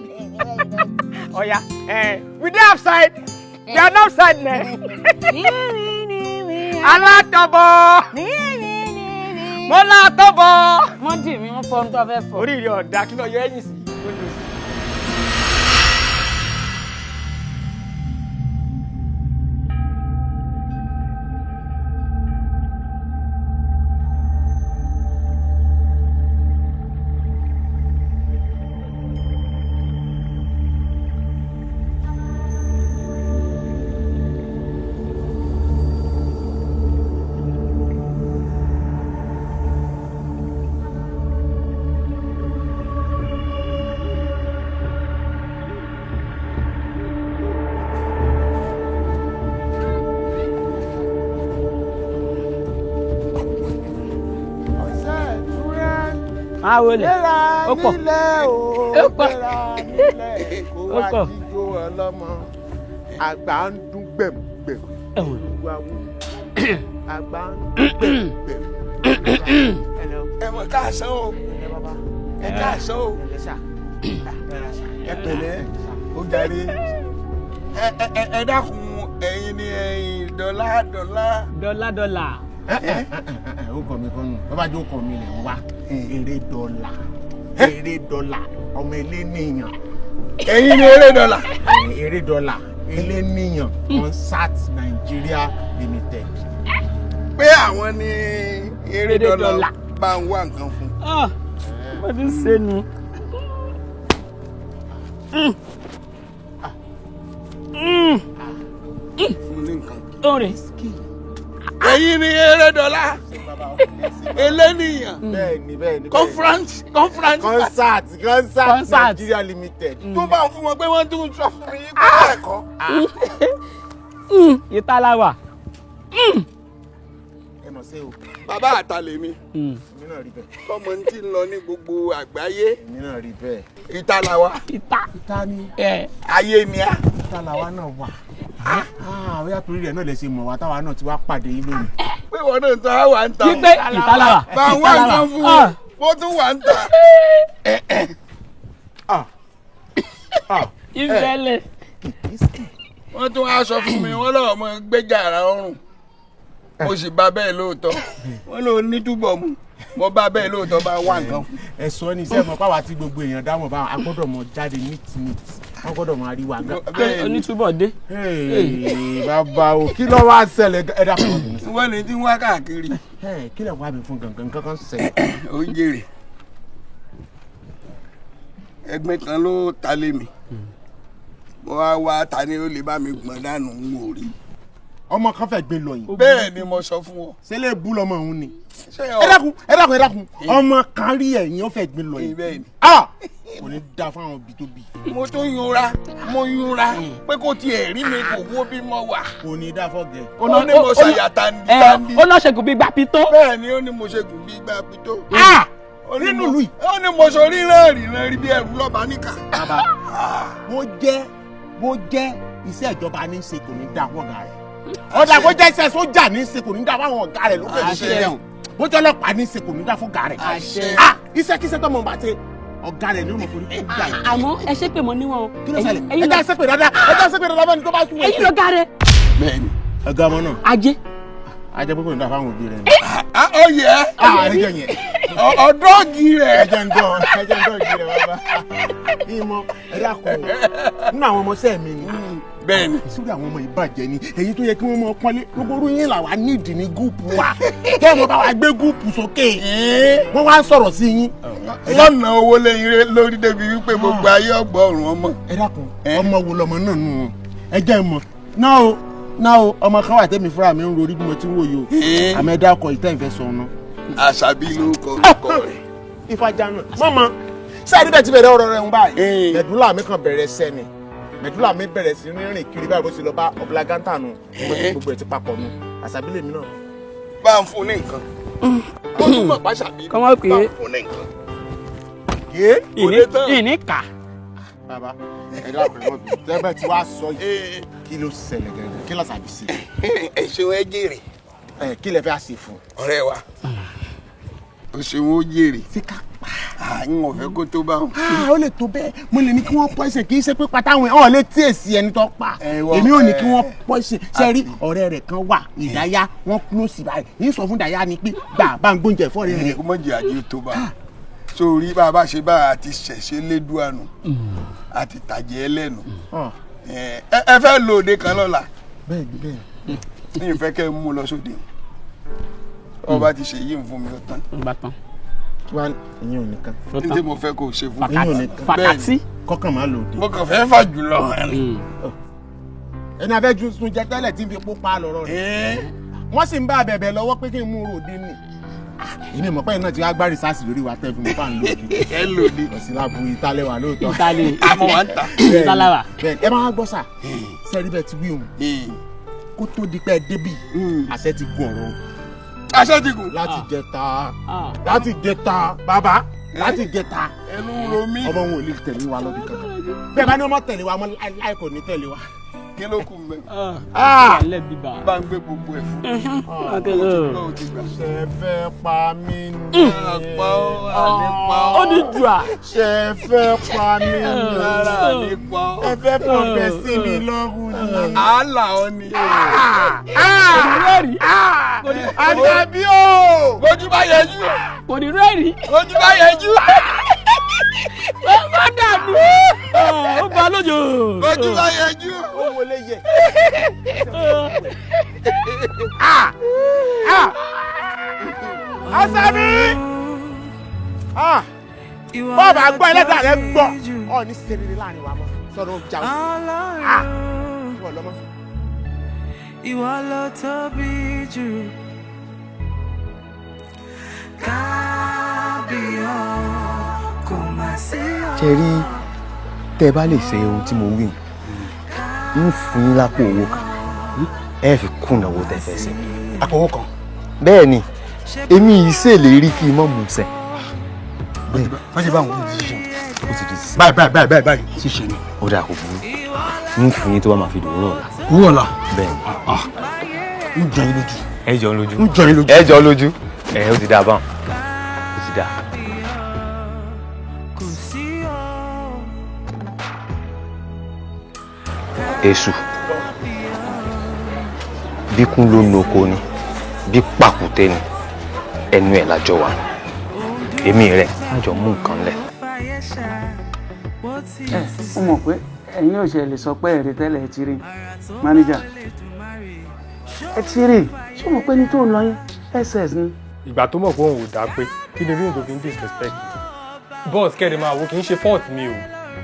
Ọ̀ya, we dey outside. We are outside now. Alátọ̀bọ̀. Mo látọ̀bọ̀. Wọ́n dì mí, wọ́n fọ́ ohun tó fẹ́ fọ́. Orí rẹ̀ ọ̀dà kí lọ yọ ẹ̀yìn sí. Máa wọlé. Gbéra Ó pọ̀. nílẹ̀ o, Ó pọ̀. gbéra nílẹ̀ kó Ó wá pọ̀. jíjó ọlọ́mọ. Àgbà ń dún gbẹ̀mùgbẹ̀mù. Olúwawo. Àgbà ń dún gbẹ̀mùgbẹ̀mù. Ẹ mọ̀ káàsán o, ẹ káàsán o, ẹ pẹ̀lẹ́ ó jàre. Ẹ ẹ ẹ dákun, ẹ̀yin ni ẹ̀yin dọ́là dọ́là. Dọ́là dọ́là. Ó kọ mi kọ́nù, bàbá jẹ́ ó kọ mi lẹ̀ ń wá. Eré dọ́là, eré dọ́là, ọmọ eléníyàn. Ẹ̀yin ni eré dọ́là. Eré dọ́là, eléníyàn, Concert Nigeria Limited. Pé àwọn ni eré dọ́là bá ń wá nǹkan fún. Wọ́n ti ń ṣe nu. Fún ní nǹkan. Orin. Ẹ̀yin ni eré dọ́là eléníyàn. Bẹ́ẹ̀ni, bẹ́ẹ̀ni. Conference conference. Concert Concert Concert. Nigeria Limited. Tó bá ń fún wọn pé wọ́n tún sọ fún mi pé ẹ̀kọ́. Ìta la wà. Ẹ mọ̀ sí o. Bàbá àtàlẹ̀ mi. Èmi náà rí bẹ́ẹ̀. Tọmọ ń ti lọ ní gbogbo àgbáyé. Èmi náà rí bẹ́ẹ̀. Ìta la wa. Ìta. Ìta ni. Ayé ni a. Ìta làwa náà wà. Bóyá torí rẹ̀ náà lè ṣe mọ̀ wá táwa náà ti wá pàdé yín lónìí. Pé wọn náà ta wà ń ta. Wípé ìta la wà. Bá ń wá nǹkan fún Ah. un. Mo tún wà ń ta. Ìfẹ́lẹ̀. Wọ́n tún wá sọ fún mi, wọ́n lọ́wọ́ mọ gbẹ́jà ara ọrùn. Mo sì bá bẹ́ẹ̀ lóòótọ́. Wọ́n lò ní túbọ̀ mu. Mo bá bẹ́ẹ̀ lóòótọ́, bá wá nǹkan fún. Ẹ sọ ní sẹ́ẹ̀ mọ̀ páwa tí gbogbo èèyàn dámọ̀ bá a gbọ́dọ̀ mọ jáde neat neat, wọ́n gbọ́dọ̀ máa rí wa gan. Onítúbọ̀ dé. Hey, bàbá o, kí ló wá ṣẹlẹ̀ ẹ dákun ọ̀dùn. Wọ́n ní tí ń wá káàkiri. Kí lè wá mi fún gangan kankan ṣẹlẹ̀. Ó ń jèrè. Ẹgbẹ́ kan ló ta lé mi. Mo wá wá ta ni ó lè bá mi gbọ̀n dànù ń wò rí. Ọmọ kan fẹ́ gbé lọ yìí. Bẹ́ẹ̀ ni mo sọ fún ọ. Ṣé lè bú lọmọ òun ni. Ṣé Ẹ dákun, ẹ dákun, ẹ dákun, ọmọ kan rí ẹ̀yìn ó fẹ́ gbé lọ yìí. Bẹ́ẹ̀ ni. Ah! Kò ní da fún àwọn òbí tó bí. Mo tún yúnra, mo yúnra pé kó tiẹ̀ rí mi kò wó bí mo wà. Kò ní da fọ́gẹ̀. Ó ní mo ṣàyà tandi tandi. Ó náà ṣègùn bíi gbà pitó. Bẹ́ẹ̀ ni ó ní mo ṣègùn bíi gbà pitó. Nínú ìlú yìí. Ó ní mo ṣe ríran ríran rí bí ẹrù lọ́ba níkà. Bàbá, bó jẹ́ iṣẹ́ ìjọba ní í ṣe kò ní da fún ọ̀gá rẹ̀. Ọ̀dà bó jẹ́ iṣẹ́ sójà ní í ṣe kò ní da fún àwọn ọ̀gá rẹ̀ lókè Àṣẹ. ṣe. Bó jẹ́ ọlọ́pàá ní í ṣe kò ní da fún ọ̀gá rẹ̀. Àṣẹ. Ah! Iṣẹ́kíṣẹ́ tọ́mọ bá ṣe ọ̀gá rẹ̀ ni ó mọ̀ forí kó gbà yìí. Àmọ́ ẹ ṣépè mọ́ níwọ̀n o. Kí ló ṣẹlẹ̀? Ẹ já ṣépè dáadáa, ẹ já ṣépè dáadáa bẹ́ẹ̀ ni tó bá sún Ẹ̀yin ló ga rẹ̀. Bẹ́ẹ̀ni. Ọ̀gá ọmọ náà. Ajé. Ajé pé kò ní da fáwọn òbí rẹ̀ ni. Ó yẹ. Ah, ẹ jẹ́ yẹn. Ọ̀dọ́ọ̀gì rẹ̀. Ẹ jẹ́ ń dán, ẹ jẹ́ ń dán ìgì rẹ̀ bàbá. Ìmọ̀ ẹ dákun o. Nínú àwọn ọmọọṣẹ́ mi ni. Bẹ́ẹ̀ni. Sórí àwọn ọmọ ìbàjẹ́ ni èyí tó yẹ kí wọ́n mọ pọ́nlé gbogbo orú yín làwa nídìí ní gúùpù wa. Kẹ́ ẹ̀ mọ bá wa gbé gúùpù sókè. Wọ́n wá ń sọ̀rọ̀ sí yín. Lọ́nà owó lẹ́yìn rẹ̀ lórí débi wípé gbogbo ayé ọgbọ́ ọ̀run ọmọ. Ẹ dákun, ọmọ wo lọmọ náà nù wọn? Ẹ jẹ́ mọ̀. Náà o, náà o, ọmọ kan wà tẹ́mi fúnra mi ń rorí bí mo ti ń wò yìí o. Àmọ́ ẹ dákọ̀ ìtẹ́ ìfẹ́ sọ ọ̀nà. Àṣàbí ló kọ orúkọ rẹ̀. Ìfàjànà mọ́mọ́ sẹ́ẹ̀dí bẹ́ẹ̀ ti bẹ̀rẹ̀ ọ̀rọ̀ rẹ̀ ń báyìí. Mẹ̀dúlà mi kan bẹ̀rẹ̀ sẹ́ni. Mẹ̀dúlà mi bẹ̀rẹ̀ sí ní rìn kiri báyìí bó ṣe lọ bá ọ̀bùlagánta nù. Gbogbo ẹ̀ ti papọ̀ nù. Àṣàbí lèmi náà. Bá ń fún ní nǹkan. Ó tún mọ̀ pàṣàbí. Kọ́mọ́ pé Bá ń fún ní nǹkan. ìní kà. Bàbá ẹ dákun ẹ mọ̀ bí tẹ́bẹ̀ tí wàá sọ yìí kí ló ṣẹlẹ̀ gẹ́gẹ́ kí làṣàbí ṣe. Ẹ ṣeun, ẹ jèrè. Ẹ kí lẹ fẹ́ ṣe fún. Ọ̀rẹ́ wa, o ṣeun, ó jèrè. Ṣé ká pa? N ò fẹ́ kó tó bá wọn. Ó lè tó bẹ́ẹ̀, mo lè ní kí wọ́n pọ́ìsìn, kì í ṣe pé pátá àwọn ọ̀ lè tí èsì ẹni tó pa. Èmi ò ní kí wọ́n pọ́ìsìn. Ṣe rí ọ̀rẹ́ rẹ̀ kan wà ìdáyà wọ́n close báyìí, ní sọ fún ìdáyà ni pé gbà bá ń gbóúnjẹ fọ́ rẹ̀. Kó mọ̀ jẹ́ àjẹ́ tó bá sórí bá a bá ṣe bá a ti ṣẹ̀ṣẹ̀ lédùánù àti tàjẹ́ ẹlẹ́nu. Ẹ fẹ́ lo òde kan lọ́la. Bẹ́ẹ̀ni bẹ́ẹ̀ni. Ní ìfẹ́ kẹ́ ẹ mú lọ sóde ọba ti ṣe yìí fún mi ó tán. Ó bá tán. Wá ìyẹn ò nìkan. Ní tí mo fẹ́ kó o ṣe fún mi. Ìyẹn ò nìkan. Fàkàtì. Kọ́kàn máa lò dé. Mo kàn fẹ́ fà jùlọ hàn ni. Ẹni abẹ́jú sun jẹ tẹ́lẹ̀ tí ń fi pópa lọ́rọ̀ rẹ̀. Wọ́n sì ń bá abẹ̀bẹ̀ lọ́wọ́ pé kí n mú un ròde nì. Èmi mọ̀ pé iná ti wá gbá rìsáàsì lórí wa tẹ́ fi mọ̀ fà ń lòdì. Ẹ lòdì. Kò sí láàbù ìtàlẹ̀ wà lóòótọ́. Ìtàlẹ̀. Àmọ́ wà ń ta. Ìtàlẹ̀ wà. Bẹ́ẹ̀ ẹ máa gbọ́ sà, sẹ́rí bẹ́ẹ̀ ti wí òun. Kó tó di pé ẹ débì, àṣẹ ti gun ọ̀rọ̀. Àṣẹ ti gùn. Láti jẹta, láti jẹta, bàbá. Láti jẹta. Ẹnu ro mí. Ọmọ wọn ò lè tẹ̀lé wa lọ́bì kankan. Bẹ́ẹ̀ bá ní ọmọ tẹ̀lé wa mọ́ láì kò ní tẹ̀lé wa. Kí ló kù mẹ́? Bá ń gbé gbogbo ẹ̀ fún. Ṣé fẹ́ pa mí ni? Àpá ó, àlè pa ó. Ó ní jù à. Ṣé fẹ́ pa mí ni? Rárá, àlè pa ó. Ẹ fẹ́ fọ̀bẹ sí mi lọ́rùn ni. Àálà ọ ni. Kò ní rẹ́rìí. Àdàbí o. Bójú bá yẹjú. Kò ní rẹ́rìí. Bójú bá yẹjú. Má dànù. Ó ba lójó. Bójú bá yẹjú. Ó wọlé yẹ. Asabi! Bọ́ọ̀bù àgbọ̀ ẹlẹ́dàá rẹ̀ ń gbọ́. Ọ̀ ní serere láàrin wa mọ́. Sọ̀rọ̀ ọjà òsì. Ìwọ lọ́mọ. Ìwọ ló tóbi jù. Kábíyọ̀ kò má sí ọ. Ṣe rí, tẹ́ ẹ bá lè ṣe ohun tí mo wí, ń fún yín lápò owó kan, ẹ fi kùnà owó tẹ́ fẹ́ ṣe. Àpò owó kan. Bẹ́ẹ̀ ni, èmi yìí ṣèlérí kí n mọ̀ mú ṣẹ. Wọ́n ṣe bá àwọn ohun ṣiṣẹ́. Ó ti di ṣiṣẹ́. Báyìí báyìí báyìí báyìí ṣiṣẹ́ ni. Ó dáa, kò burú, ń fún yín tó bá máa fi dòwúrọ̀ ọ̀la. Wúrọ̀ ọ̀la. Bẹ́ẹ̀ ni. Ń jọ yín lójú. Ẹ jọ ń lójú. Ń jọ yín lójú. Ẹ jọ ń lójú. Ẹ ó ti dáa báwọn, ó ti dáa. Èṣù bíkún ló noko ni bí pàkúté ni, ẹnu ẹ̀ lájọ wà, èmi rẹ̀ lájọ mú nǹkan lẹ̀. Ẹ ó mọ̀ pé ẹ̀yin ò ṣe lè sọ pé ẹ̀rí tẹ́lẹ̀, ẹ ti rí mánéjà, ẹ ti rí. Ṣé o mọ̀ pé ní tó ń lọ yẹn, SS ni. Ìgbà tó mọ̀ pé òun ò dáa, pé kí ni reason tó fi ń disrespect mi? Boss, kẹ́rin máa wo, kì í ṣe fault mi o.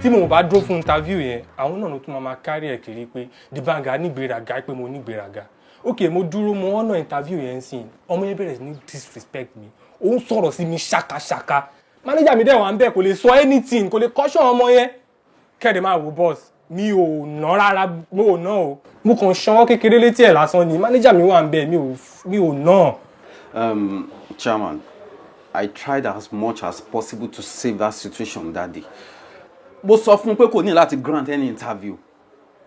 Tí mo bá dúró fún interview yẹn, àwọn náà ló tún máa kárí ẹ̀ kiri pé Dibanga nígbéraga, pé mo nígbéraga. Ok, mo dúró, mo honour interview yẹn sìn, ọmọ yẹn bẹ̀rẹ̀ sí ní disrespect mi, ó ń sọ̀rọ̀ sí mi ṣàkàṣàkà. Manager mi dẹ̀ wà ń bẹ̀, kò lè sọ anything, kò lè caution ọmọ yẹn. Kẹ́rin máa wo, boss, mi ò ná rárá, mo ò ná o. Mo kàn ṣanwó kékeré létí ẹ̀ lásán ni. Manager mi wà ń bẹ̀, mi ò ná. Chairman, I tried as much as possible to save that situation that day. Mo sọ fún un pé kò ní láti grant any interview,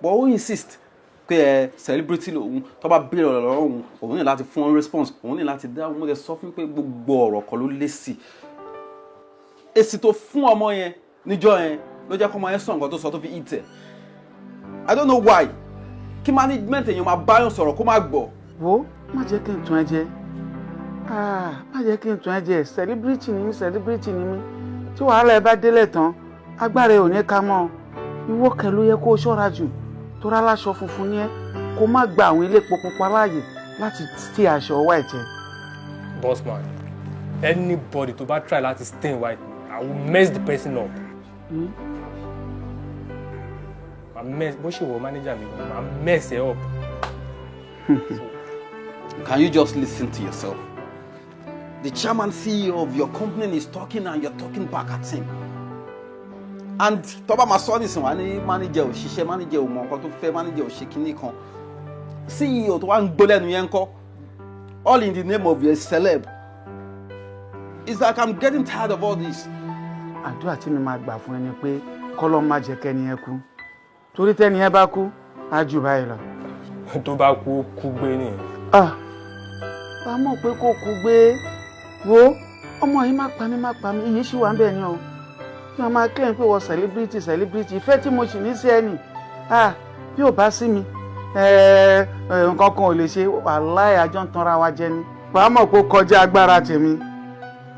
but ó insist pé ẹ celebrity lòun, tó bá béèrè ọ̀rọ̀ lọ́wọ́ òun, òun ní láti fún un response, òun ní láti dá. Mo lè sọ fún un pé gbogbo ọ̀rọ̀ kan ló lé sí. Èsì tó fún ọmọ yẹn níjọ́ yẹn ló jẹ́ kó ọmọ yẹn sọ nǹkan tó sọ tó fi hit ẹ̀. I don't know why kí management èèyàn máa báyọ̀ sọ̀rọ̀ kó má gbọ́. Wo, má jẹ́ kí n tún ẹ jẹ. Ah, má jẹ́ kí n tún ẹ jẹ. Celebrity ni mí, celebrity ni mí. Tí wàhálà ẹ bá délẹ̀ tán, agbára ẹ ò ní ká mọ́ ọ. Ìwọ kẹ ló yẹ kó o ṣọ́ra jù, tó rá láṣọ funfun ní ẹ, kó má gba àwọn elépo pupa láàyè láti tí aṣọ white ẹ. Boss man, anybody tó bá try láti stain white, I will mess the person up. Màá mess bó ṣe wọ manager mi, màá mess ẹ up. Can you just listen to yourself? The chairman CEO of your company is talking and you're talking back at him. And tó bá máa sọ nísìnyí, wá ní manager ò ṣiṣẹ́, manager ò mọ nǹkan tó fẹ́, manager ò ṣe kinní kan. CEO tó wá ń gbó lẹ́nu yẹn ń kọ́. All in the name of your celeb. It's like I'm getting tired of all this. Àdúrà tí mi máa gbà fún ẹ ni pé kọ́lọ́ má jẹ́ kẹ́ni ẹ kú, torí tẹ́ni ẹ bá kú, á jù báyìí lọ. Tó bá kú, ó kú gbé nìyẹn. Ah, wàá mọ̀ pé kó kú gbé. Wo, ọmọ yìí, má pa mí, má pa mí, iyì ṣì wà ń bẹ̀ ni o. Kí wọ́n máa claim pé wọ́n celebrity, celebrity. Ìfẹ́ tí mo sì ní sí ẹ nì. Ah, bí ò bá sí mi, nǹkan kan ò lè ṣe. Wàláì, àjọ ń tanra wa jẹ ni. Wàá mọ̀ pé ó kọjá agbára tèmi.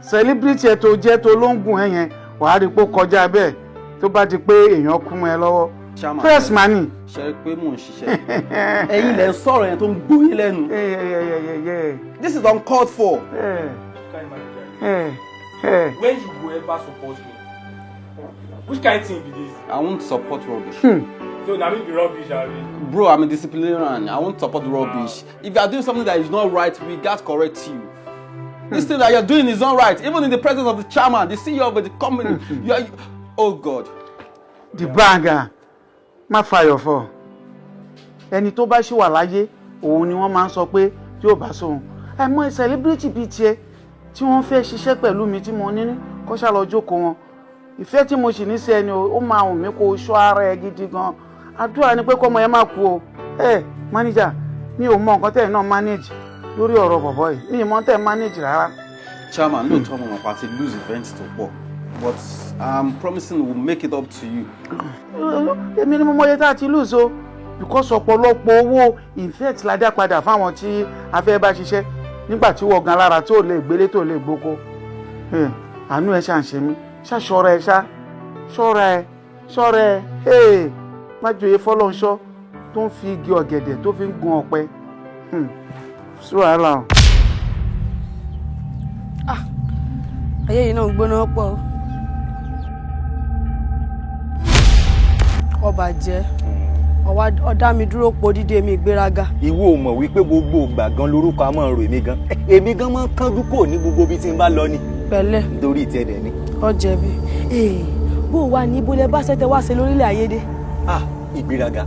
Celebrity ẹ tó jẹ́ tó ló ń gùn ẹ yẹn, wàá rí i pé ó kọjá bẹ́ẹ̀ tó bá di pé èèyàn kú mọ́ ẹ lọ́wọ́. Chairman, First money. Ṣe é pé mò ń ṣiṣẹ́? Ẹ̀yin lẹ ń sọ̀rọ̀ yẹn tó ń gbóyún lẹ́nu. This is uncalled for. When you go ever support me? Which kind thing be this? I won't support rubbish. So na me be rubbish, abi? Bro, I'm a disciplinarian. I won't support rubbish. If you are doing something that is not right, we gats correct you. This thing that you're doing is not right. Even in the presence of the chairman, the CEO of the company, you are. Oh God. The banger, má fàyọ̀ fọ̀. Ẹni tó bá ṣì wà láyé, òun ni wọ́n máa ń sọ pé tí ò bá sóhun. Àìmọ̀ celebrity bíi tiẹ̀ tí wọ́n fẹ́ ṣiṣẹ́ pẹ̀lú mi tí mo ní Kó ṣá lọ jókòó wọn. Ìfẹ́ tí mo sì ní sí ẹni o, ó máa wùn mí kó o ṣọ́ ara ẹ gidi gan. Àdúrà ni pé kọ́mọ yẹn má kú o. Ẹ mánéjà, mi ò mọ nǹkan tẹ́ ẹ̀ náà manage lórí ọ̀rọ̀ bọ̀bọ̀ yìí, mi ì mọ tẹ́ ẹ̀ manage rárá. Chairman, lóòótọ́ mo mọ̀ pé a ti lose event tó pọ̀, but I'm promising we'll make it up to you. Èmi ni mo mọ iye tá a ti lose o, because ọ̀pọ̀lọpọ̀ owó event la dá padà fáwọn tí a fẹ́ bá ṣiṣẹ́ nígbà tí wọ́n gan lára tó lè gbélé tó lè gboko. Àánú ẹ ṣà ń ṣe mí, ṣá ṣọ́ra ẹ, ṣá ṣọ́ra ẹ, ṣọ́ra ẹ. Má joyè fọlọ́nṣọ́ tó ń fi igi ọ̀gẹ̀dẹ̀ tó fi ń gun ọ̀pẹ sí wàhálà o. Ayé yìí náà ń gbóná pọ̀ o. Ọba jẹ́ ọ̀dá mi dúró po dídé mi ìgbéraga. Ìwọ ò mọ̀ wípé gbogbo ìgbà gan lorúkọ a máa rò èmi gan. Èmi gan máa ń kánjú kò ní gbogbo ibi tí n bá lọ ni. Pẹ̀lẹ́. Nítorí ìtẹ́ dẹ̀ ni. Ọ jẹ̀bi. Bó o wà ní ibo lẹ bá ṣẹ́tẹ̀ wá ṣe lórílẹ̀ ayé dé. Ah, ìgbéraga.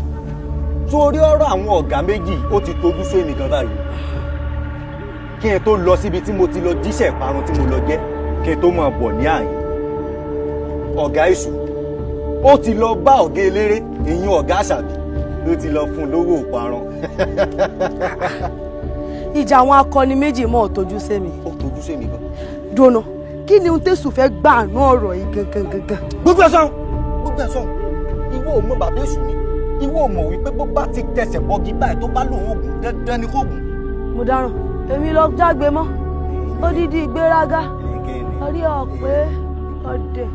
Sórí ọ̀rọ̀ àwọn ọ̀gá méjì ó ti tojú sú èmi gan báyìí. Kí n tó lọ síbi tí mo ti lọ jíṣẹ́ ìparun tí mo lọ jẹ́, kí n tó máa bọ̀ ní àyín. Ọ̀gá èṣù ó ti lọ bá ọ̀gá eléré, ìyún ọ̀gá àṣàbí ló ti lọ fún un lówó ìparun. Ìjà àwọn akọni méjì mọ́ ò tójú sí mi. Ó tójú sí mi gan. Dóná, kí ni ohun tẹ̀sù fẹ́ gbà àánú ọ̀rọ̀ yìí gangan gangan? Gbogbo ẹ̀sán, gbogbo ẹ̀sán, ìwọ ò mọ bàbá èṣù ni, ìwọ ò mọ̀ wípé bó bá ti tẹsẹ̀ bọ́gi báyìí tó bá lòun ògùn dandan ni kò gùn. Mo dáràn, èmi lọ jágbe mọ́, odidi ìgbéraga, orí ọ̀pẹ ọ̀dẹ̀.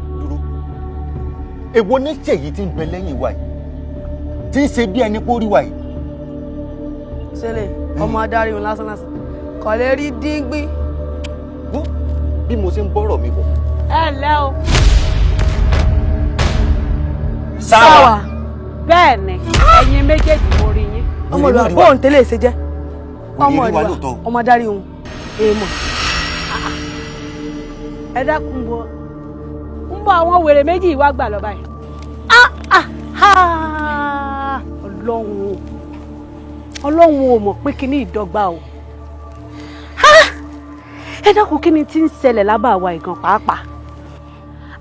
Èwo ní ṣèyí tí ń bẹ lẹ́yìn wa yìí tí ń ṣe bí ẹni kó rí wa yìí. Ṣẹlẹ̀ ọmọ adarí òun lásán lásán kò lè rí díngbín. Bí mo ṣe ń bọ́rọ̀ mi bọ̀. Ẹ ǹlẹ́ o. Sáwà. Bẹ́ẹ̀ ni, ẹ̀yin méjèèjì mo rí yín. Ọmọ ìlú bóun tẹ́lẹ̀ ṣe jẹ́. Ọmọ rí wa ìlú lóòótọ́. Ọmọ adarí òun èèmọ̀. Ẹ dákun bọ ń bọ àwọn wèrè méjì wá gbà lọ báyìí. Ọlọ́run o, Ọlọ́run ò mọ̀ pé kíní ìdọ́gba o. Ẹ dákun, kíni tí ń ṣẹlẹ̀ lábà wa ìgàn pàápàá?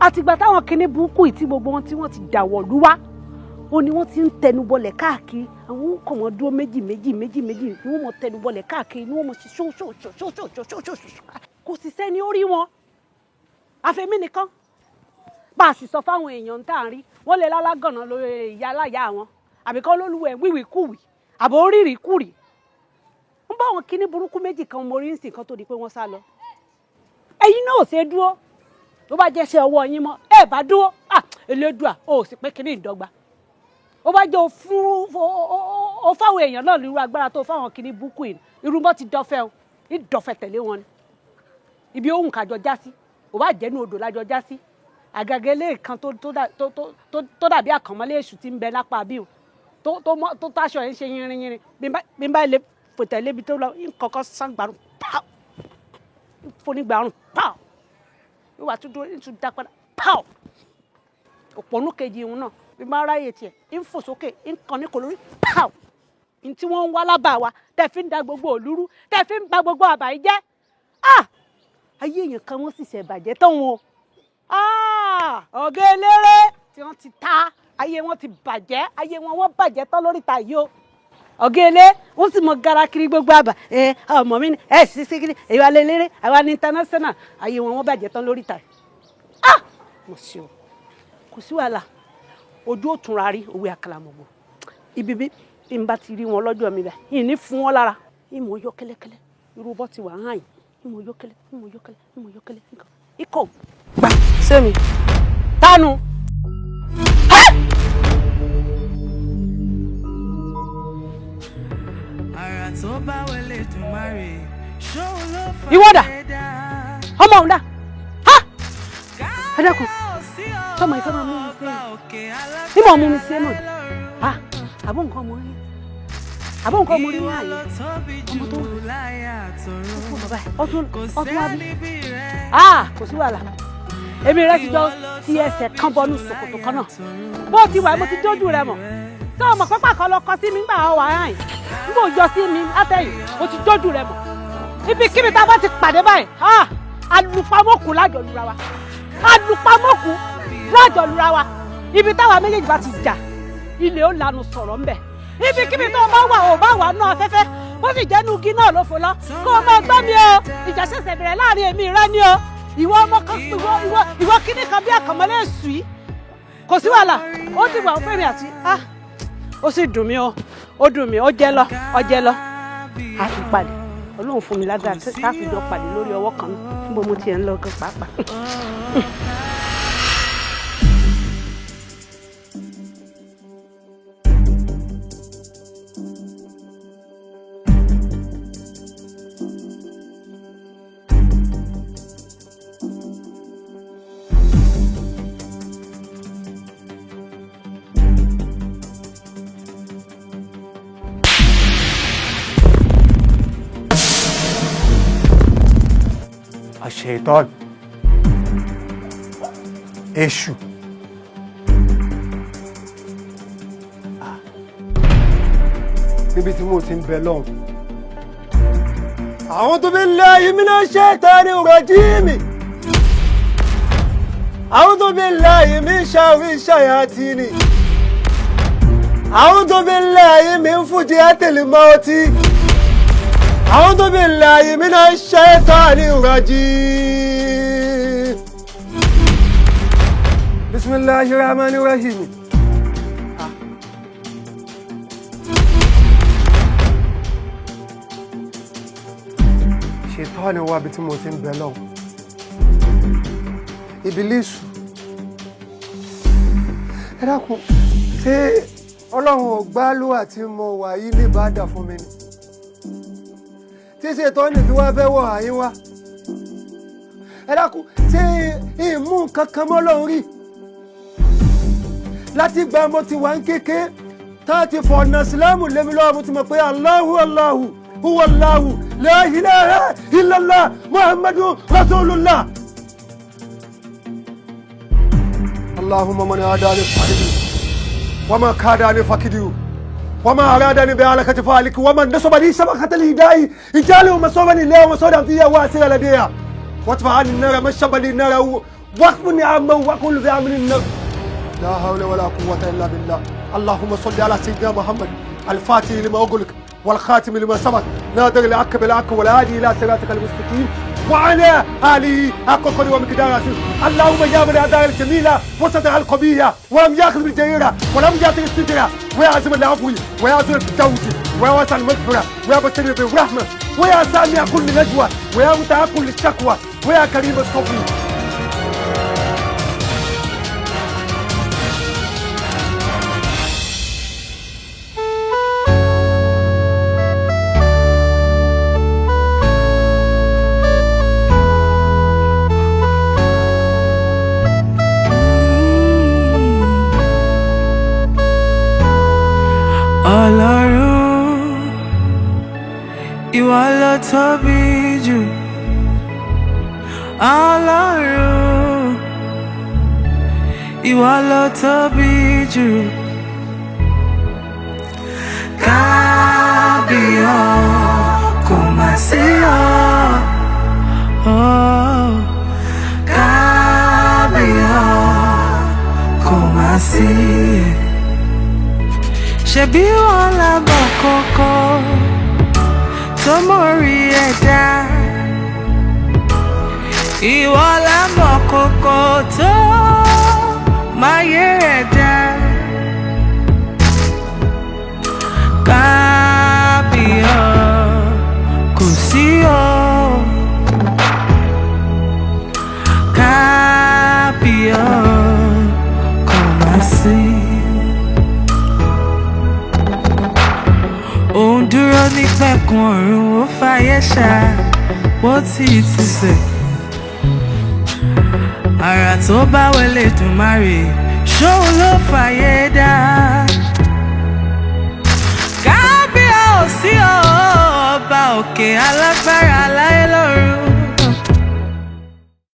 Àtìgbà táwọn kíní burúkú yìí tí gbogbo wọn tí wọ́n ti dàwọ̀ lú wá, ó ní wọ́n ti ń tẹnubọlẹ̀ káàkiri. Àwọn kàn wọ́n dúró méjì méjì méjì méjì ni wọ́n mọ̀ tẹnubọlẹ̀ káàkiri, ni wọ́n mọ̀ ṣe ṣóṣóṣóṣóṣóṣóṣó. Kò sì sẹ́ni ó rí wọn àfẹ́mí nìkan. Bá a sì sọ fáwọn èèyàn tá à ń rí, wọ́n lè lálágànná lórí ìyá aláya wọn, àbí kọ́ lólúwẹ̀ wíwìkúwì àbò rírìkúrì. Ń bá àwọn kíní burúkú méjì kan mo rí ń sìn kan tó di pé wọ́n sá lọ. Ẹ̀yin náà ò ṣe é dúró, tó bá jẹ́ ṣe ọwọ́ yín mọ́ ẹ bá dúró. Elédùà ó sì pé kíní ìdọ́gba. Ó bá jẹ́ o fáwọn èèyàn náà nírú agbára tó fáwọn kíní burúkú yìí, irú mọ́ ti dọ́fẹ́ o, ìdọ́fẹ́ tẹ̀lé wọn ni. Ibi òun kàjọ já sí, ò bá jẹ́nu odò lájọ já sí. Àgàgà eléyìí kan tó dàbí àkànmọ́lé èṣù tí ń bẹ lápá bí o tó táṣọ ẹ̀ ń ṣe yinrin yinrin. Bí n bá lè fòtẹ̀ lébi tó lọ, ń kọ́kọ́ sán gbàrún pàù, fonígbàrún pàù, yóò wá tún dúró ń tún dá padà pàù. Òpònú kejì ìhun náà bí n bá ráyè tiẹ̀ ń fò sókè ń kàn ní kò lórí pàù. Ní tí wọ́n ń wá lábà wa tẹ́ fi ń da gbogbo òlúrú, tẹ́ fi ń ba gbogbo àbà yìí jẹ́. Ayé èèyàn kan wọ́n sì ṣẹ̀bàjẹ́ tán wọn. Ọ̀gá eléré tí wọ́n ti ta ayé wọn ti bàjẹ́, ayé wọn wọ́n bàjẹ́ tán lórí ta yìí o. Ọ̀gá elé wọ́n sì mọ gara kiri gbogbo àbà. Ẹ ọmọ mi ni ẹ sì sí kiri, èyí wà lé eléré, àwa ní international, ayé wọn wọ́n bàjẹ́ tán lórí ta yìí. Mo ṣe o, kò sí wàhálà, ojú ò túnra rí òwe àkàlàmọ̀gbò. Ibi bí n bá ti rí wọn lọ́jọ́ mi bẹ́ẹ̀, yìí ní fún wọn lára, ìmọ̀ yọ kẹ́lẹ́kẹ́lẹ́, irú bọ́ ti wà hàn yìí, ìmọ̀ yọ kẹ́lẹ́, ìmọ̀ yọ kẹ́lẹ́, ìmọ̀ yọ kẹ́lẹ́, nǹkan ikọ̀ gbà. Sẹ́mi. Tánu. Àrà tó bá wọlé dùnmáre, ṣóun ló fà Ìwọ dà? é dá. Ọmọ òun dà? Ha! Ẹ dákun, sọmọ ìfẹ́ máa mú mi sí ẹ̀. Ìmọ̀ mú mi sí ẹ̀ mọ̀. Ha! Àbó nǹkan ọmọ rí. Àbó nǹkan ọmọ rí ní àyè. Ọmọ tó wà. Ó kú bàbá ẹ̀. Ọtún wá bí. Kò sí wàhálà. Èmi rẹ ti jọ ti ẹsẹ̀ kan bọnú ṣòkòtò kan náà. Bó ti wà, mo ti dójú rẹ mọ̀. Sọ ọmọ pápá kan lọ kọ sí mi nígbà wà áyìn. Nígbà òjọ sí mi látẹ̀yìn, mo ti dójú rẹ mọ̀. Ibikíbi tá a bá ti pàdé báyìí, alùpàmọ́kù lájọ lura wa. Alùpàmọ́kù lájọ lura wa. Ibi táwa méjèèjì bá ti jà, ilé ó lanu sọ̀rọ̀ ńbẹ̀. Ibikíbi tó o bá wà, ò bá wà nù afẹ́fẹ́, bó sì jẹ́ inú igi náà ló fò lọ. Kó o máa gbọ́ mi o, ìjà ṣẹ̀ṣẹ̀ bẹ̀rẹ̀ láàrin èmi rẹ ni o. Ìwọ ọmọ kan, ìwọ kíní kan bí àkànmọ́lé èṣù yìí. Kò sí wàhálà, ó dìgbà ó fẹ́mi àti ah, ó sì dùn mí o, ó dùn mí, ó jẹ́ lọ, ó jẹ́ lọ. A fi pàdé, Ọlọ́run fún mi lágbára tá a fi jọ pàdé lórí ọwọ́ kan náà, níbo mo tiẹ̀ ń lọ gan pàápàá. Àṣetán, èṣù, níbi tí mo ti ń bẹ lọ́hùn. A'udhu billahi minash shaitani rajim. A'udhu billahi min sharri shayatini. A'udhu billahi min fujiatil mauti. A'udhu billahi minash shaitani rajim. Bismillahir rahmanir rahim. Ṣètọ́ni wá bí tí mo ti ń bẹ lọ́hùn. Ìbílísù. Ẹ dákun, ṣé Ọlọ́run ò gbálùwà tí mo wà yìí ní ìbádà fún mi ni? Tí ṣètọ́ni fi wá fẹ́ wọ̀ àyín wá. Ẹ dákun, ṣé ìmú kankan mọ́ lọ́hùn rí? Láti gba mo ti wà ń kéke, tá a ti fọ̀nà sílámù lémi lọ́wọ́, mo ti mọ̀ pé Allahu Allahu huwa Allahu la ilaha illallah Muhammadu Rasulullah. Allahumma man adani fa'alihi wa ma kadani fakidihu wa ma aradani bi alakati fa'aliki wa man nasaba li shabakata al-hidai ijalu masobani la masodan fiya wa asira ladiya watfa an nara mashabali nara waqfuni amma wa kullu bi amrin nar la hawla wala quwwata illa billah. Allahumma salli ala sayyidina Muhammad al-fatih lima ughliq والخاتم لما سبق نادر العك بالعك والهادي الى صراطك المستقيم وعلى اله حق قدر ومقدار عظيم. اللهم يا من اداء الجميله وسطها القبيحه ولم ياخذ بالجريره ولم يعطي الستره ويعزم العفو ويعزم التوبه ويوسع المغفره ويا بشر بالرحمه ويا سامع كل نجوى ويا متعقل للشكوى ويا كريم الصبر. Ọlọ́run, ìwọ ló tóbi jù. Ọlọ́run, ìwọ ló tóbi jù. Kábíyọ̀ kò má sí ọ. Kábíyọ̀ kò má sí. Ṣebí wọn lábọ̀ kókó tó mórí ẹ̀dá. Ìwọ lámọ̀ kókó tó máyé ẹ̀dá. Kábíyọ̀ kò sí o. Kábíyọ̀ kò má sí. Òun dúró ní pẹ̀kun ọ̀run, ó fàyè ṣá bó ti ti sẹ̀. Àrà tó bá wọlé dùnmáre, ṣóun ló fàyè dá. Kábíyèsí o, ọba òkè alágbára láyé lọ́run.